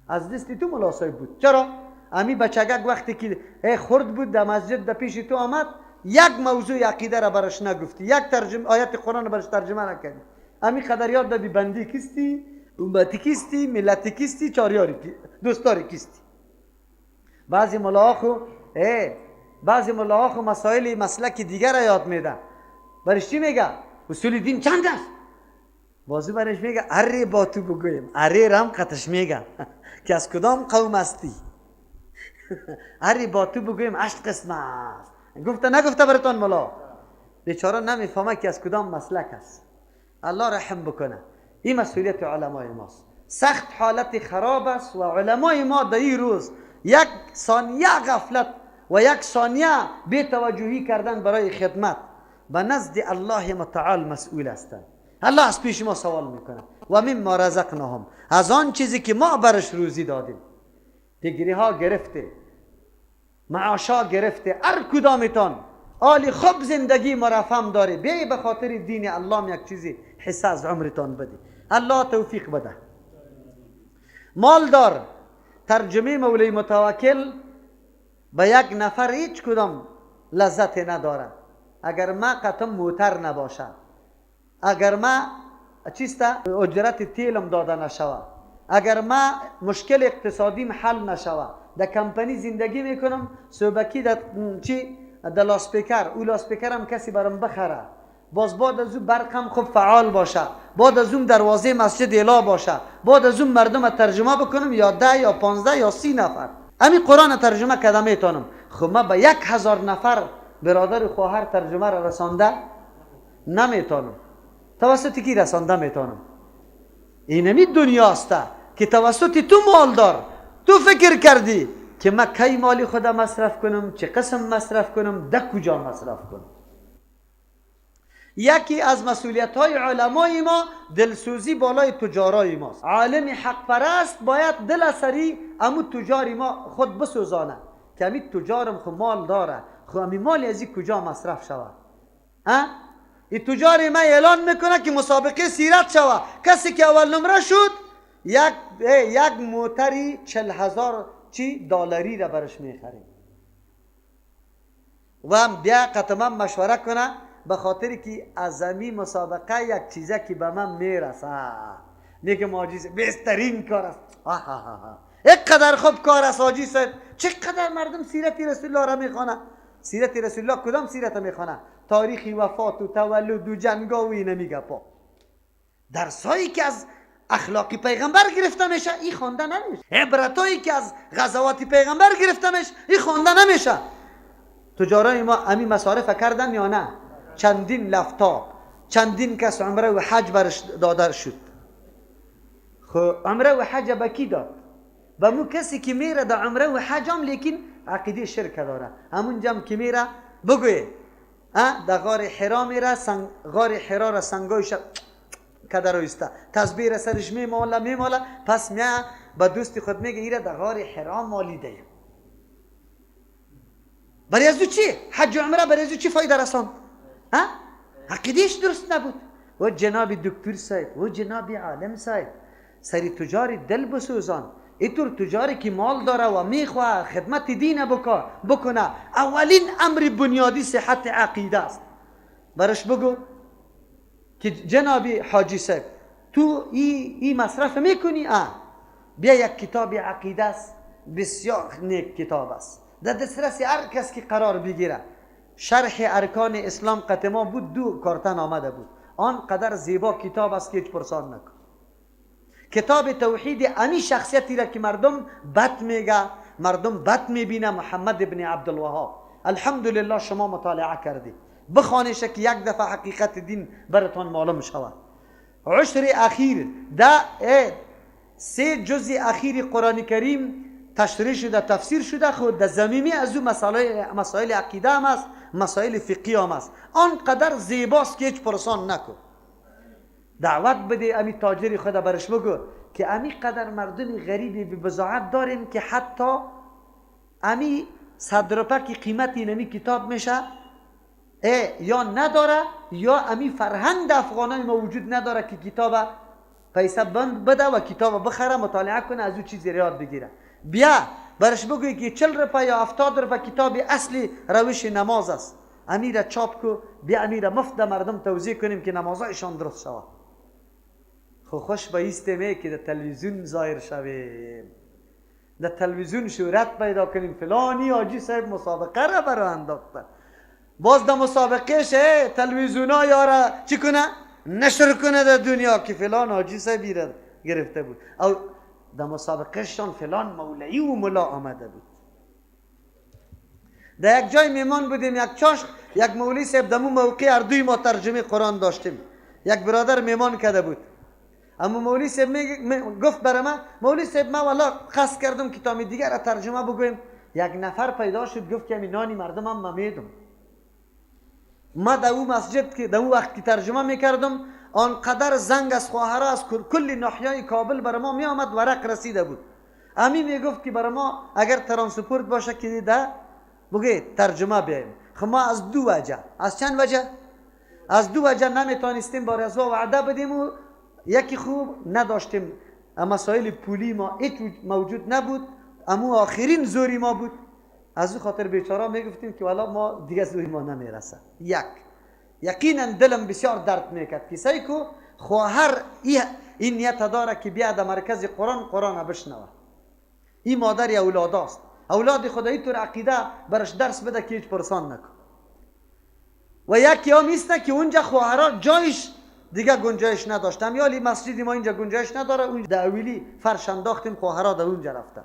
از دست تو ملا صاحب بود. چرا؟ امی بچگک وقتی که خرد بود در مسجد در پیش تو آمد، یک موضوع عقیده را برش نگفتی، یک ترجمه آیت قرآن برش ترجمه نکردی، امی قدر یاد دادی بندی کیستی، امتی کیستی، ملتی کیستی، چاریاری دوستاری کیستی. بعضی ملاها خو مسائل مسلک دیگر را یاد میده، برش چی میگه؟ اصول دین چند است؟ بازو برش میگه اره با تو بگویم، اره رم قطش میگه که از کدام قوم هستی؟ اره با تو بگویم 8 قسم است. گفته نگفته براتان ملا؟ بیچاره نمیفهمه که از کدام مسلک است. الله رحم بکنه. این مسئولیت علمای ماست. سخت حالت خراب است و علمای ما در این روز یک ثانیه غفلت و یک ثانیه بی توجهی کردن برای خدمت به نزد الله متعال مسئول هستند. الله از پیش ما سوال میکنه و مما رزقناهم، از آن چیزی که ما برش روزی دادیم. دیگری ها گرفته، معاشا گرفته، هر کدامتان آلی خوب زندگی مرفم داره، بیای به خاطر دین الله یک چیزی حصه از عمرتان بده. الله توفیق بده. مالدار، ترجمه مولوی متوکل به یک نفر هیچ کدام لذت نداره اگر ما قطم موتر نباشه، اگر ما چیسته اجرت تیلم داده نشوه، اگر ما مشکل اقتصادیم حل نشوه، در کمپانی زندگی میکنم، صبحکی در چی در لاسپیکر، او لاسپیکرم کسی برام بخره، باز بعد از او برقم خوب فعال باشه، بعد از اون دروازه مسجد الا باشه، بعد از اون مردم ترجمه بکنم یا 10 یا 15 یا 30 نفر، همین قرآن ترجمه کده میتونم. خب ما به 1000 نفر برادر خواهر ترجمه را رسانده نمیتونم. توسط کی رسانده میتونم؟ اینمی دنیا است که توسط تو مالدار، تو فکر کردی که من کی مالی خود مصرف کنم، چه قسم مصرف کنم، ده کجا مصرف کنم. یکی از مسئولیت های علمای ما دلسوزی بالای تجارای ماست. عالم حق پرست باید دل سری امو تجاری ما خود بسوزانه که امی تجارم خو مال داره، خو امی مال ازی کجا مصرف شوه. این تجار ما اعلان میکنه که مسابقه سیرت شوه، کسی که اول نمره شد یک موتری 40,000 چی دلاری را برش میخریم و هم بیا قطما مشوره کنه به خاطر که از امی مسابقه یک چیزه که به من میرسه. میگه حاجی بهترین کار است، اینقدر خوب کار است حاجی صاحب. چقدر مردم سیرت رسول الله را میخوانه. سیرت رسول الله کدام سیرت میخوانه؟ تاریخ وفات و تولد و جنگا و اینا میگه. پا درسایی که از اخلاقی پیغمبر گرفته میشه این خوانده نمیشه، عبرتایی که از غزوات پیغمبر گرفته میشه این خوانده نمیشه. تجارای ما امی مصارف کردن یا نه؟ چندین لفتاب، چندین کس عمره و حج برش داده شد. خب عمره و حج به کی داد؟ به مو کسی که میره در عمره و حج هم لیکن عقیده شرک داره. همونجا هم که میره بگوی در غار حرا میره، غار حرا را سنگایش کده رویسته، تسبیح را سرش میماله، پس میه به دوستی خود میگه ایره در غار حرا مالیده. برای از چی؟ حج و عمره برای از چی فایده رساند؟ عقیدهش درست نبود. و جناب دکتر صاحب و جناب عالم صاحب، سری تجاری دل بسوزان. اینطور تجاری که مال داره و میخواه خدمت دین بکنه، اولین امر بنیادی صحت عقیده است. برش بگو که جناب حاجی صاحب تو ای مصرف میکنی؟ بیا یک کتاب عقیده است، بسیار نیک کتاب است، در دسترس هر کس که قرار بگیره. شرح ارکان اسلام قطما بود، 2 کارتن آمده بود، آنقدر زیبا کتاب است که هیچ پرسان نکن. کتاب توحید امی شخصیتی را که مردم بد میگه، مردم بد میبینه، محمد ابن عبدالوهاب. الحمدلله شما مطالعه کردی، بخوانیش که یک دفعه حقیقت دین براتون معلوم شود. عشر اخیر ده 3 جزء اخیر قرآن کریم تشریح شده، تفسیر شده، خود در زمینه از او مسائل عقیده هم است، مسائل فقهی هم است. آنقدر زیباست که هیچ پرسان نکن. دعوت بده امی تاجری خدا برش بگو که امی قدر مردم غریبی به بضاعت داریم که حتی امی 100 روپه که قیمت اینمی کتاب میشه یا نداره، یا امی فرهنگ افغانای ما وجود نداره که کتاب پیسه بند بده و کتاب بخره، مطالعه کنه، از او چیزی یاد بگیره. بیا برش بگوی که 40 روپه یا 70 روپه کتاب اصلی روش نماز است، امیره چاپ کو، بیا امیره مفت مردم توزیع کنیم که نمازایشان درست شود. خو خوش به ایستیم که در تلویزیون ظاهر شویم، در تلویزیون شهرت پیدا کنیم، فلانی حاجی صاحب مسابقه را برای انداخته، باز در مسابقهش تلویزیون ها یاره چی کنه؟ نشر کنه در دنیا که فلان حاجی صاحب گرفته بود، او در مسابقهشان فلان مولوی و ملا آمده بود. در یک جای میمان بودیم، یک چاشق، یک مولوی صاحب دمو موقع اردوی ما ترجمه قرآن داشتیم، یک برادر میمان کرده بود. اما مولوی صاحب گفت برای من، مولوی صاحب من والا قصد کردم کتاب دیگر را ترجمه بگویم، یک نفر پیدا شد گفت که نانی مردم هم من میدم. ما در او مسجد که در او وقت که ترجمه میکردم آنقدر زنگ از خواهرها از کل ناحیه کابل برای ما میآمد، ورق رسیده بود. امی میگفت که برای ما اگر ترانسپورت باشه که ده بگه ترجمه بیایم. خب ما از 2 وجه، از چند وجه؟ از 2 وجه نمیتونستیم برای از وعده بدیم و یکی خوب نداشتیم، مسائل پولی ما هیچ موجود نبود، اما آخرین زوری ما بود. از او خاطر بیچاره میگفتیم که والا ما دیگه زوری ما نمیرسه. یک یقینا دلم بسیار درد میکرد که سعی کو خواهر این نیت داره که بیا در مرکز قرآن قرآن بشنوه. این مادر اولاد است، اولاد خدایی طور عقیده برش درس بده که هیچ پرسان نکن. و یکی هم نیست که اونجا خواهرها جایش دیگه گنجایش نداشتم، یا مسجد ما اینجا گنجایش نداره، اونجا در اولی فرش انداختیم، خواهرها در اونجا رفتن،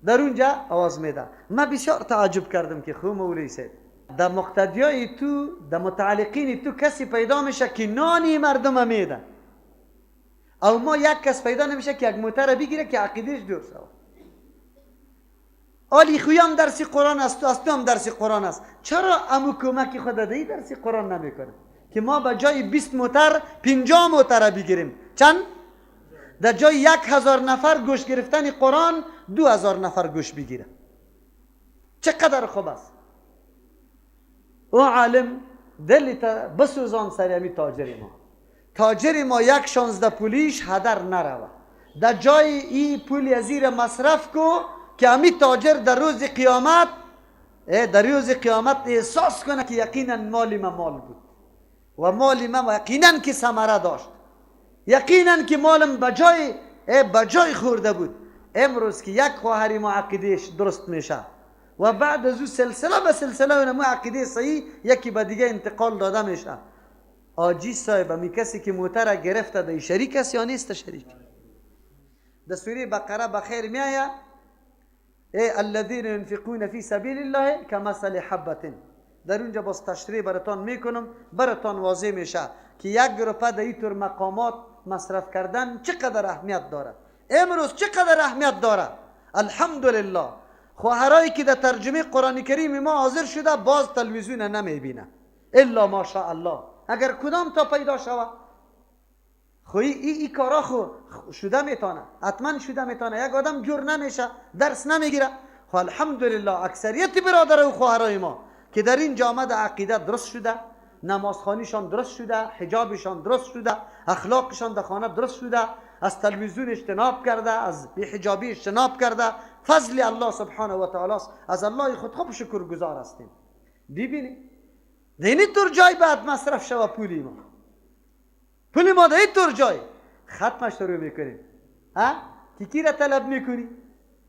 در اونجا آواز میده. من بسیار تعجب کردم که خو مولوی صاحب در مقتدیای تو، در متعلقین تو کسی پیدا میشه که نانی مردم میده، او ما یک کس پیدا نمیشه که یک موتر بگیره که عقیدهش دور شود. آلی خویم درس قرآن است، از تو هم درس قرآن است. چرا امو کمک خود دهی درس قرآن نمیکنه که ما به جای 20 موتر 50 موتر بگیریم؟ چند؟ در جای 1000 نفر گوش گرفتن قرآن 2000 نفر گوش بگیره. چقدر خوب است. او عالم دلت بسوزان سر تاجر ما. تاجر ما 1.16 پولیش هدر نروه. در جای ای پول از زیر مصرف کو که امی تاجر در روز قیامت، در روز قیامت احساس کنه که یقینا مال ما مال بود و مال ما یقینا که ثمره داشت، یقینا که مالم بجای خورده بود. امروز که یک خواهری ما عقیدهش درست میشه و بعد از او سلسله به سلسله اونمو عقیده صحیح یکی به دیگه انتقال داده میشه. آجی صاحب می کسی که موتر گرفته ده شریک است یا نیست شریک؟ در سوره بقره بخیر میآید ای الذین ينفقون فی سبیل الله کمثل حبة. در اونجا باز تشریح براتان میکنم، براتان واضح میشه که یک روپه در اینطور مقامات مصرف کردن چقدر اهمیت داره. امروز چقدر اهمیت داره. الحمدلله خواهرایی که در ترجمه قرآن کریم ما حاضر شده باز تلویزیون نمیبینه الا ماشاءالله. اگر کدام تا پیدا شوه خو ای کارا خو شده میتونه، حتما شده میتونه. یک آدم جور نمیشه، درس نمیگیره. خو الحمدلله اکثریت برادر و خواهرای ما که در این جامعه در عقیده درست شده، نمازخوانیشان درست شده، حجابشان درست شده، اخلاقشان در خانه درست شده، از تلویزیون اجتناب کرده، از بی‌حجابی اجتناب کرده. فضل الله سبحانه و تعالی است. از الله خود خوب شکر گزار هستیم. ببینید دینی طور جای بعد مصرف شوه پولی ما، پولی ما در این طور جای ختمش رو میکنیم. ها کی را طلب میکنی؟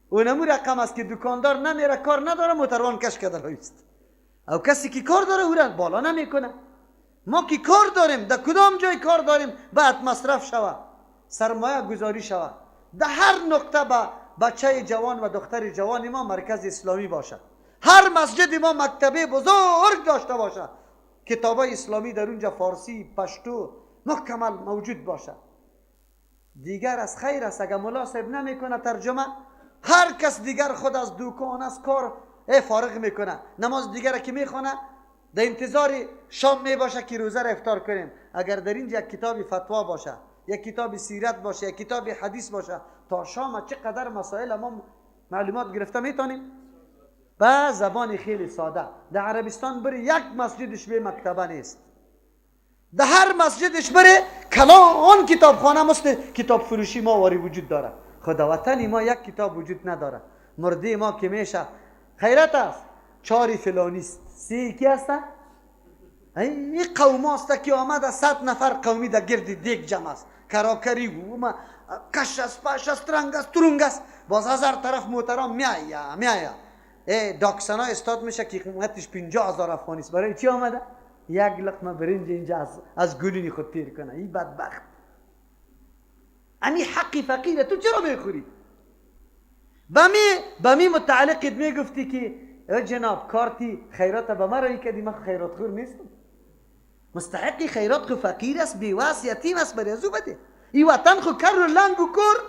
اونمو رقم است که دکاندار نمیره، کار نداره، موتروان کش کرده است. او کسی که کار داره او را بالا نمیکنه. ما که کار داریم، در کدام جای کار داریم بعد مصرف شوه، سرمایه گذاری شوه. در هر نقطه با بچه جوان و دختر جوان ما مرکز اسلامی باشه. هر مسجد ما مکتبه بزرگ داشته باشه، کتابای اسلامی در اونجا فارسی، پشتو مکمل موجود باشه. دیگر از خیر است اگر ملا صاحب نمیکنه ترجمه، هر کس دیگر خود از دکان از کار فارغ میکنه. نماز دیگر که میخونه در انتظار شام میباشه که روزه را افطار کنیم. اگر در اینجا یک کتاب فتوا باشه، یک کتاب سیرت باشه، یک کتاب حدیث باشه، تا شام چقدر مسائل ما معلومات گرفته میتونیم با زبان خیلی ساده. در عربستان بری یک مسجدش به مکتبه نیست، در هر مسجدش بره کلان کتابخانه مثل کتاب فروشی ما واری وجود داره. خدا وطنی ما یک کتاب وجود نداره. مرده ما که میشه خیرت است، چاری فلانیست، سی کی هست؟ این قوم است که آمده 100 نفر قومی در گرد دیگ جمع است، کراکری و کش است، پش است، ترنگ است، ترنگ است، باز هزار طرف محترم میآید. داکسنا استاد میشه که قیمتش 50,000 افغانی است. برای چی آمده؟ یک لقمه برنج اینجا از گلینی خود تیر کنه. این بدبخت امی حقی فقیره تو چرا میخوری؟ به می متعلقت میگفتی که جناب کارتی خیرات به ما رایی کردی، من خیرات خور نیستم. مستحقی خیرات خو فقیر است، بیوس، یتیم است، برای ازو بده. این وطن خو کر و لنگ و کر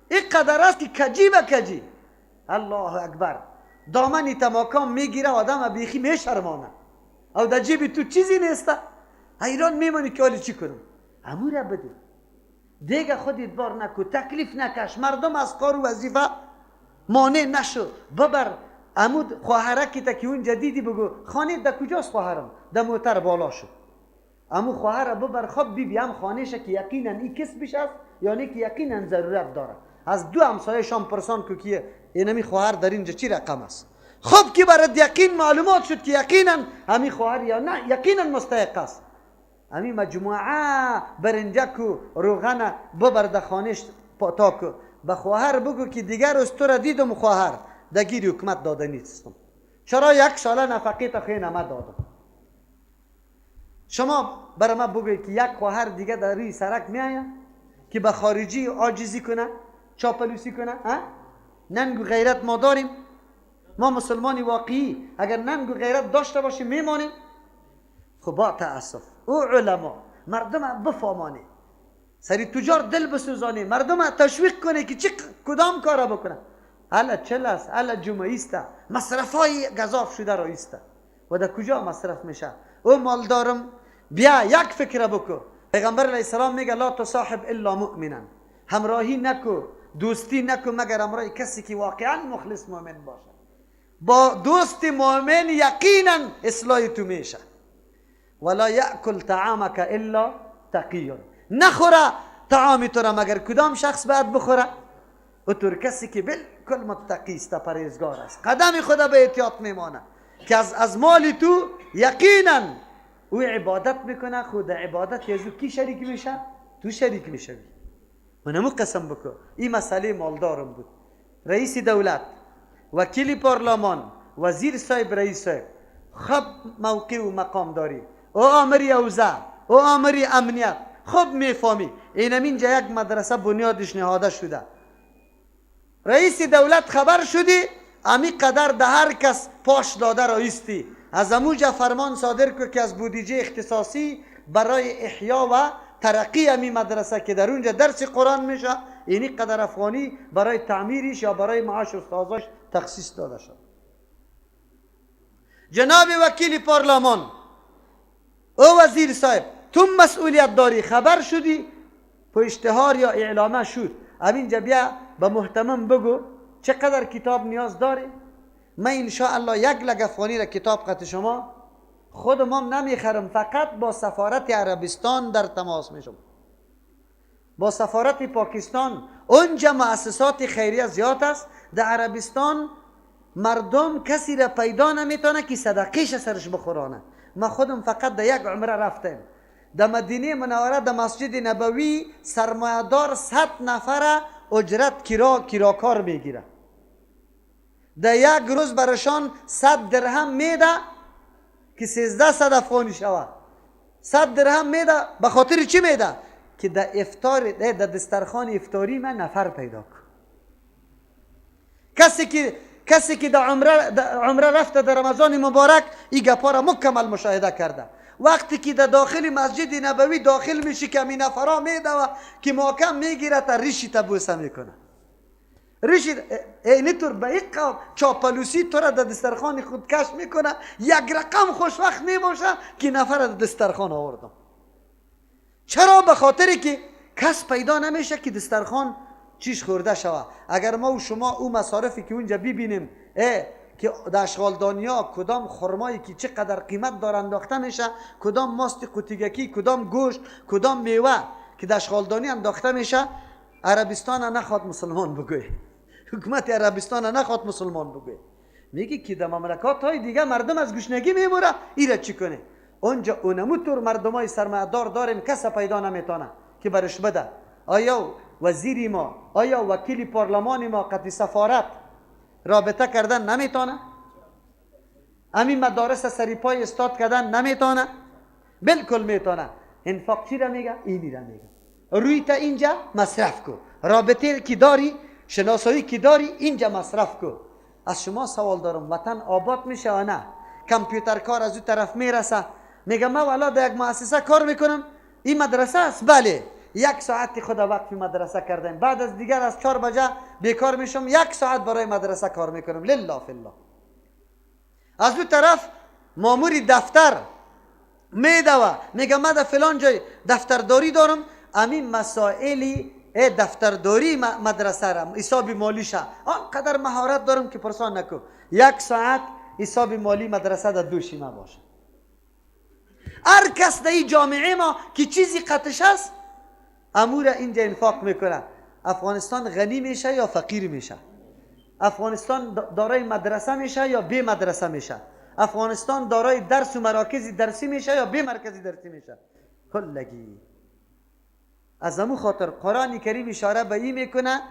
این قدر است که کجی به کجی. الله اکبر. دامنی تماکام میگیره آدم بیخی میشرمانه، او در جیب تو چیزی نیست، حیران میمانی که حالی چی کنم. امو را بده دیگه، خودت بار نکو، تکلیف نکش، مردم از کار و وظیفه مانع نشو. ببر عمود خواهرکی تا که اونجا دیدی بگو خانه در کجاست خواهرم؟ در موتر بالا شد. امو خواهر ببر خب بی بی هم خانهشه که یقینا این کسبش است، یعنی که یقینا ضرورت داره. از دو همسایه شام پرسان کو که اینمی خواهر در اینجا چی رقم است. خب که برات یقین معلومات شد که یقینا همی خواهر یا نه یقینا مستحق است، همی مجموعه برنجک و روغن ببر در خانهش پاتا کو، به خواهر بگو که دیگر از تو را دیدم خواهر دگیر حکمت داده نیستم، چرا یک ساله نفقه تا خیلی نمه دادم. شما برای ما بگوید که یک خواهر دیگه در روی سرک میآید که به خارجی عاجزی کنه، چاپلوسی کنه؟ ها؟ ننگ و غیرت ما داریم، ما مسلمانی واقعی اگر ننگ و غیرت داشته باشیم میمانیم. خب با تأسف او علما مردم بفهمانه، سری تجار دل بسوزانه، مردم تشویق کنه که چه کدام کارا بکنه. الا چل است، الا جمعه است، مصرفای گزاف شده را است و در کجا مصرف میشه؟ او مالدارم بیا یک فکر بکو. پیغمبر علیه السلام میگه لا تصاحب الا مؤمنا، همراهی نکو، دوستی نکو مگر همراه کسی که واقعا مخلص مؤمن باشه. با دوست مؤمن یقینا اصلاح تو میشه. ولا یأکل طعامک الا تقی، نخوره طعام تو را مگر کدام شخص باید بخوره؟ او طور کسی که بالکل متقی است، پرهیزگار است، قدم خدا به احتیاط میمانه که از مال تو یقینا او عبادت میکنه. خود عبادت از او کی شریک میشه؟ تو شریک میشوی. منمو قسم بکو. این مسئله مالدارم بود. رئیس دولت، وکیل پارلمان، وزیر صاحب، رئیس صاحب، خب موقع و مقام داری، او آمری اوضاع، او آمری امنیت، خب میفهمی. اینم اینجا یک مدرسه بنیادش نهاده شده. رئیس دولت خبر شدی، امی قدر ده هر کس پاش داده رئیستی، از اموجا فرمان صادر کو که از بودجه اختصاصی برای احیا و ترقی امی مدرسه که در اونجا درس قرآن میشه، اینی قدر افغانی برای تعمیرش یا برای معاش استاداش تخصیص داده شد. جناب وکیل پارلمان، او وزیر صاحب، تو مسئولیت داری، خبر شدی، په اشتهار یا اعلامه شد، همینجا بیا به مهتمم بگو چقدر کتاب نیاز داره. من انشاءالله یک لگ افغانی را کتاب قط شما خودم هم نمیخرم، فقط با سفارت عربستان در تماس میشم، با سفارت پاکستان. اونجا مؤسسات خیریه زیاد است. در عربستان مردم کسی را پیدا نمیتونه که صدقیش سرش بخورانه. ما خودم فقط در یک عمره رفتم در مدینه منوره، در مسجد نبوی، سرمایه‌دار 100 نفره اجرت کراکار میگیره. در یک روز برشان 100 درهم میده که 1300 افغانی شود. 100 درهم میده. به خاطر چی میده؟ که در افطار، در دسترخوان افطاری من نفر پیدا کن. کسی که در عمره رفته در رمضان مبارک، این گپا را مکمل مشاهده کرده. وقتی که در داخل مسجد نبوی داخل میشی که می نفرا میده و که محکم میگیره تا ریشی تا بوسه میکنه. ریشی اینی طور به یک چاپلوسی تو را در دسترخوان خود کش میکنه. یک رقم خوشوقت میباشه که نفر در دسترخوان آوردم. چرا؟ به خاطر که کس پیدا نمیشه که دسترخوان چیش خورده شوه. اگر ما و شما او مصارفی که اونجا ببینیم، که در اشغالدانیا کدام خرمایی که چقدر قیمت داره انداخته میشه، کدام ماست قوطیگکی، کدام گوشت، کدام میوه که در اشغالدانی انداخته میشه، عربستان نخواد مسلمان بگوی، حکومت عربستان نخواد مسلمان بگوی. میگه که در مملکات های دیگه مردم از گشنگی میموره، ایره چی کنه؟ اونجا اونمو طور مردمای سرمایه‌دار داریم کس پیدا نمیتونه که برش بده. آیا وزیری ما، آیا وکیل پارلمان ما قطعی سفارت رابطه کردن نمیتونه؟ همین مدارس سریپای استاد کردن نمیتونه؟ بالکل میتونه. انفاق چی را میگه؟ اینی را میگه. روی تا اینجا مصرف کو، رابطه کی داری، شناسایی کی داری، اینجا مصرف کو. از شما سوال دارم، وطن آباد میشه یا نه؟ کامپیوتر کار از اون طرف میرسه، میگه من والا در یک مؤسسه کار میکنم، این مدرسه است، بله، یک ساعت خود وقف مدرسه کردم، بعد از دیگر از 4 بجه بیکار میشم، یک ساعت برای مدرسه کار میکنم، لله فی الله. از اون طرف مامور دفتر میدوه، میگه من در فلان جای دفترداری دارم، امین مسائلی دفترداری مدرسه را حساب مالیشه آنقدر مهارت دارم که پرسان نکن، یک ساعت حساب مالی مدرسه در دوشی ما باشه. هر کس در این جامعه ما که چیزی قطش است امور اینجا انفاق میکنه. افغانستان غنی میشه یا فقیر میشه؟ افغانستان دارای مدرسه میشه یا بی مدرسه میشه؟ افغانستان دارای درس و مراکز درسی میشه یا بی مرکزی درسی میشه؟ کلگی. از امو خاطر قرآن کریم اشاره به این میکنه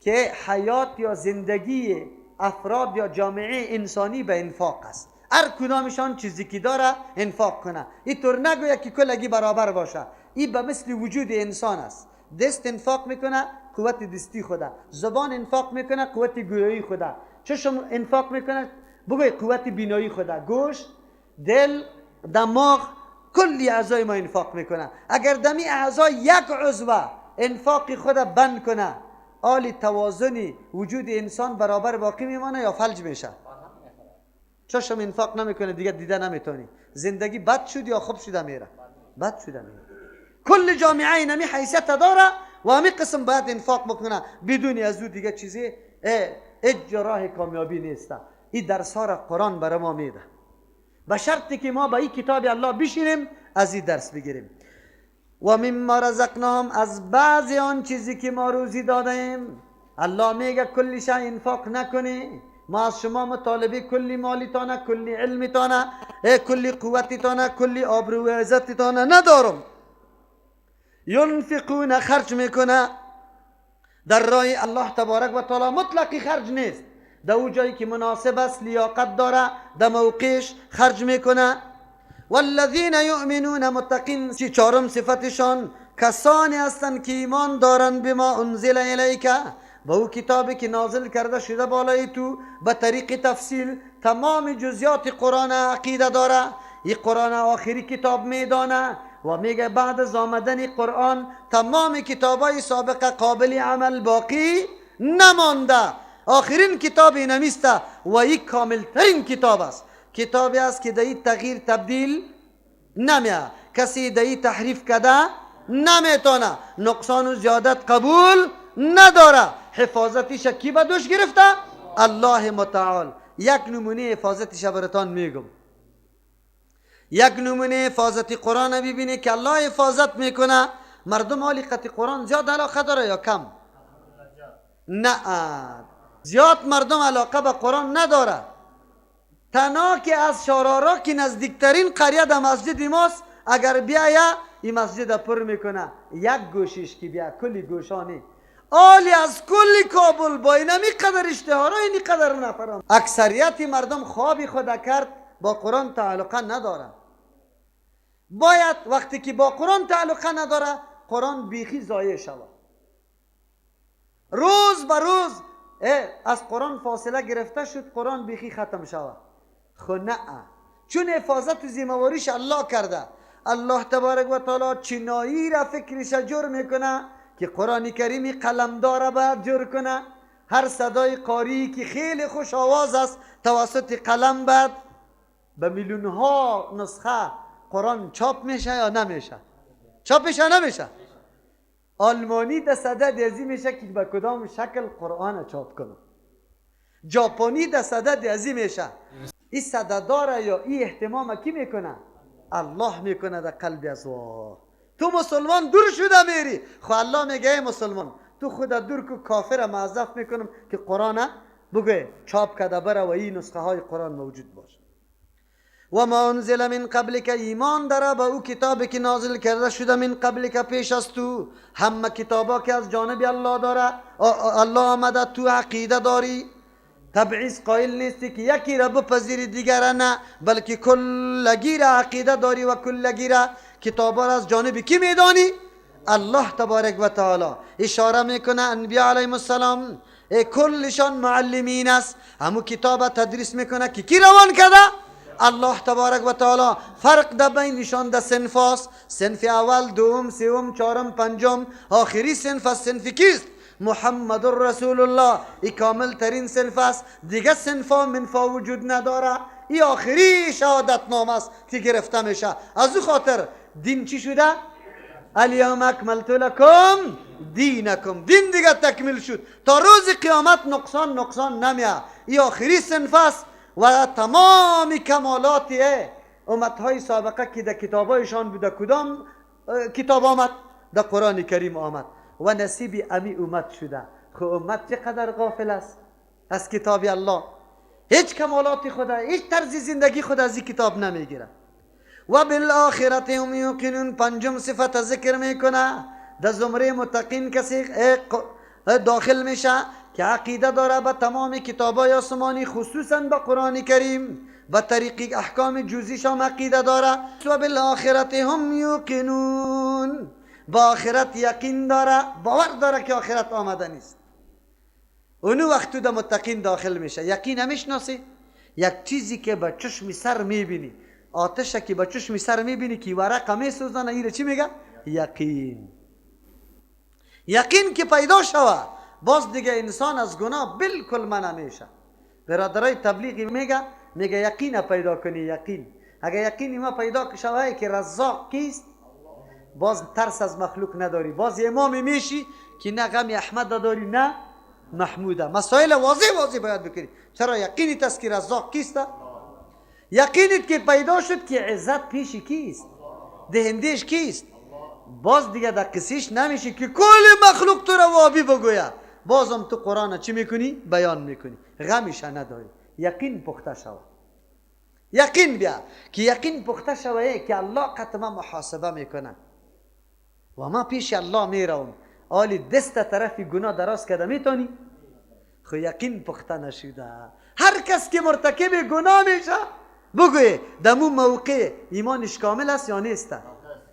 که حیات یا زندگی افراد یا جامعه انسانی به انفاق است. هر کدامشان چیزی که داره انفاق کنه. اینطور نگوید که کلگی برابر باشه. این به مثل وجود انسان است. دست انفاق میکنه قوت دستی خوده، زبان انفاق میکنه قوت گویایی خوده، چشم انفاق میکنه بگوی قوت بینایی خوده، گوش، دل، دماغ، کلی اعضای ما انفاق میکنه. اگر دمی اعضای یک عضو انفاق خود بند کنه، آلی توازنی وجود انسان برابر باقی میمانه یا فلج میشه؟ چشم انفاق نمیکنه دیگه، دیده نمیتونی. زندگی بد شد یا خوب شده میره؟ بد شده میره. کل جامعه اینمی حیثیت داره و همی قسم باید انفاق بکنه، بدون از او دیگه چیزی هیچ راه کامیابی نیست. این درس ها را قرآن برای ما میده، به شرطی که ما به این کتاب الله بشینیم از این درس بگیریم. و مما رزقناهم، از بعضی آن چیزی که ما روزی دادیم. الله میگه کلی انفاق نکنی، ما از شما مطالبه کلی مالیتانه، کلی علمیتانه، کلی قوتیتانه، کلی آبرو و عزتیتانه ندارم. ینفقون، خرج میکنه در راه الله تبارک و تعالی، مطلقی خرج نیست، در او جایی که مناسب است، لیاقت داره، در موقعش خرج میکنه. والذین یؤمنون، متقین، چهارم صفتشان کسانی هستند که ایمان دارند بما انزل الیک، به او کتابی که نازل کرده شده بالای تو، به طریق تفصیل تمام جزئیات قرآن عقیده داره. این قرآن آخری کتاب میدانه و میگه بعد از آمدن قرآن تمام کتابای سابقه قابل عمل باقی نمانده، آخرین کتاب اینمیسته و این کامل ترین کتاب است. کتابی است که در تغییر تبدیل نمیه، کسی در تحریف کده نمیتونه، نقصان و زیادت قبول نداره. حفاظتش کی به دوش گرفته؟ الله متعال. یک نمونه حفاظتش براتان میگم، یک نمونه حفاظت قرآن ببینی که الله حفاظت میکنه. مردم حالی قطع قرآن زیاد علاقه داره یا کم؟ نه، زیاد مردم علاقه به قرآن نداره. تنها که از شارارا که نزدیکترین قریه در مسجد ماست، اگر بیایه این مسجد پر میکنه، یک گوشش که بیا کلی گوشانی آلی از کلی کابل با اینمی قدر اشتهارا اینی قدر نفران. اکثریت مردم خوابی خود کرد با قرآن تعلقه نداره. باید وقتی که با قرآن تعلقه نداره، قرآن بیخی ضایع شود. روز به روز از قرآن فاصله گرفته شد، قرآن بیخی ختم شود. خو نه، چون حفاظت و ذمه‌واریش الله کرده. الله تبارک و تعالی چنایی را فکرش جور میکنه که قرآن کریمی قلمدار باید جور کنه. هر صدای قاری که خیلی خوش آواز است توسط قلم باید به میلیون ها نسخه قرآن چاپ میشه یا نمیشه؟ چاپ میشه نمیشه؟ آلمانی در صدد ازی میشه که به کدام شکل قرآن چاپ کنه، ژاپنی در صدد ازی میشه. این صدداره یا این اهتمام کی میکنه؟ الله میکنه در قلب از وا. تو مسلمان دور شده میری، خو الله میگه ای مسلمان تو خود دور کو، کافر معذف میکنم که قرآن بگه چاپ کده بره و این نسخه های قرآن موجود باشه. و ما انزل من قبلک، ایمان داره به او کتابی که نازل کرده شده من قبلک، پیش از تو، همه کتابا که از جانب الله داره، الله آمده، تو عقیده داری، تبعیض قائل نیستی که یکی را بپذیری دیگر نه، بلکه کلگی را عقیده داری و کلگی را کتابا را از جانب کی میدانی؟ الله تبارک و تعالی. اشاره میکنه انبیاء علیهم السلام کلشان معلمین است، همو کتاب تدریس میکنه که کی روان کرده؟ الله تبارک و تعالی. فرق در بینشان در صنف است، صنف اول، دوم، سوم، چهارم، پنجم، آخری صنف از صنف کیست؟ محمد رسول الله. ای کامل ترین صنف است، دیگه صنف ها منفا وجود نداره. ای آخری شهادت نام است که گرفته میشه. از او خاطر دین چی شده؟ الیوم اکملت لکم دینکم، دین دیگه تکمیل شد، تا روز قیامت نقصان نمیه. ای آخری صنف است و تمام کمالات امتهای سابقه که در کتابایشان بوده، کدام کتاب آمد؟ در قرآن کریم آمد و نصیب امی امت شده. خب امت چقدر غافل است از کتاب الله، هیچ کمالات خدا، هیچ طرز زندگی خود از این کتاب نمیگیره. و بالآخرة هم یوقنون، پنجم صفت ذکر میکنه در زمره متقین کسی داخل میشه که عقیده داره به تمام کتابای آسمانی، خصوصا به قرآن کریم، به طریق احکام جزئیش هم عقیده داره. و بالآخرة هم یوقنون، با آخرت یقین داره، باور داره که آخرت آمده نیست. اونو وقت تو در متقین داخل میشه. یقین نمیشناسی؟ یک چیزی که به چشم سر میبینی، آتش که به چشم سر میبینی که ورقه میسوزانه، ایره چی میگه؟ یقین. یقین که پیدا شوه باز دیگه انسان از گناه بالکل منع میشه. برادرای تبلیغی میگه یقین پیدا کنی، یقین. اگه یقین ما پیدا شوه که رزاق کیست، باز ترس از مخلوق نداری، باز امامی میشی که نه غم احمد داری نه محموده. مسائل واضح واضح باید بکنی. چرا؟ یقینیت است که رزاق کیست، یقینیت که پیدا شد که عزت پیش کیست، دهندش کیست، باز دیگه در قصیش نمیشه که کل مخلوق تو را وابی بگوید. بازم تو قرآن چی میکنی؟ بیان میکنی، غمش نداری. یقین پخته شود، یقین بیا که یقین پخته شوه که الله قطمه محاسبه میکنه و ما پیش الله میروم. آلی دست طرف گناه دراز کرده میتونی؟ خو یقین پخته نشده. هر کس که مرتکب گناه میشه بگوی دمو موقع ایمانش کامل است یا نیست؟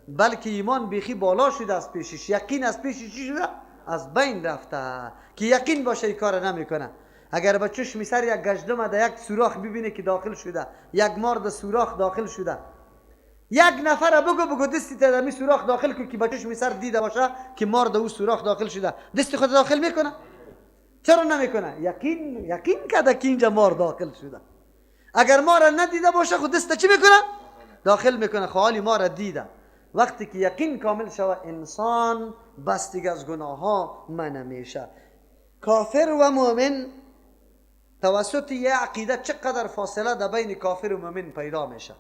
بلکه ایمان بیخی بالا شده از پیشش، یقین از پیشش چی شده؟ از بین رفته. که یقین باشه این کار نمیکنه. اگر با چشم سر یک گژدم در یک سوراخ ببینه که داخل شده، یک مار در سوراخ داخل شده، یک نفر بگو دستی تا در سوراخ داخل کن که با چشم سر دیده باشه که مار در او سوراخ داخل شده، دست خود داخل میکنه؟ چرا نمیکنه؟ یقین کرده که اینجا مار داخل شده. اگر مار ندیده باشه خود دست چی میکنه؟ داخل میکنه. خالی مار دیده. وقتی که یقین کامل شوه انسان بس دیگه از گناه ها منع میشه. کافر و مؤمن توسط یه عقیده چقدر فاصله در بین کافر و مؤمن پیدا میشه.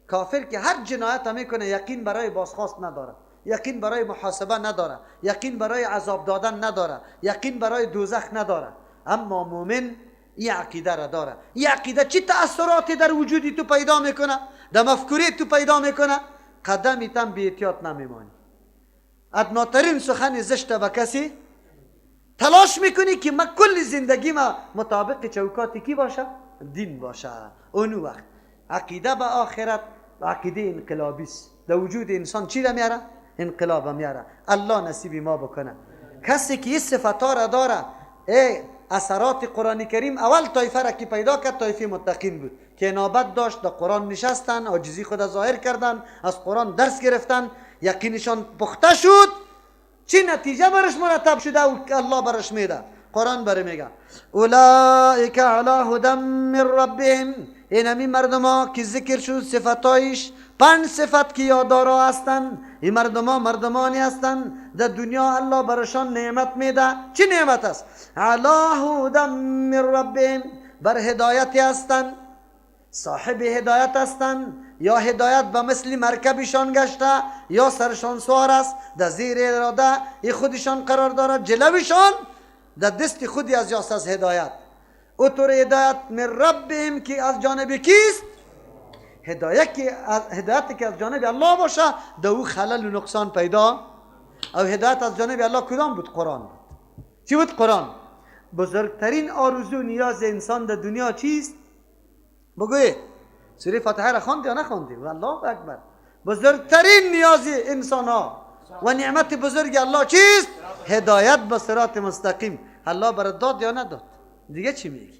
کافر که هر جنایت میکنه یقین برای بازخواست نداره، یقین برای محاسبه نداره، یقین برای عذاب دادن نداره، یقین برای دوزخ نداره. اما مؤمن این عقیده را داره. این عقیده چی تأثیراتی در وجودی تو پیدا میکنه، در مفکوره تو پیدا میکنه؟ قدمی تن بی احتیاط نمیمانی. ادناترین سخن زشت به کسی تلاش میکنی که ما کل زندگی ما مطابق چوکات کی باشه؟ دین باشه. اونو وقت عقیده به آخرت عقیده انقلابی است. در وجود انسان چی را میاره؟ انقلاب میاره. الله نصیب ما بکنه. کسی که این صفت را داره، ای اثرات قرآن کریم اول طایفه را که پیدا کرد طایفه متقین بود که نابت داشت، در قرآن نشستن، عاجزی خود ظاهر کردن، از قرآن درس گرفتن، یقینشان پخته شد. چی نتیجه برش مرتب شده و الله برش میده؟ قرآن بره میگه اولئک علی هدی من ربهم. این همین مردم ها که ذکر شد صفتایش، 5 صفت که یادارا هستند. این مردم ها مردمانی هستند در دنیا الله برشان نعمت میده. چی نعمت است؟ علی هدی من ربهم، بر هدایتی هستند، صاحب هدایت هستند، یا هدایت به مثل مرکبشان گشته یا سرشان سوار است، در زیر اراده ای خودشان قرار دارد، جلوشان در دست خودی از یاست از هدایت. او طور هدایت من ربهم که از جانب کیست؟ هدایت که از جانب الله باشه در او خلل و نقصان پیدا. او هدایت از جانب الله کدام بود؟ قرآن بود. چی بود؟ قرآن. بزرگترین آرزو نیاز انسان در دنیا چیست؟ بگوی سوره فاتحه را خواندی یا نخواندی؟ والله اکبر. بزرگترین نیاز انسان ها و نعمت بزرگ الله چیست؟ هدایت به صراط مستقیم. الله برات داد یا نداد؟ دیگه چی میگی؟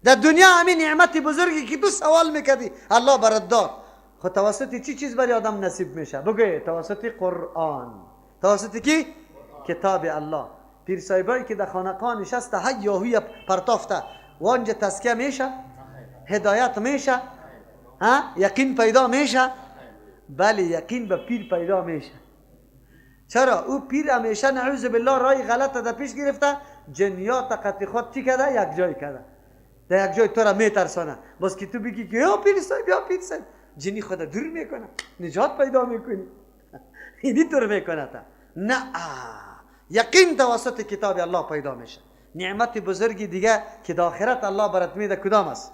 در دنیا همین نعمت بزرگی که تو سوال میکردی الله برات داد. خب توسط چی چیز برای آدم نصیب میشه؟ بگوی توسط قرآن. توسط کی؟ کتاب الله. پیر صاحبایی که در خانقاه نشسته هی یاهوی پرتافته وانجا تزکیه میشه؟ هدایت میشه؟ ها؟ یقین پیدا میشه؟ بله، یقین به پیر پیدا میشه. چرا؟ او پیر همیشه نعوذ بالله رای غلط در پیش گرفته، جنیات قطع خود چی کرده؟ یک جای کرده، در یک جای تو را میترسانه. باز که تو بگی که یا پیر صاحب یا پیر صاحب، جنی خود دور میکنه، نجات پیدا میکنی. اینی طور میکنه تا نه، یقین توسط کتاب الله پیدا میشه. نعمت بزرگی دیگه که در آخرت الله برات میده کدام است؟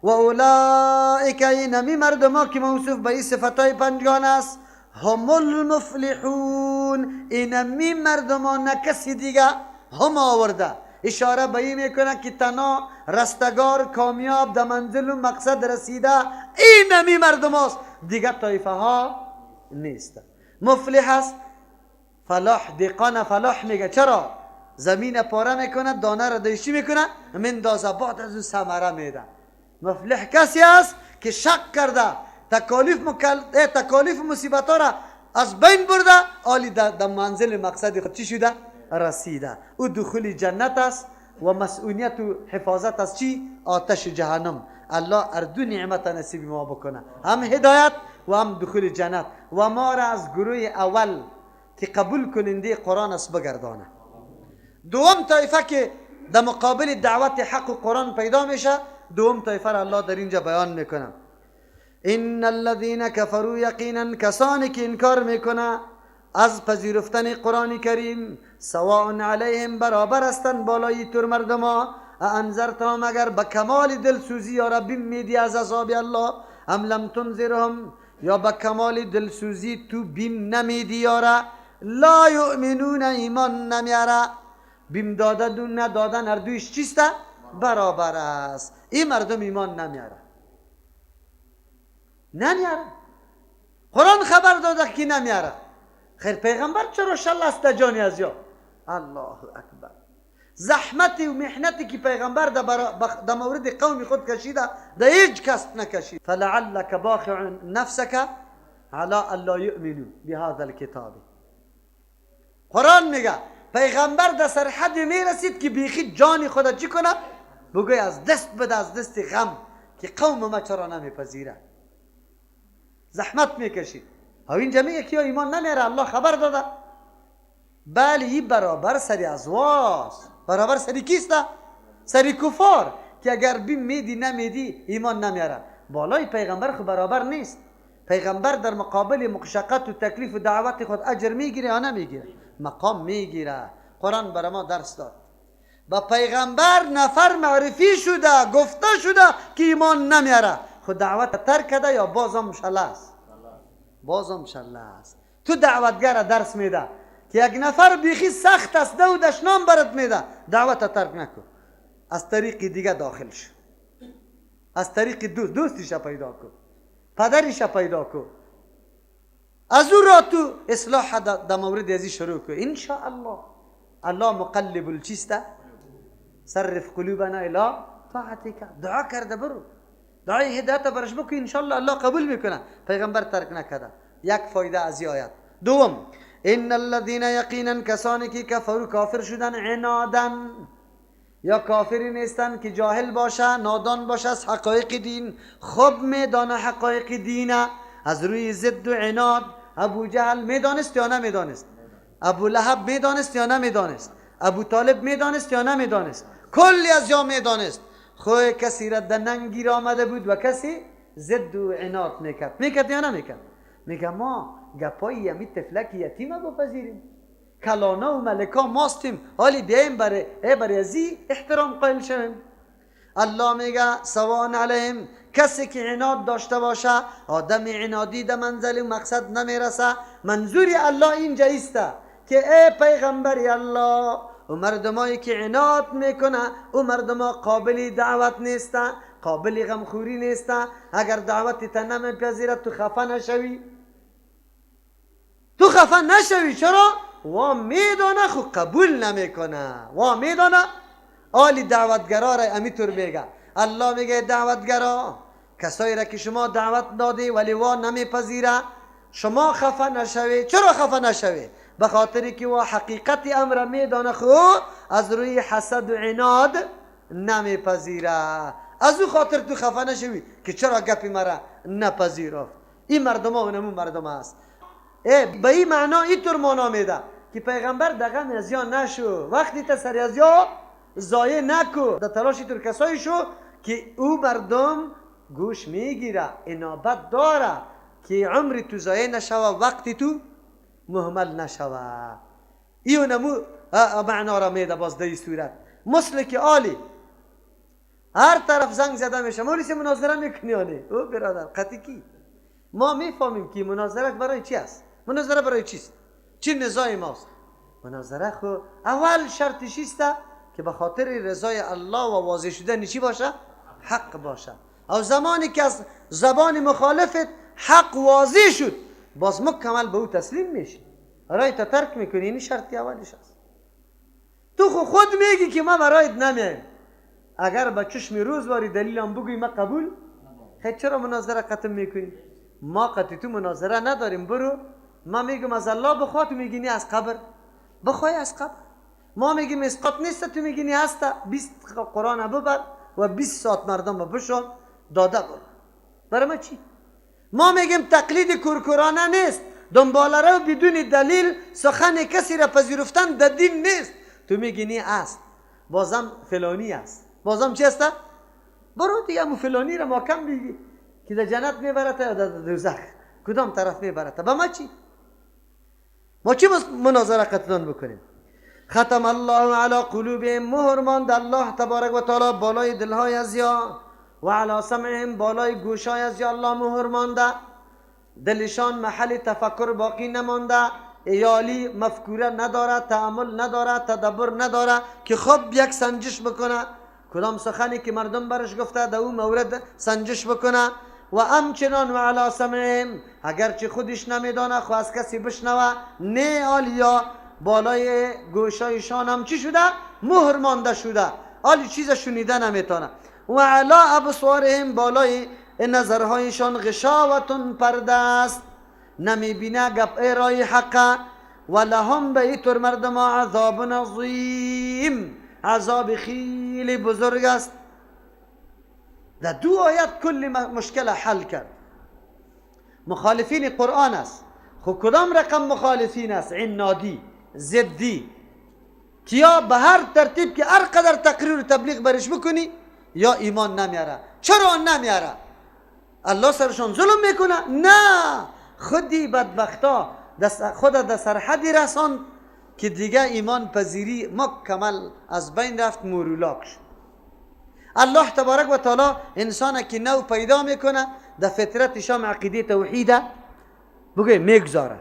و اولئک، اینمی مردما که موصوف به این صفتهای پنجگان است، هم المفلحون. اینمی مردما نه کسی دیگه هم آورده. اشاره به این میکنه که تنها رستگار کامیاب در منزل و مقصد رسیده اینمی مردم هاست، دیگه طایفه ها نیست. مفلح است، فلاح، دیقان فلاح میگه. چرا؟ زمین پاره میکنه، دانه را دیشی میکنه، مندازه، بعد از اون ثمره میده. مفلح کسی است که شک کرده، تکالیف مصیبت ها را از بین برده، آلی در منزل مقصد خود چی شده؟ رسیده. او دخول جنت است و مسئولیت و حفاظت از چی؟ آتش جهنم. الله اردو نعمت نصیب ما بکنه، هم هدایت و هم دخول جنت، و ما را از گروه اول که قبول کننده قرآن است بگردانه. دوم طایفه که در مقابل دعوت حق و قرآن پیدا میشه، دوم طایفه را الله در اینجا بیان میکنه. ان الذين كفروا، یقینا کسانی که انکار میکنه از پذیرفتن قرآن کریم، سواء علیهم برابر هستند بالای تر مردما، انذرتهم اگر به کمال دلسوزی یا ربی میدی از عذاب الله، ام لم تنذرهم یا به کمال دلسوزی تو بیم نمیدی یارا، لا یؤمنون ایمان نمیاره. بیم دادن و ندادن هر دویش چیست؟ برابر است. این مردم ایمان نمیاره، نمیاره. قرآن خبر داده که نمیاره. خیر پیغمبر چرا شل است جانی از یا؟ الله اکبر. زحمت و محنتی که پیغمبر در مورد قوم خود کشیده در هیچ کس نکشید. فلعلک باخع نفسک علی الا یؤمنوا بهذا الکتاب. قرآن میگه پیغمبر در سرحد میرسید که بیخی جان خود چی کنه؟ بگوی از دست بده، از دست غم که قوم ما چرا نمیپذیره. زحمت میکشید. او اینجا میگه که ایمان نمیاره، الله خبر داده. بله این برابر سری از واست، برابر سری کیست؟ سری کفار که اگر بیم میدی نمیدی ایمان نمیاره. بالای پیغمبر خو برابر نیست. پیغمبر در مقابل مشقت و تکلیف و دعوت خود اجر میگیره یا نمیگیره؟ مقام میگیره. قرآن برای ما درس داد. با پیغمبر نفر معرفی شده، گفته شده که ایمان نمیاره، خود دعوت ترک کرده یا بازم شله است؟ بازم شله است. تو دعوتگر درس میده که یک نفر بیخی سخت است، دو دشنام برات میده، دعوت ترک نکن، از طریق دیگه داخل شو، از طریق دوست، دوستیش پیدا کن، پدریش پیدا کن، از او را تو اصلاح در مورد ازی شروع کن. ان شاء الله الله مقلب الچیسته، صرف قلوبنا الی طاعتک. دعا کرده برو، دعای هدایت برش بکن، ان شاء الله الله قبول میکنه. پیغمبر ترک نکرده. یک فایده از این آیت. دوم، ان الذين یقینا کسانی که کفروا کافر شدن، عنادن یا کافری نیستن که جاهل باشه، نادان باشه از حقایق دین، خوب میدانه حقایق دینه، از روی ضد و عناد. ابو جهل میدانست یا نمیدانست؟ ابو لهب میدانست یا نمیدانست؟ ابو طالب میدانست یا نمیدانست؟ کلی از یا میدانست. خو کسی را در ننگیر آمده بود و کسی ضد و عناد میکرد. میکرد یا نمیکرد؟ میگه ما گپای یمی طفلک یتیم بپذیریم، کلانا و ملکا ماستیم، حالی بیایم برای ازی احترام قائل شویم. الله میگه سواء علیهم، کسی که عناد داشته باشه، آدم عنادی در منزل و مقصد نمیرسه. منظور الله اینجا ایسته که ای پیغمبر الله، و مردمایی که عناد میکنه او مردما قابل دعوت نیسته، قابل غمخوری نیسته. اگر دعوت تا نمیپذیره تو خفه نشوی، تو خفه نشوی. چرا؟ وا میدانه خو قبول نمیکنه، وا میدانه. آلی دعوتگرا را امیطور میگه. الله میگه دعوتگرا، کسایی را که شما دعوت دادی ولی وا نمیپذیره، شما خفه نشوی. چرا خفه نشوی؟ به خاطر که وا حقیقت امر میدانه خو از روی حسد و عناد نمیپذیره. از او خاطر تو خفه نشوی که چرا گپی مرا نپذیرفت. این مردم ها اونمون مردم است. به این معنا اینطور معنا میده که پیغمبر دغم از یا نشو، وقتی تا سر از یا ضایع نکو، در تلاش اینطور کسایی شو که او مردم گوش میگیره، انابت داره که عمر تو ضایع نشوه، وقتی تو مهمل نشوه. این نمو معنا را میده باز در این صورت. مثل که آلی هر طرف زنگ زده میشه، مولیس مناظره میکنی آنی او برادر قطعی کی؟ ما میفهمیم که مناظره برای چی است؟ مناظره برای چیست؟ چی نزاع ماست؟ مناظره خو اول شرطش است که به خاطر رضای الله و واضح شدن چی باشه؟ حق باشه. او زمانی که از زبان مخالفت حق واضح شد، باز مکمل به او تسلیم میشی، رای تا ترک میکنی. این شرط اولش است. تو خود میگی که ما برایت نمیم، اگر با چشم روز واری دلیلم بگوی ما قبول، خیلی چرا مناظره قتم میکنی؟ ما قطعی تو مناظره نداریم. برو ما میگم از الله بخواه، تو میگی نه از قبر بخوای، از قبر. ما میگیم اسقاط نیست، تو میگی نی هست. 20 قرآن ببر و 20 ساعت مردم بشون داده برو. برای ما چی؟ ما میگیم تقلید کورکورانه نیست، دنباله رو بدون دلیل سخن کسی را پذیرفتن در دین نیست. تو میگی نی است، بازم فلانی است، بازم چی است؟ برو دیگه مو فلانی را محکم بگی که در جنت میبرد یا در دوزخ، کدام طرف میبرد؟ با ما چی؟ ما چی مناظره قتلان بکنیم؟ ختم الله علی قلوبهم، مهر ماند الله تبارک و تعالی بالای دلهای از یا و علی سمعهم، بالای گوشهای از یا الله مهر مانده. دلشان محل تفکر باقی نمانده، ایالی مفکوره نداره، تأمل نداره، تدبر نداره که خب یک سنجش بکنه کدام سخنی که مردم برش گفته در او مورد سنجش بکنه. و همچنان و علی سمعهم، اگرچه خودش نمیدانه خو از کسی بشنوه، نه آلیا بالای گوشایشان هم چی شده؟ مهر مانده شده، آلی چیز شنیده نمیتانه. و علی ابصارهم، بالای نظرهایشان غشاوتون پرده است، نمیبینه گپ رای حقه. و لهم به ایتور مردم عذاب عظیم، عذاب خیلی بزرگ است. در دو آیت کل مشکل حل کرد. مخالفین قرآن است، خب کدام رقم مخالفین است؟ عنادی، ضدی، کیا به هر ترتیب که هر قدر تقریر و تبلیغ برش بکنی یا ایمان نمیاره. چرا نمیاره؟ الله سرشان ظلم میکنه؟ نه، خودی بدبختا خود در سرحدی رساند که دیگه ایمان پذیری مکمل از بین رفت، مورولاک شد. الله تبارک و تعالی انسان که نو پیدا میکنه در فطرت شام عقیده توحیده بگه میگذاره،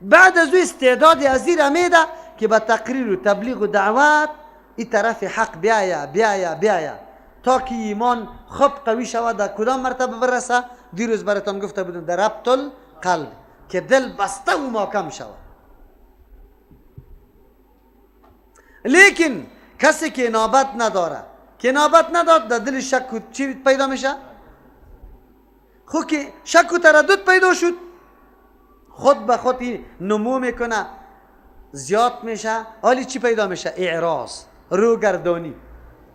بعد از او استعداد از را میده که به تقریر و تبلیغ و دعوت این طرف حق بیایا بیایا بیایا تا که ایمان خوب قوی شود. در کدام مرتبه برسه؟ دیروز براتان گفته بودم در ربط القلب، که دل بسته و محکم شود. لیکن کسی که نابت نداره، که نابت نداد، در دل شک و چی پیدا میشه؟ خب که شک و تردد پیدا شد، خود به خود نمو میکنه، زیاد میشه. حالی چی پیدا میشه؟ اعراض، روگردانی،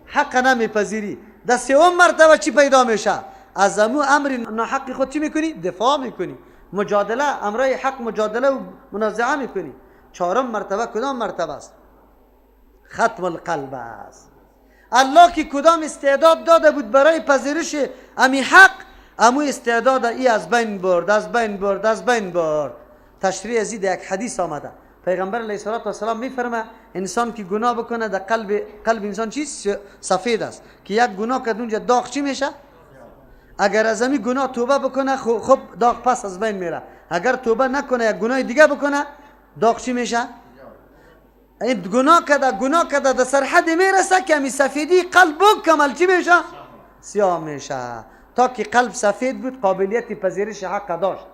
حق نمیپذیری. در سوم مرتبه چی پیدا میشه؟ از امو امر ناحق خود چی میکنی؟ دفاع میکنی، مجادله، امرای حق مجادله و منازعه میکنی. چهارم مرتبه کدام مرتبه است؟ ختم القلب است. الله که کدام استعداد داده بود برای پذیرش امی حق، امو استعداد ای از بین برد، از بین برد، از بین برد. تشریح از یک حدیث آمده، پیغمبر علیه الصلاة والسلام میفرمه انسان که گناه بکنه در قلب انسان چیز سفید است، که یک گناه کرد اونجا داغ چی میشه؟ اگر از امی گناه توبه بکنه خب داغ پس از بین میره، اگر توبه نکنه یک گناه دیگه بکنه داغ چی میشه؟ این گناه کرده گناه کرده در سرحد میرسه که امی سفیدی قلب کمل چی میشه؟ سیاه میشه. تا که قلب سفید بود قابلیت پذیرش حق داشت،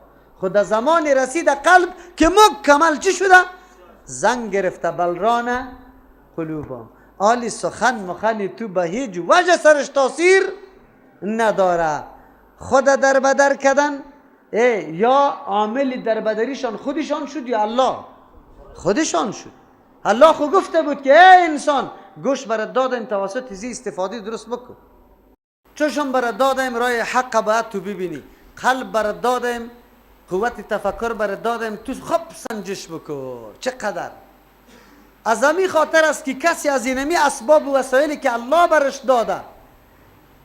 خود در زمان رسید قلب که مکمل چی شده؟ زنگ گرفته بلران قلوبم. آلی سخن مخنی تو به هیچ وجه سرش تاثیر نداره. خود در بدر کردن یا عامل در بدریشان خودشان شد یا الله خودشان شد. الله خو گفته بود که ای انسان گوش برات دادم توسط زی استفاده درست بکن، چشم برات دادم رای حق باید تو ببینی، قلب برات دادم قوت تفکر برات دادم تو خوب سنجش بکن. چقدر از امی خاطر است که کسی از اینمی اسباب و وسایلی که الله برش داده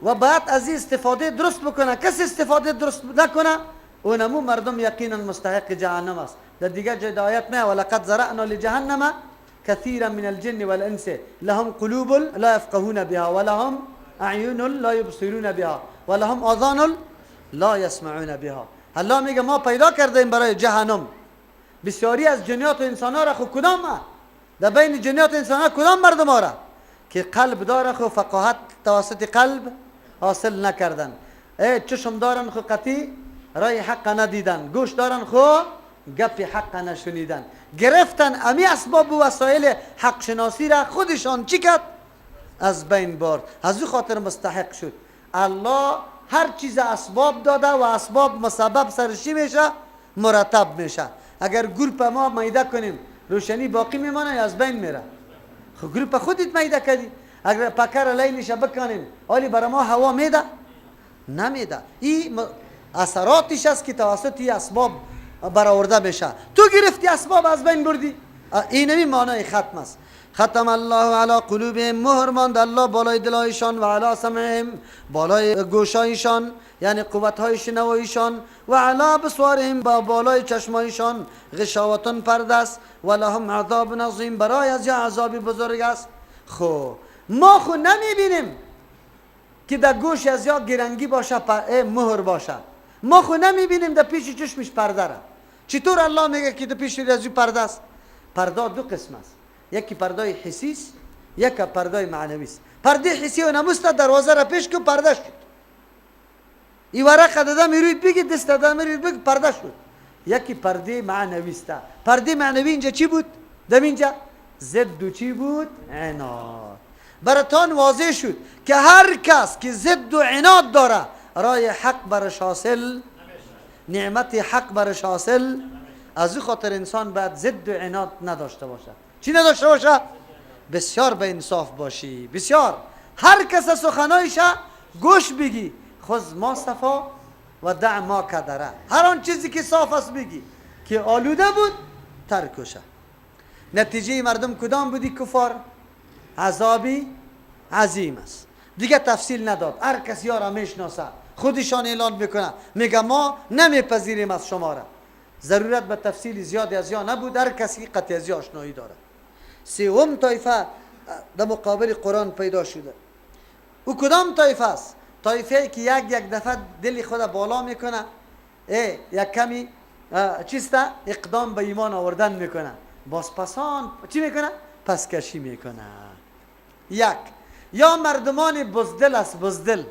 و باید از این استفاده درست بکنه، کسی استفاده درست نکنه اونمو مردم یقینا مستحق جهنم است. در دیگر جای آیت نه ولقد ذرأنا لجهنم كثيرا من الجن والانس لهم قلوب لا يفقهون بها ولهم اعین لا يبصرون بها ولهم آذان لا يسمعون بها. الله میگه ما پیدا کردیم برای جهنم بسیاری از جنیات و انسان ها را. خو کدام در بین جنیات و انسان ها کدام مردم ها را که قلب داره خو فقاهت توسط قلب حاصل نکردن، چشم دارن خو قطعی رای حق ندیدن، گوش دارن خو گپ حق نشنیدن، گرفتن امی اسباب و وسایل حق شناسی را خودشان چی کرد؟ از بین برد. از او خاطر مستحق شد. الله هر چیز اسباب داده و اسباب مسبب سرشی میشه؟ مرتب میشه. اگر گورپ ما میده کنیم روشنی باقی میمانه یا از بین میره؟ خب گروپ خودت میده کردی. اگر پکر لینش بکنیم حالی برای ما هوا میده؟ نمیده. این اثراتش است که توسط اسباب برآورده بشه. تو گرفتی اسباب از بین بردی. اینمی معنای ختم است. ختم الله علی قلوبهم، مهر ماند الله بالای دلایشان، و علی سمعهم، بالای گوشایشان یعنی قوتهای شنوایشان، و علی ابصارهم، با بالای چشمایشان، غشاوتون پرده است، و لهم عذاب عظیم، برای از عذاب بزرگ است. خب ما خو نمیبینیم که در گوش از یا گرنگی باشه، مهر باشه. ما خو نمیبینیم در پیش چشمش پرده را. چطور الله میگه که در پیش از پرده است؟ پرده دو قسم است، یکی پرده حسی است، یکی پرده معنوی است. پرده حسی و نموست دروازه را پیش کو پرده شد. ای ورقه داده میروید بگی، دست داده میروید بگی، پرده شد. یکی پرده معنوی است. پرده معنوی اینجا چی بود؟ دم اینجا ضد و چی بود؟ عناد. براتان واضح شد که هر کس که ضد و عناد داره رای حق برش حاصل، نعمت حق برش حاصل. از او خاطر انسان باید ضد و عناد نداشته باشه. چی نداشته باشه؟ بسیار به انصاف باشی، بسیار. هر کس سخنایش گوش بگی، خذ ما صفا و دع ما کدره. هر آن چیزی که صاف است بگی، که آلوده بود ترکشه. نتیجه مردم کدام بودی؟ کفار. عذابی عظیم است. دیگه تفصیل نداد. هر کسی ها را میشناسه، خودشان اعلان میکنه، میگه ما نمیپذیریم از شما را. ضرورت به تفصیل زیادی از یا نبود، هر کسی قطعی از آشنایی داره. سوم طایفه در مقابل قرآن پیدا شده. او کدام طایفه است؟ طایفه که یک یک دفعه دل خود بالا میکنه، یک کمی چیسته اقدام به ایمان آوردن میکنه، باز پسان چی میکنه؟ پس کشی میکنه. یک یا مردمان بزدل است، بزدل،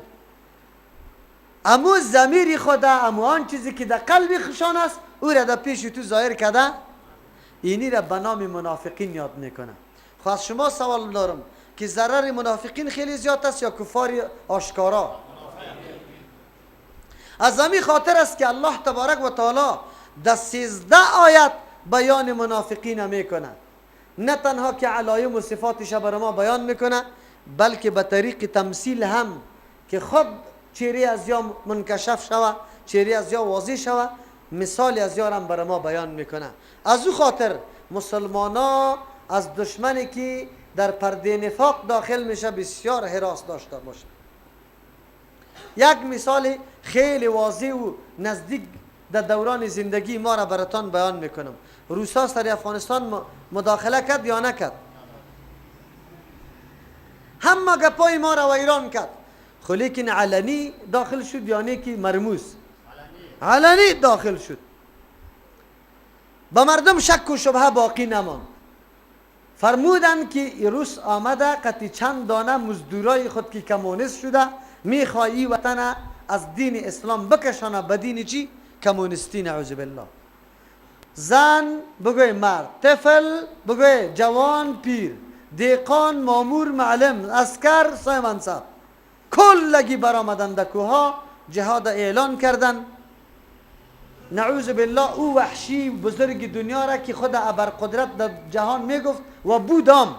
امو ضمیر خدا، امو آن چیزی که در قلب خشان است او را در پیش تو ظاهر کرده، اینی را به نام منافقین یاد میکنه. خب از شما سوال دارم که ضرر منافقین خیلی زیاد است یا کفار آشکارا؟ از همین خاطر است که الله تبارک و تعالی در 13 آیت بیان منافقین میکنه. نه تنها که علایم و صفاتش بر ما بیان میکنه، بلکه به طریق تمثیل هم که خود چهره از یا منکشف شوه، چهره از یا واضح شوه، مثال از یارم بر ما بیان میکنه. از او خاطر مسلمانا از دشمنی که در پرده نفاق داخل میشه بسیار حراس داشته باشه. یک مثال خیلی واضح و نزدیک در دوران زندگی ما را براتان بیان میکنم. روسا سر افغانستان مداخله کرد یا نکرد؟ همه گپای ما را ویران کرد، خو لیکن علنی داخل شد یا نه که مرموز؟ علنی داخل شد. به مردم شک و شبهه باقی نماند. فرمودند که روس آمده قطی چند دانه مزدورای خود که کمونیست شده میخوایی وطن از دین اسلام بکشانه به دین چی؟ کمونیستی، نعوذ بالله. زن بگوی مرد، طفل بگوی جوان پیر، دیقان مامور معلم، عسکر صاحب منصب، کلگی برآمدن در کوها جهاد اعلان کردن. نعوذ بالله او وحشی بزرگ دنیا را که خود ابر قدرت در جهان میگفت و بودم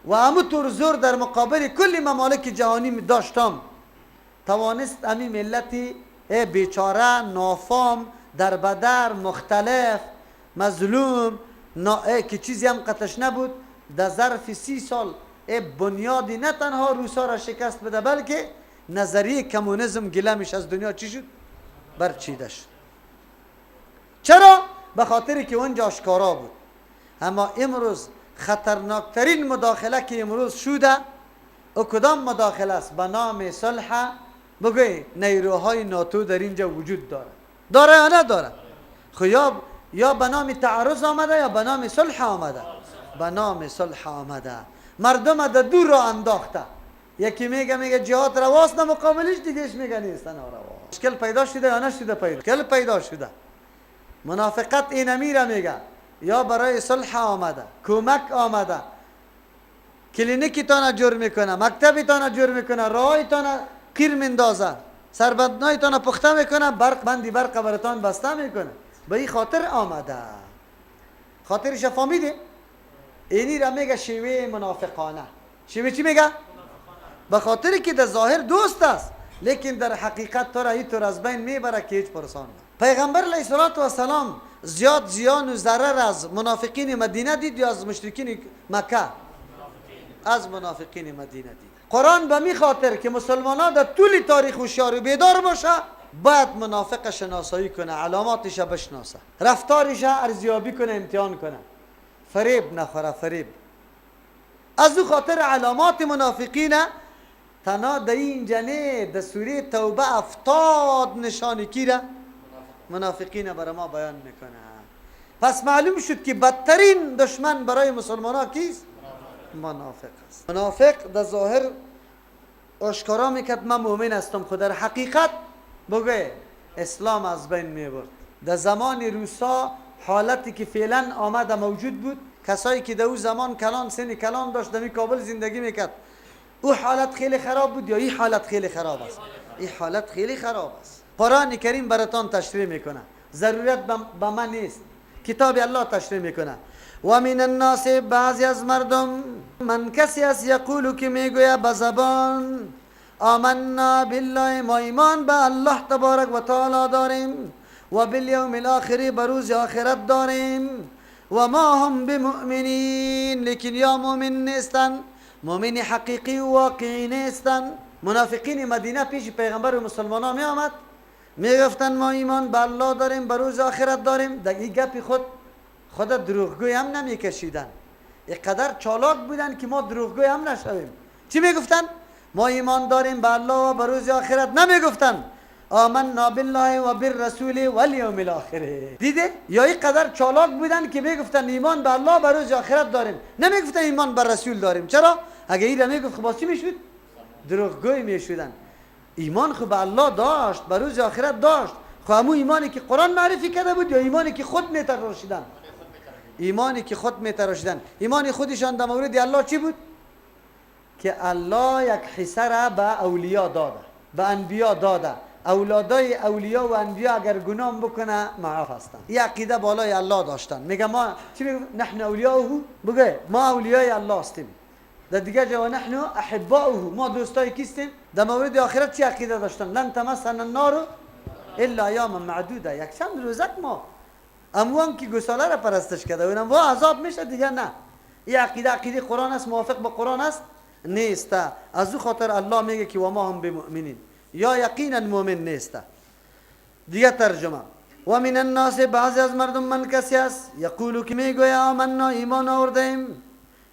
و امو طور زور در مقابل کل ممالک جهانی داشتم، توانست امی ملتی بیچاره نافام در بدر مختلف مظلوم که چیزی هم قطش نبود در ظرف 30 سال بنیادی نه تنها روسا را شکست بده بلکه نظریه کمونیسم گلمش از دنیا چی شد؟ برچیده شد. چرا؟ به خاطر که اونجا آشکارا بود. اما امروز خطرناکترین مداخله که امروز شده او کدام مداخله است؟ به نام صلح. بگوی نیروهای ناتو در اینجا وجود داره، داره یا نداره؟ خب یا به نام تعرض آمده یا به نام صلح آمده؟ به نام صلح آمده. مردم در دور را انداخته. یکی میگه جهاد رواست، نه مقابلش دیگهش میگه نیست ناروا. مشکل پیدا شده یا نشده؟ پیدا مشکل پیدا شده. منافقت این امیره میگه یا برای صلح آمده، کمک آمده، کلینیکتان جور میکنه، مکتبتان جور میکنه، راهتان قیر مندازه، سربندنایتان پخته میکنه، برق بندی برق براتان بسته میکنه. به این خاطر آمده. خاطرش فهمیده؟ اینی را میگه شیوه منافقانه. شیوه چی میگه؟ به خاطر که در ظاهر دوست است، لیکن در حقیقت تو را اینطور از بین میبره که هیچ پرسان. پیغمبر علیه الصلاة والسلام زیاد زیان و ضرر از منافقین مدینه دید یا از مشرکین مکه؟ از منافقین مدینه دید. قرآن به می خاطر که مسلمان ها در طول تاریخ هوشیار و بیدار باشه، باید منافق شناسایی کنه، علاماتش بشناسه، رفتارش ارزیابی کنه، امتحان کنه، فریب نخوره، فریب. از او خاطر علامات منافقین تنها در اینجا نه، در سوره توبه 70 نشان کی را منافقین برای ما بیان میکنه. پس معلوم شد که بدترین دشمن برای مسلمان ها کیست؟ منافق است. منافق در ظاهر آشکارا میکرد من مؤمن هستم، خود در حقیقت بگه اسلام از بین میبرد. در زمان روسا حالتی که فعلا آمده موجود بود، کسایی که در او زمان کلان سن کلان داشت در کابل زندگی میکرد، او حالت خیلی خراب بود یا این حالت خیلی خراب است؟ این حالت خیلی خراب است. قرآن کریم براتان تشریح میکنه، ضرورت به من نیست، کتاب الله تشریح میکنه. و من الناس، بعضی از مردم، من کسی است یقولو که میگوید به زبان آمنا بالله، ما ایمان به الله تبارک و تعالی داریم، و بالیوم الاخر، به روز آخرت داریم، و ما هم بمؤمنین، لیکن یا مؤمن نیستن، مؤمن حقیقی و واقعی نیستن. منافقین مدینه پیش پیغمبر و مسلمان ها می آمد، می گفتن ما ایمان به الله داریم، به روز آخرت داریم. در این گپ خود دروغگوی هم نمی کشیدن، اینقدر چالاک بودن که ما دروغگوی هم نشویم. چی می گفتن؟ ما ایمان داریم به الله و به روز آخرت. نمی گفتن آمنا بالله و بالرسول والیوم الاخر. دیده؟ یا اینقدر چالاک بودن که میگفتن ایمان به الله به روز آخرت داریم، نمیگفتن ایمان به رسول داریم. چرا؟ اگه این را میگفت خب چی میشد؟ دروغگوی میشدن. ایمان خب به الله داشت، به روز آخرت داشت، خب همون ایمانی که قرآن معرفی کرده بود یا ایمانی که خود میتراشیدن؟ ایمانی که خود میتراشیدن. ایمان خودشان در مورد الله چی بود؟ که الله یک حصه را به اولیا داده، به انبیا داده، اولادای اولیا و انبیا اگر گناه بکنه معاف هستن. این عقیده بالای الله داشتن. میگه ما چی میگه؟ نحن اولیاءه، بگه ما اولیای الله هستیم. در دیگه جا نحن احباؤه، ما دوستای کیستیم؟ در مورد آخرت چی عقیده داشتن؟ لن تمسنا النار الا ایاما معدوده، یک چند روزک ما اموان که گوساله را پرستش کرده اونم وا عذاب میشه دیگه. نه، این عقیده عقیده قرآن است، موافق با قرآن است نیست. از او خاطر الله میگه که و ما هم بمؤمنین، یا یقینا مؤمن نیست. دیگه ترجمه و من الناس، بعضی از مردم، من کسی است یقولو که میگوید آمنا، ایمان آوردیم،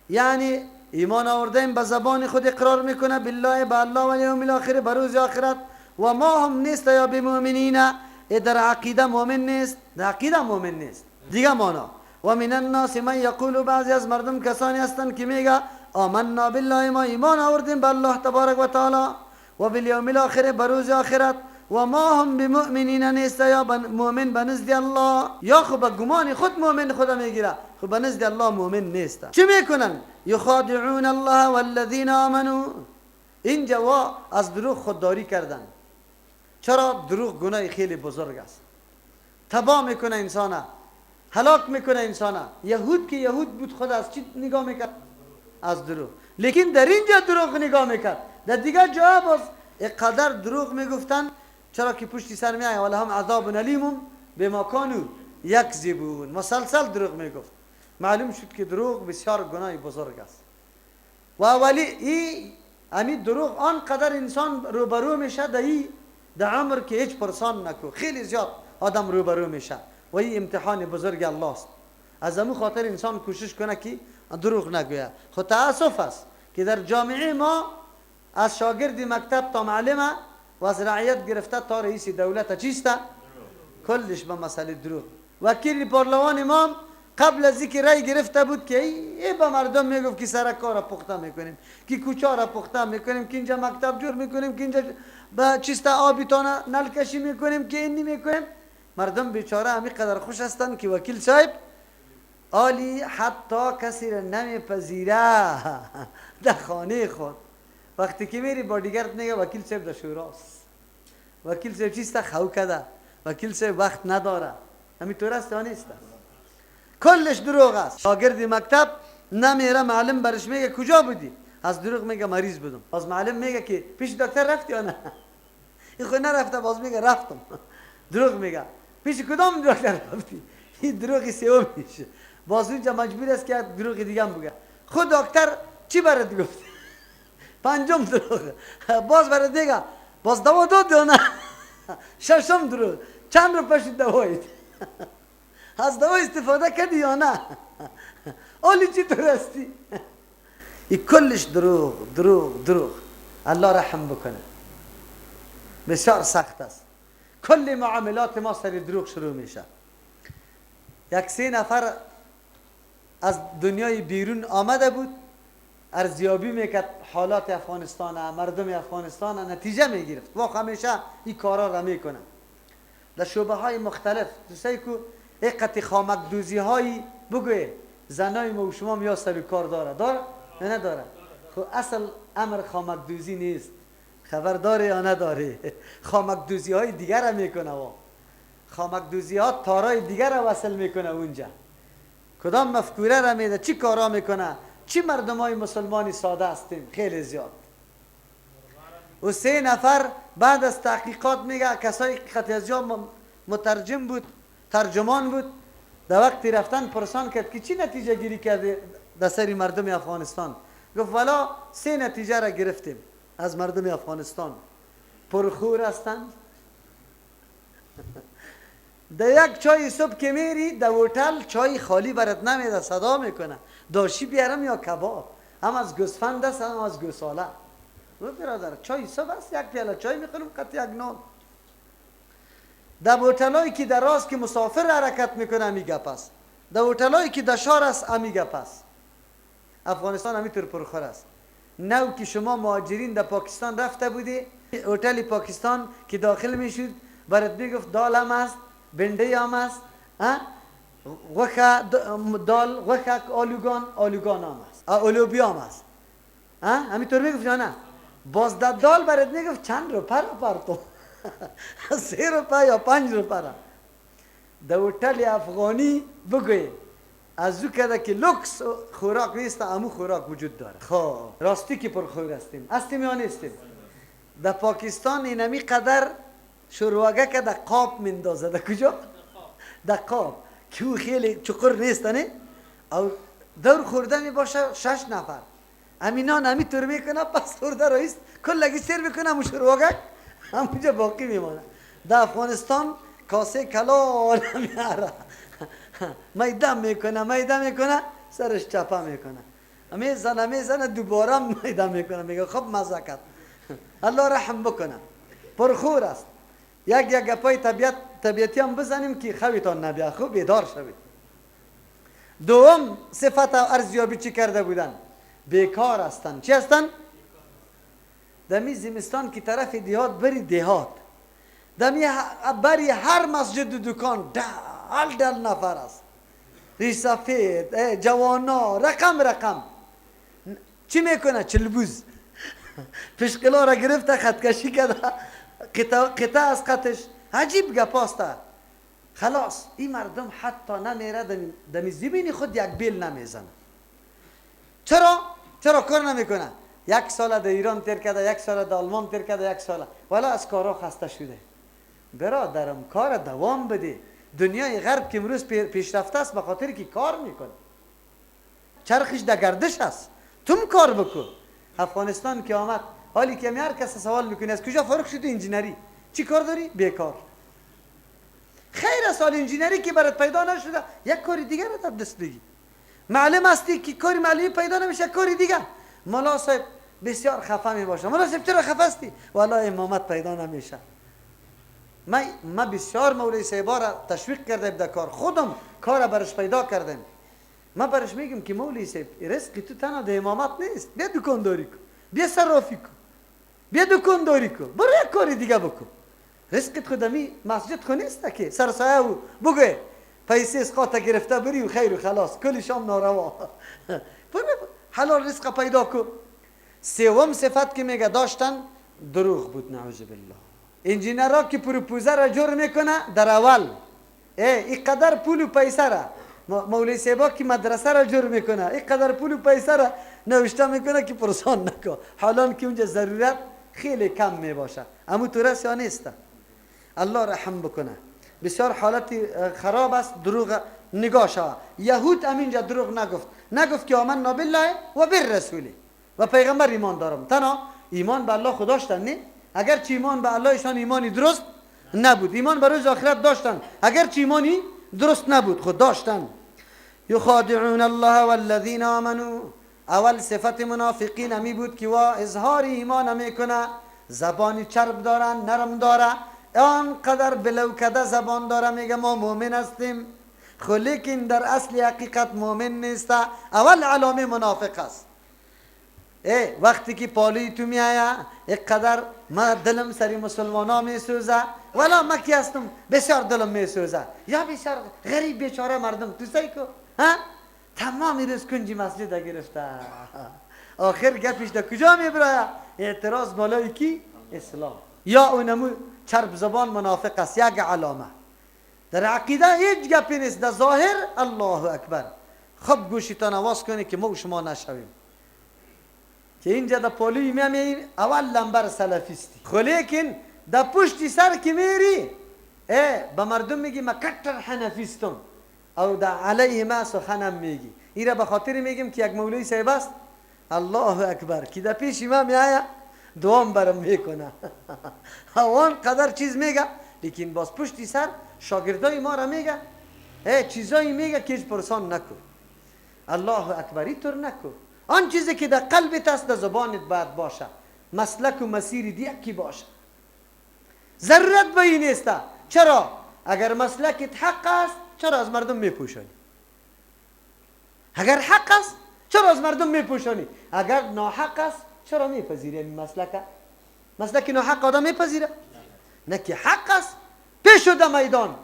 یعنی ایمان آوردیم به زبان خود اقرار میکنه، بالله، به الله، و یوم الاخر، به روز آخرت، و ما هم نیست یا بمؤمنین، در عقیده مؤمن نیست، در عقیده مؤمن نیست. دیگه معنا و من الناس من یقول، بعضی از مردم کسانی هستند که میگه آمنا بالله، ما ایمان آوردیم به الله تبارک و تعالی، و بالیوم الاخر، به روز آخرت، و ما هم بمؤمنین نیست یا مؤمن به نزد الله، یا خب به گمان خود مؤمن خدا میگیره، خب به نزد الله مؤمن نیست. چه میکنن؟ یخادعون الله والذین آمنوا. اینجا وا از دروغ خودداری کردن. چرا؟ دروغ گناه خیلی بزرگ است، تباه میکنه انسانه، هلاک میکنه انسانه. یهود که یهود بود خود از چی نگاه میکرد؟ از دروغ. لیکن در اینجا دروغ نگاه میکرد، در دیگر جا باز اینقدر دروغ میگفتن، چرا که پشتی سر میآید ولهم عذاب الیم بما کانوا یکذبون، مسلسل دروغ میگفت. معلوم شد که دروغ بسیار گناه بزرگ است. و ولی ای همین دروغ آنقدر انسان روبرو میشه در ای در عمر که هیچ پرسان نکو، خیلی زیاد آدم روبرو میشه و این امتحان بزرگ الله است. از همون خاطر انسان کوشش کنه که دروغ نگوید. خود تأسف است که در جامعه ما از شاگرد مکتب تا معلمه و از رعیت گرفته تا رئیس دولت چیسته؟ کلش به مسئله دروغ. وکیل پارلمان ما قبل از اینکه رای گرفته بود که ای به مردم میگفت که سرکا را پخته میکنیم، که کوچه را پخته میکنیم، که اینجا مکتب جور میکنیم، که اینجا با چیست آبیتان نلکشی میکنیم، که این میکنیم. مردم بیچاره همین قدر خوش هستند که وکیل صاحب عالی حتی کسی را نمیپذیره در خانه خود. وقتی که میری بادیگارد میگه وکیل صاحب در شوراست، وکیل صاحب چیست خو کده، وکیل صاحب وقت نداره. همین طور است یا نیست؟ کلش دروغ است. شاگرد مکتب نمیره معلم برش میگه کجا بودی؟ از دروغ میگه مریض بودم. باز معلم میگه که پیش دکتر رفتی یا نه؟ این خود نرفته، باز میگه رفتم. دروغ میگه. پیش کدام دکتر رفتی؟ این دروغ سوم میشه. باز اونجا مجبور است که دروغ دیگه هم بگه. خود دکتر چی برات گفت؟ پنجم دروغ. باز برات دیگه باز دوا داد یا نه؟ ششم دروغ. چند رو پشت دوایید؟ از دوا استفاده کردی یا نه؟ آلی چی تو هستی؟ این کلش دروغ دروغ دروغ. الله رحم بکنه. بسیار سخت است. کل معاملات ما سر دروغ شروع میشه. یک سه نفر از دنیای بیرون آمده بود، ارزیابی میکرد حالات افغانستان، مردم افغانستان، نتیجه میگرفت. واقعا همیشه این کارا را میکنه در شعبه های مختلف. دوستایی که اقت خامک دوزی هایی بگوی زنای ما و شما یا سر کار داره، داره نه نداره؟ خب اصل امر خامک دوزی نیست. خبر داره یا نداره؟ خامک دوزی های دیگر را میکنه و خامک دوزی ها تارای دیگر را وصل میکنه اونجا. کدام مفکوره را میده؟ چی کارا میکنه؟ چی مردم های مسلمانی ساده هستیم خیلی زیاد. و سه نفر بعد از تحقیقات میگه کسایی که خطیزیا مترجم بود، ترجمان بود، در وقتی رفتن پرسان کرد که چی نتیجه گیری کرده در سری مردم افغانستان؟ گفت والا سه نتیجه را گرفتیم از مردم افغانستان. پرخور هستند. در یک چای صبح که میری در هتل چای خالی برات نمیده، صدا میکنه داشی بیارم یا کباب، هم از گوسفند است هم از گوساله. و برادر چای صبح است، یک پیاله چای میخورم قطع یک نان. در هتلایی که در راست که مسافر حرکت میکنه همی گپ است، در هتلایی که در شهر است همی گپ است. افغانستان همیطور پرخور است. نو که شما مهاجرین در پاکستان رفته بودی، هتل پاکستان که داخل میشد برات میگفت دال هم است، بنده هم است، غوخه دال، غوخه آلوگان، آلوگان هم است، آلوبیا هم است. همینطور میگفت یا نه؟ باز در دال برات میگفت چند روپه را پرتو 3 روپه یا 5 روپه را. در هتل افغانی بگوی از او کرده که لوکس خوراک نیست، امو خوراک وجود داره. خب راستی که پرخور هستیم، هستیم یا نیستیم؟ در پاکستان اینمی قدر شورواگه که در قاب مندازه. در کجا؟ در قاب که او خیلی چقر نیست نه؟ او دور خورده می باشه 6 نفر، امینان همی طور میکنه، پس خورده رئیس کلگی سیر میکنه، همون شورواگه همونجا باقی میمانه. در افغانستان کاسه کلال میاره، میده میکنه، میده میکنه، سرش چپه میکنه، میزنه میزنه، دوباره میده میکنه، میگه خب مزه کرد. الله رحم بکنه. پرخور است. یک یک گپای طبیعتی هم بزنیم که خویتان نبیا، خوب بیدار شوید. دوم صفت ارزیابی چی کرده بودن؟ بیکار هستند. چی هستند؟ دمی زمستان که طرف دیهات بری دیهات، دمی بری هر مسجد و دکان دل دل نفر است، ریش سفید، جوانا، رقم رقم. چی میکنه؟ چلبوز پشقلا را گرفته، خطکشی کرده، قطع از قطش. عجیب گپاسته. خلاص این مردم حتی نمیره دمی زمین خود یک بیل نمیزنه. چرا؟ چرا کار نمیکنه؟ یک سال در ایران تیر کرده، یک سال در آلمان تیر کرده، یک سال والا از کارا خسته شده. برادرم کار دوام بده. دنیای غرب که امروز پیشرفته است به خاطر که کار میکنه، چرخش در گردش است، تم کار بکن. افغانستان که آمد، حالی که هر کس سوال میکنه از کجا فارغ شدی؟ انجینری. چی کار داری؟ بیکار. خیر است، حال انجینری که برات پیدا نشده یک کار دیگه را دست بگی. معلم هستی که کاری معلمی پیدا نمیشه، کاری دیگه. مولا صاحب بسیار خفه می باشه. مولا صاحب چرا خفه هستی؟ والا امامت پیدا نمیشه. ما بسیار مولوی صاحبا را تشویق کردم در کار، خودم کار برش پیدا کردم. ما برش میگم که مولوی صاحب رزق تو تنها در امامت نیست، بیا دکانداری کن، بیا صرافی کن، بیا دکانداری کن، برو یک کار دیگه بکن. رزقت خودمی مسجد خو نیست که سرسایه و بگه پیسه اسقاط گرفته بری و خیر و خلاص کل شام ناروا. برو حلال رزق پیدا کن. سوم صفت که میگه داشتن دروغ بود، نعوذ بالله. انجینرها که پروپوزر را جور میکنه در اول اینقدر پول و پیسه را مولوی صاحبا که مدرسه را جور میکنه اینقدر پول و پیسه را نوشته میکنه که پرسان نکن، حالان که اونجا ضرورت خیلی کم میباشه. امو تو رس یا نیست؟ الله رحم بکنه. بسیار حالت خراب است. دروغ نگاه شوه. یهود همینجا دروغ نگفت، نگفت که آمنا بالله و بالرسول و پیغمبر ایمان دارم. تنها ایمان به الله خود داشتن، نه؟ اگرچه ایمان به اللهشان ایمانی درست نبود، ایمان به روز آخرت داشتن اگرچه ایمانی درست نبود، خود داشتن. یخادعون الله والذین آمنوا. اول صفت منافقین همی بود که وا اظهار ایمان میکنه، زبانی چرب داره، نرم داره، آنقدر بلوکده زبان داره، میگه ما مؤمن هستیم، خو لیکن در اصل حقیقت مؤمن نیست. اول علامه منافق است. ای وقتی که پالی تو میآید اینقدر ما دلم سری مسلمان ها میسوزه، ولا ما کی هستم بسیار دلم میسوزه، یا بسیار غریب بیچاره مردم تو سعی کو ها تمام روز کنجی مسجد گرفته، آخر گپش در کجا میبرایه؟ اعتراض بالای کی؟ اسلام. یا اونمو چرب زبان منافق است. یک علامه در عقیده هیچ گپی نیست، در ظاهر الله اکبر. خب گوشیتان آواز کنی که ما و شما نشویم که اینجا در پالوی میامی اول لمبر سلفیستی، خو لیکن در پشتی سر که میری به مردم میگی ما کتر حنفیستم او در علیه ما سخنم میگی. این را به خاطر میگیم که یک مولوی صاحب است الله اکبر که در پیش ما میآید دوام برم میکنه آن قدر چیز میگه، لیکن باز پشتی سر شاگردای ما را میگه چیزایی میگه که هیچ پرسان نکن. الله اکبر اینطور نکن. آن چیزی که در قلبت است در زبانت باید باشه، مسلک و مسیر یکی باشه، ضرورت به این نیست. چرا؟ اگر مسلکت حق است چرا از مردم میپوشانی؟ اگر حق است چرا از مردم میپوشانی؟ اگر ناحق است چرا میپذیری این مسلک؟ مسلک ناحق آدم میپذیره؟ نه که حق است پیش شده میدان،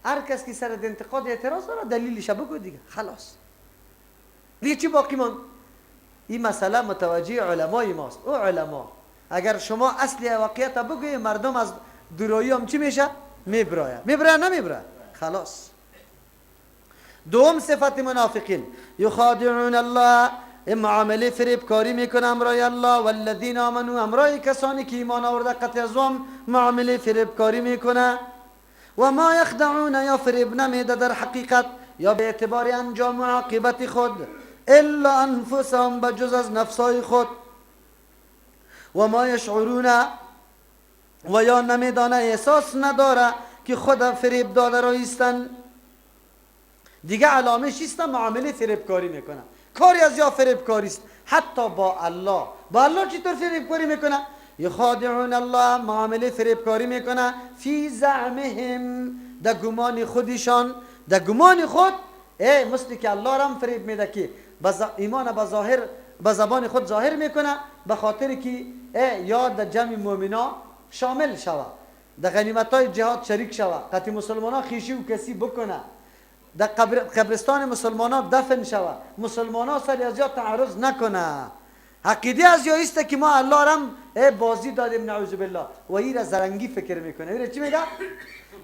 هر کس که سر انتقاد اعتراض داره دلیلش بگو دیگه، خلاص دیگه چی باقی ماند؟ این مسئله متوجه علمای ماست. او علما اگر شما اصل واقعیت بگوی مردم از دورایی هم چی میشه؟ میبرایه. میبرایه نمیبرایه؟ خلاص. دوم صفت منافقین یخادعون الله، معامله فریبکاری میکنه امرای الله والذین آمنوا، امرای کسانی که ایمان آورده قطع ازوام معامله فریبکاری میکنه. و ما یخدعون، یا فریب نمیده در حقیقت یا به اعتبار انجام و عاقبت خود، الا انفسهم، بجز از نفسای خود. و ما یشعرون، و یا نمیدانه احساس نداره که خود فریب داده را ایستن. دیگه علامه چیست؟ معامله فریبکاری میکنه، کاری از یا فریبکاری است حتی با الله. با الله چطور فریبکاری میکنه؟ یخادعون الله، معامله فریبکاری میکنه فی زعمهم، در گمان خودشان، در گمان خود، ای مثل که الله را هم فریب میده که ایمان به ظاهر به زبان خود ظاهر میکنه، به خاطر که یا در جمع مؤمنا شامل شوه، در غنیمت های جهاد شریک شوه، قطع مسلمان ها خیشی و کسی بکنه، در قبرستان مسلمان ها دفن شوه، مسلمان ها سر از یا تعرض نکنه. عقیده از یا است که ما الله را هم بازی دادیم نعوذ بالله، و این را زرنگی فکر میکنه. این را چی میگه؟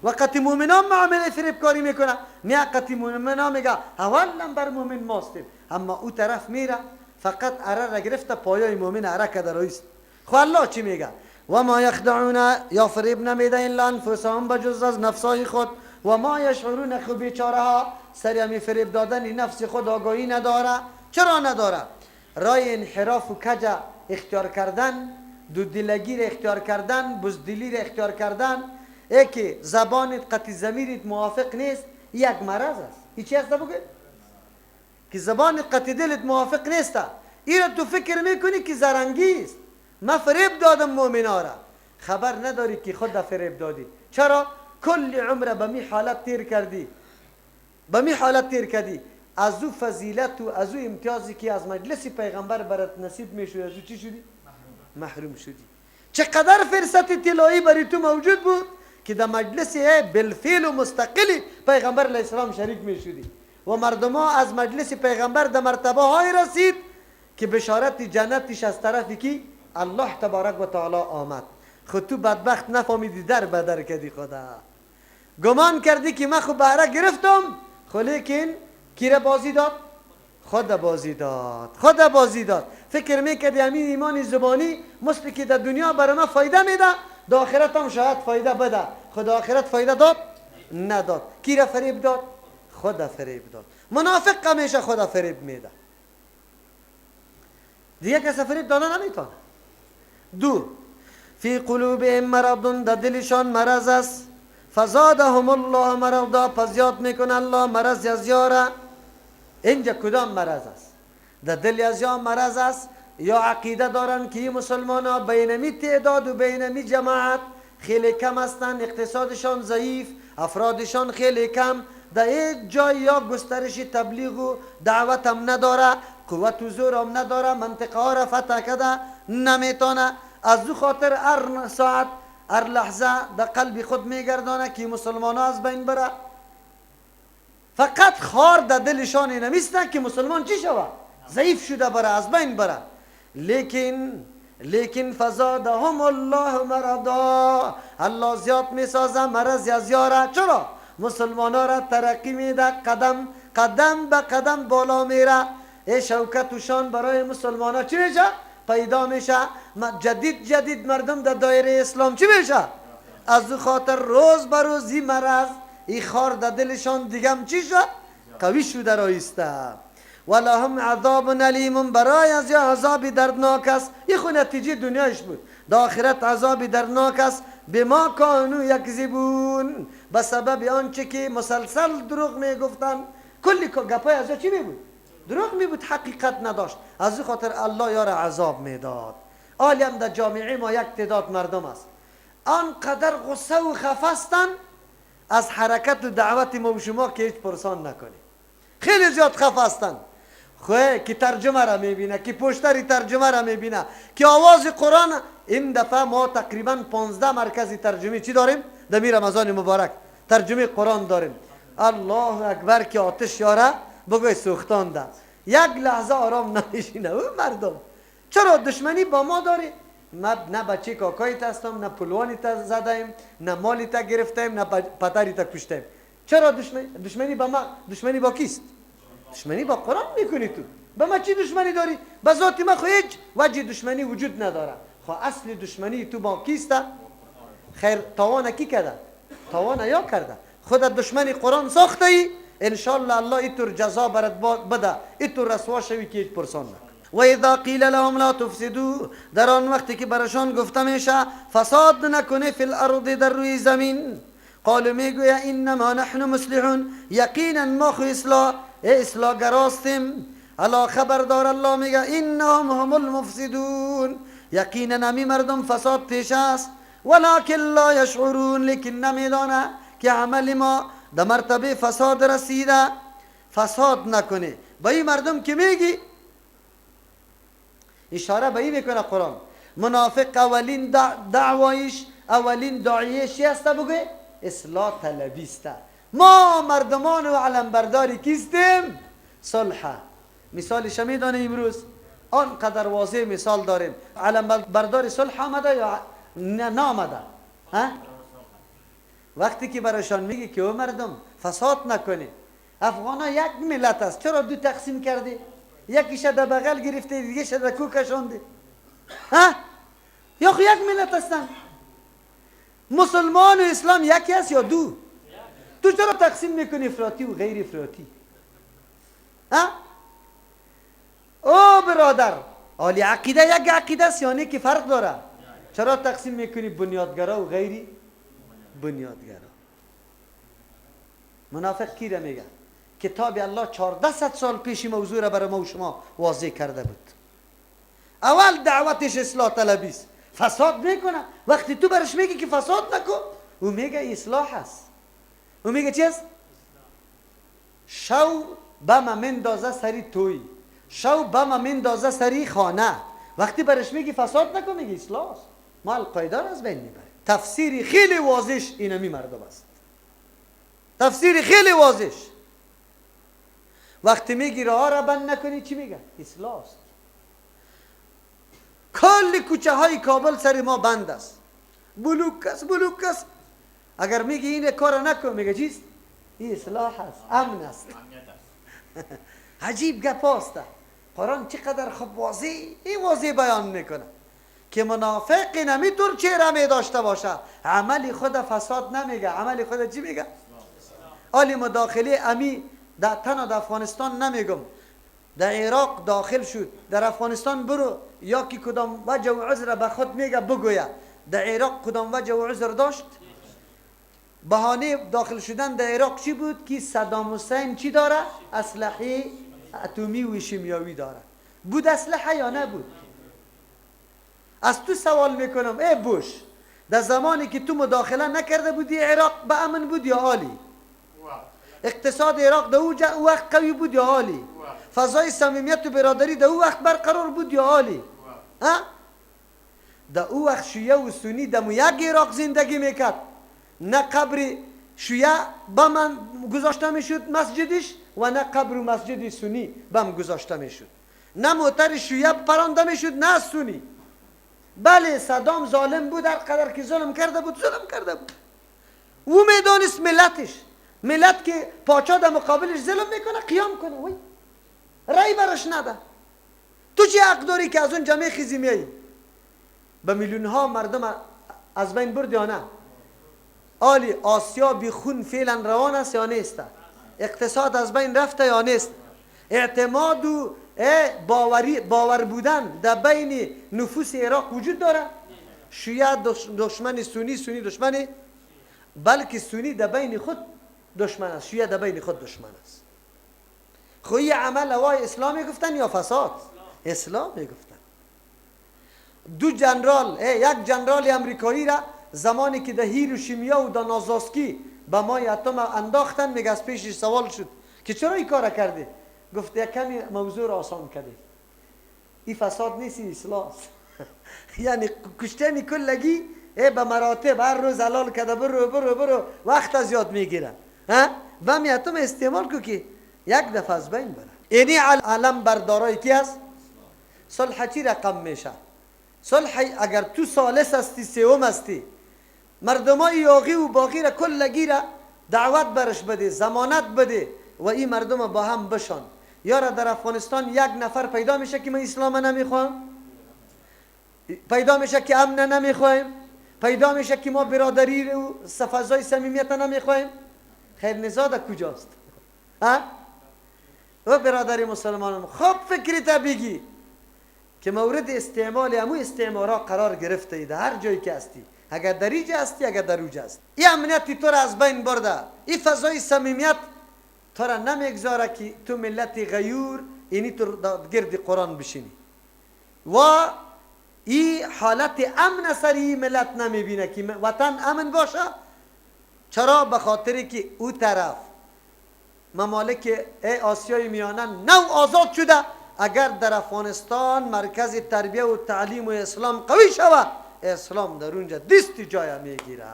وقتی مؤمنان معامله فریبکاری میکنه، نه وقتی مؤمنان میگه اول نمبر مؤمن ماستیم، اما او طرف میره فقط اره را گرفته پایای مؤمن اره کده رایست. خو الله چی میگه؟ و ما یخدعون، یا فریب نمیده الا انفسهم، بجز از نفسای خود. و ما یشعرون، خو بیچاره ها سری همی فریب دادن نفس خود آگاهی نداره. چرا نداره؟ رای انحراف و کج اختیار کردن، دودلگی را اختیار کردن، بزدلی را اختیار کردن، ای که زبانت قطع ضمیرت موافق نیست، یک مرض است. این چی است بگه؟ که زبانت قطع دلت موافق نیست، این را تو فکر میکنی که زرنگی است، من فریب دادم مؤمنا را، خبر نداری که خود فریب دادی. چرا؟ کل عمر به می حالت تیر کردی، به می حالت تیر کردی، از او فضیلت و از او امتیازی که از مجلس پیغمبر برات نصیب میشد از او چی شدی؟ محروم شدی. چقدر فرصت طلایی برای تو موجود بود که در مجلس بالفعل و مستقل پیغمبر علیه السلام شریک میشدی و مردم ها از مجلس پیغمبر در مرتبه های رسید که بشارت جنتش از طرف کی؟ الله تبارک و تعالی آمد. خود تو بدبخت نفهمیدی، در بدر کردی، خدا گمان کردی که من خو بهره گرفتم، خو لیکن کی را بازی داد؟ خود بازی داد، خود بازی داد. فکر میکردی همین ایمان زبانی مثل که در دنیا برای ما فایده میده، در آخرت هم شاید فایده بده. خدا آخرت فایده داد؟ نداد. کی را فریب داد؟ خدا فریب داد. منافق همیشه خدا فریب میده، دیگه کس فریب داده نمیتونه. دو، فی قلوبهم مرض، در دلشان مرض است. فزادهم الله مرضا، پس زیاد میکنه الله مرض از یاره. اینجا کدام مرض است؟ در دل از یا مرض است یا عقیده دارن که این مسلمان ها بینمی تعداد و بینمی جماعت خیلی کم هستند، اقتصادشان ضعیف، افرادشان خیلی کم، در هیچ جای یا گسترش تبلیغ و دعوت هم نداره، قوت و زور هم نداره، منطقه ها را فتح کرده نمیتونه. از او خاطر هر ساعت هر لحظه در قلب خود میگردانه که مسلمان ها از بین بره. فقط خار در دلشان نمیستن که مسلمان چی شوه؟ ضعیف شده بره، از بین بره. لیکن فزادهم الله مرضا، الله زیاد میسازه مرض از یاره. چرا؟ مسلمان ها را ترقی میده، قدم قدم به قدم بالا میره. ای شوکت و شان برای مسلمان ها چی میشه؟ پیدا میشه. جدید جدید مردم در دایره اسلام چی میشه؟ از او خاطر روز به روز این مرض، این خار در دلشان دیگم چی شد؟ قوی شده رایسته. ولهم عذاب الیم، برای از یا عذاب دردناک است. این خو نتیجه دنیایش بود، در آخرت عذاب دردناک است. بما کانوا یکذبون، به سبب آنچه که مسلسل دروغ میگفتن. کلی گپای از چی می بود؟ دروغ می بود، حقیقت نداشت. از او خاطر الله یار عذاب میداد. عالم در جامعه ما یک تعداد مردم است آنقدر غصه و خفستن از حرکت و دعوت ما و شما که هیچ پرسان نکنی. خیلی زیاد خفه هستن. خواه که ترجمه را میبینه، که پشتری ترجمه را میبینه، که آواز قرآن. این دفعه ما تقریبا 15 مرکز ترجمه چی داریم؟ در رمضان مبارک ترجمه قرآن داریم. الله اکبر که آتش یاره بگوی سوختان ده، یک لحظه آرام نمیشینه. او مردم چرا دشمنی با ما داری؟ ما نه بچه کاکایت هستم، نه پلوانی تا زدیم، نه مالی تا گرفتیم، نه پتری تا کشتیم. چرا دشمنی با ما؟ دشمنی با کیست؟ دشمنی با قرآن میکنی تو. با ما چی دشمنی داری؟ با ذات ما خو هیچ وجه دشمنی وجود نداره. خو اصل دشمنی تو با کیست؟ خیر توان کی کرده؟ توان یا کرده. خودت دشمنی قرآن ساخته ای، انشالله الله ایتور جزا برات بده، ایتور رسوا شوی که هیچ پرسان نکنی. و اذا قیل لهم لا تفسدوا، در آن وقتی که برشان گفته میشه فساد نکنه فی الارض، در روی زمین، قالوا میگویا انما نحن مصلحون، یقینا ما خو اصلاحگراستیم. الا خبردار الله میگه انهم هم المفسدون، یقینا امی مردم فساد پیش است. ولکن لا یشعرون، لیکن نمیدانه که عمل ما در مرتبه فساد رسیده. فساد نکنه. با این مردم که میگی اشاره به این میکنه قرآن. منافق اولین دعوایش، اولین دعایش است بگه اصلاح طلبی است. ما مردمان و علمبرداری کیستیم؟ صلح. مثالش میدانه امروز آنقدر واضح مثال داریم. علمبردار صلح آمده یا نه آمده؟ ها؟ وقتی که برایشان میگه که او مردم فساد نکنه، افغان ها یک ملت است، چرا دو تقسیم کردی؟ یکیش در بغل گرفته، دیگه در کو کشانده. ها؟ یا خو یک ملت هستن. مسلمان و اسلام یکی است یا دو؟ تو چرا تقسیم میکنی افراطی و غیر افراطی؟ ها؟ او برادر، حالی عقیده یک عقیده است یعنی که فرق داره. چرا تقسیم میکنی بنیادگرا و غیری بنیادگرا؟ منافق کی را میگه؟ کتاب الله 1400 سال پیش موضوع را برای ما و شما واضح کرده بود. اول دعوتش اصلاح طلبی است. فساد میکنه. وقتی تو برش میگی که فساد نکن، او میگه اصلاح است. او میگه چی است؟ شو به ما مندازه سری توی، شو به ما مندازه سری خانه. وقتی برش میگی فساد نکن، میگه اصلاح است. ما القاعده را از بین میبریم. تفسیر خیلی واضح اینمی مردم است. تفسیر خیلی واضح. وقتی میگی راه را بند نکنی، چی میگه؟ اصلاح است. کل کوچه های کابل سر ما بند است، بلوک است، بلوک است. اگر میگی این کار نکن، میگه چیست؟ این اصلاح است، امن است. عجیب گپ است. قرآن چقدر خوب واضح واضح بیان میکنه که منافق نمیتون چهره می داشته باشه، عمل خود فساد نمیگه، عمل خود چی میگه؟ آلی مداخله امی در تنها در افغانستان نمیگم، در عراق داخل شد، در افغانستان برو یا کی کدام وجه و عذر به خود میگه بگویه. در عراق کدام وجه و عذر داشت؟ بهانه داخل شدن در عراق چی بود؟ که صدام حسین چی داره؟ اسلحه اتمی و شیمیایی داره. بود اسلحه یا نبود؟ از تو سوال میکنم ای بوش، در زمانی که تو مداخله نکرده بودی عراق به امن بود یا عالی؟ اقتصاد عراق در او وقت قوی بود یا عالی؟ فضای صمیمیت و برادری در او وقت برقرار بود یا عالی؟ در او وقت شیعه و سنی در یک عراق زندگی میکرد، نه قبر شیعه با من گذاشته میشد مسجدش و نه قبر و مسجد سنی بم گذاشته میشد، نه موتر شیعه پرانده میشد نه سنی. بله صدام ظالم بود، هر قدر که ظلم کرده بود ظلم کرده بود. او میدانست ملتش، ملت که پاچا در مقابلش ظلم میکنه قیام کنه، وی رای برش نده. تو چه حق داری که از اون جمعه خیزی میایی؟ به میلیون ها مردم از بین برد یا نه؟ آلی آسیا بی خون فعلا روان است یا نیست؟ اقتصاد از بین رفته یا نیست؟ اعتماد و باور بودن در بین نفوس عراق وجود داره؟ شیعه دشمن سنی، سنی دشمن، بلکه سنی در بین خود دشمن است، شیعه در بین خود دشمن است. خو این عمل وای اسلامی گفتن یا فساد؟ اسلامی گفتن. دو جنرال، یک جنرال امریکایی را زمانی که در هیروشیما و در نازاسکی به مای اتم انداختن، میگه از پیشش سوال شد که چرا این کار کردی؟ گفت یک کمی موضوع را آسان کردی. این فساد نیست، این اصلاح است. یعنی کشتن کلگی به مراتب هر روز حلال کرده، برو برو برو وقت از یاد میگیره. ها و می اتم استعمال کو که یک دفعه از بین بره. اینی علم بردارای کی است؟ صلح چی رقم میشه؟ صلح اگر تو ثالث هستی، سوم هستی، مردمای یاغی و باغی را کلگی را دعوت برش بده، ضمانت بده و این مردم با هم بشان. یا را در افغانستان یک نفر پیدا میشه که من اسلام نمیخوام، پیدا میشه که امن نمیخوایم، پیدا میشه که ما برادری و فضای صمیمیت نمیخوایم. خیر نزاد کجاست؟ ها؟ و برادری مسلمانم خوب فکری تا بگی که مورد استعمال امو استعمارا قرار گرفته ای در هر جایی که هستی، اگر در اینجا هستی اگر در اونجا هستی. این امنیتی تو را از بین برده، این فضای صمیمیت تو را نمیگذاره که تو ملت غیور اینی تو گرد قرآن بشینی و این حالت امن سر این ملت نمیبینه که وطن امن باشه. چرا؟ به خاطری که او طرف ممالک آسیای میانه نو آزاد شده. اگر در افغانستان مرکز تربیه و تعلیم و اسلام قوی شوه، اسلام در اونجا دست جای میگیره.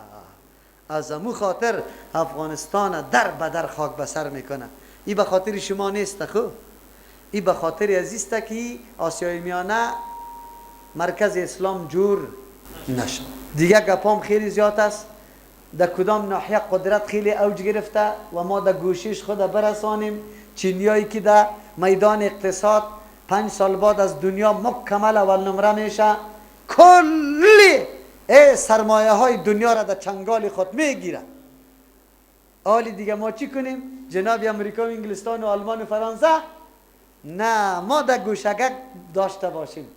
از امو خاطر افغانستان در به در خاک به سر میکنه. این به خاطر شما نیست، خو این به خاطر ازیست که آسیای میانه مرکز اسلام جور نشد. دیگه گپام خیلی زیاد است. در کدام ناحیه قدرت خیلی اوج گرفته و ما در گوشش خود برسانیم. چینیایی که در میدان اقتصاد 5 سال بعد از دنیا مکمل اول نمره میشه، کلی سرمایه های دنیا را در چنگال خود میگیره. آلی دیگه ما چی کنیم؟ جناب امریکا و انگلستان و آلمان و فرانسه؟ نه، ما در گوشگک داشته باشیم،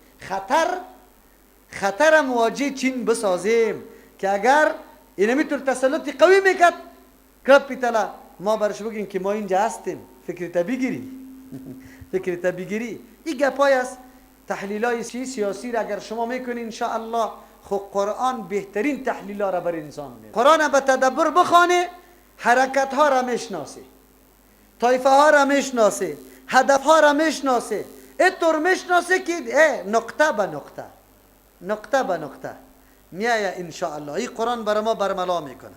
خطر مواجه چین بسازیم که اگر اینمی طور تسلط قوی میکرد کپیتلا ما برش بگیم که ما اینجا هستیم، فکر تا بگیری. فکر تا بگیری. این گپای است، تحلیل های سیاسی را اگر شما میکنین ان شاء الله، خب قرآن بهترین تحلیل ها را بر انسان میده. قرآن به تدبر بخوانه، حرکت ها را میشناسی، طایفه ها را میشناسی، هدف ها را میشناسی، اینطور میشناسی که نقطه به نقطه، نقطه به نقطه میایه ان شاء الله. این قرآن بر ما برملا میکنه.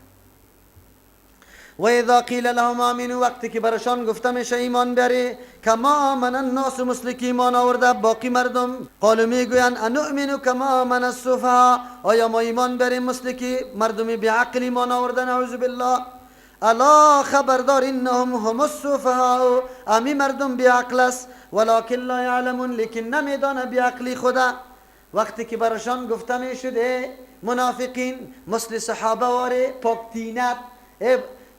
و اذا قیل لهم آمنوا، وقتی که برشان گفته میشه ایمان بیاری، کما آمن الناس، مثل که ایمان آورده باقی مردم، قالوا میگویند انؤمن کما آمن السفهاء، آیا ما ایمان بیاریم مثل که مردم بی عقل ایمان آورده؟ نعوذ بالله. الا خبردار انهم هم السفهاء، امی مردم بیعقل است، ولکن لا یعلمون، لیکن نمیدانه بیعقلی خدا. وقتی که برشان گفته میشد منافقین مثل صحابه واره پاک تینت،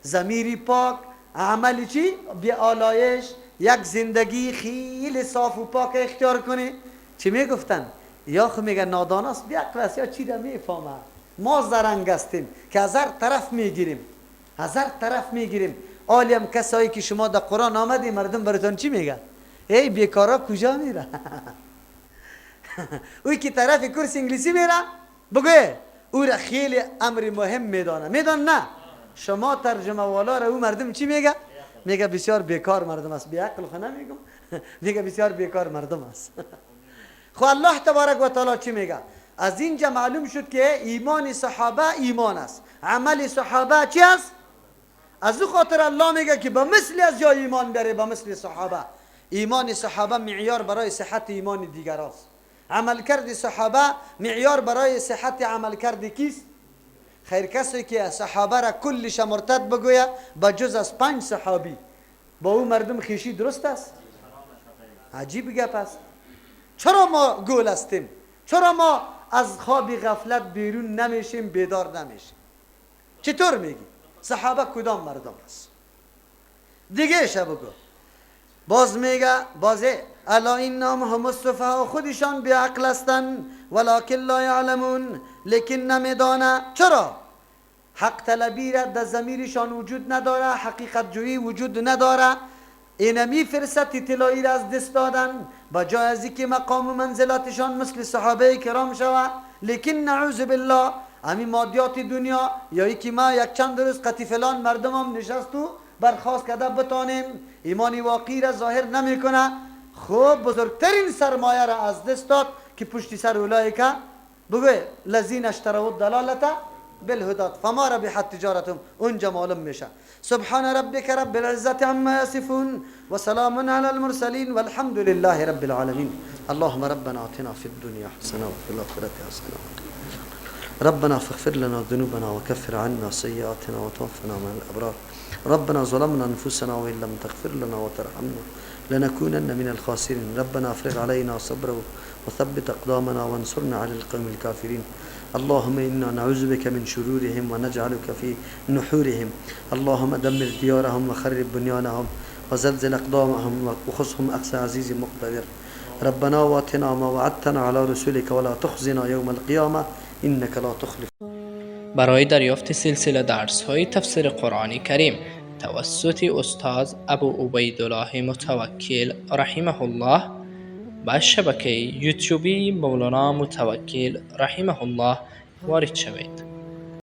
ضمیری پاک، عملی چی؟ بی آلایش، یک زندگی خیلی صاف و پاک اختیار کنه، چی میگفتن؟ یا خو میگه نادان است، بیعقل است، یا چی را میفهمه؟ ما زرنگ هستیم که از هر طرف میگیریم، از هر طرف میگیریم. عالیم کسایی که شما در قرآن آمدی مردم براتون چی میگه؟ ای بیکارا کجا میره؟ اوی که طرف کورس انگلیسی میره بگوی او را خیلی امر مهم میدانه، میدان نه؟ شما ترجمه والا را او مردم چی میگه؟ میگه بسیار بیکار مردم است، بیعقل خو نمیگم، میگه بسیار بیکار مردم است. خو الله تبارک و تعالی چی میگه؟ از اینجا معلوم شد که ایمان صحابه ایمان است، عمل صحابه چی است؟ از او خاطر الله میگه که به مثل از جای ایمان بیاره، به مثل صحابه. ایمان صحابه معیار برای صحت ایمان دیگر است. عملکرد صحابه معیار برای صحت عملکرد کیست؟ خیر کسی که صحابه را کلش مرتد بگویه به جز از 5 صحابی، با او مردم خیشی درست است؟ عجیب گپ است. چرا ما گول هستیم؟ چرا ما از خواب غفلت بیرون نمیشیم، بیدار نمیشیم؟ چطور میگی؟ صحابه کدام مردم است؟ دیگه بگو. باز میگه بازه الا انهم هم السفهاء، خودشان بیعقل هستند، ولکن لا یعلمون، لیکن نمیدانه. چرا؟ حق طلبی را در ضمیرشان وجود نداره، حقیقت جویی وجود نداره. اینمی فرصت طلایی را از دست دادن، با جای از اینکه مقام و منزلاتشان مثل صحابه کرام شوه، لیکن نعوذ بالله همین مادیات دنیا یا یکی ما یک چند روز قطی فلان مردم هم نشست و برخواست کرده بتانیم، ایمانی واقعی را ظاهر نمیکنه. خب بزرگترین سرمایه را از دست داد که پشتی سر اولئک بگوی الذین اشتروا الضلالة بالهدى فما ربحت تجارتهم، اونجا معلوم میشه. سبحان ربك رب العزة عما يصفون وسلام على المرسلين والحمد لله رب العالمين. اللهم ربنا آتنا في الدنيا حسنة وفي الآخرة حسنة ربنا فاغفر لنا ذنوبنا وكفر عنا سيئاتنا وتوفنا مع الأبرار. ربنا ظلمنا أنفسنا وإن لم تغفر لنا وترحمنا لنكونن من الخاسرين. ربنا افرغ علينا صبرا وثبت أقدامنا وانصرنا على القوم الكافرين. اللهم إنا نعوذ بك من شرورهم ونجعلك في نحورهم. اللهم دمر ديارهم وخرب بنيانهم وزلزل أقدامهم وخذهم أخذ عزيز مقتدر. ربنا واتنا ما وعدتنا على رسولك ولا تخزنا يوم القيامة إنك لا تخلف. برای دریافت سلسله درس‌های تفسیر قرآن کریم توسط استاد ابو عبیدالله متوکل رحمه الله به شبکه یوتیوبی مولانا متوکل رحمه الله وارد شوید.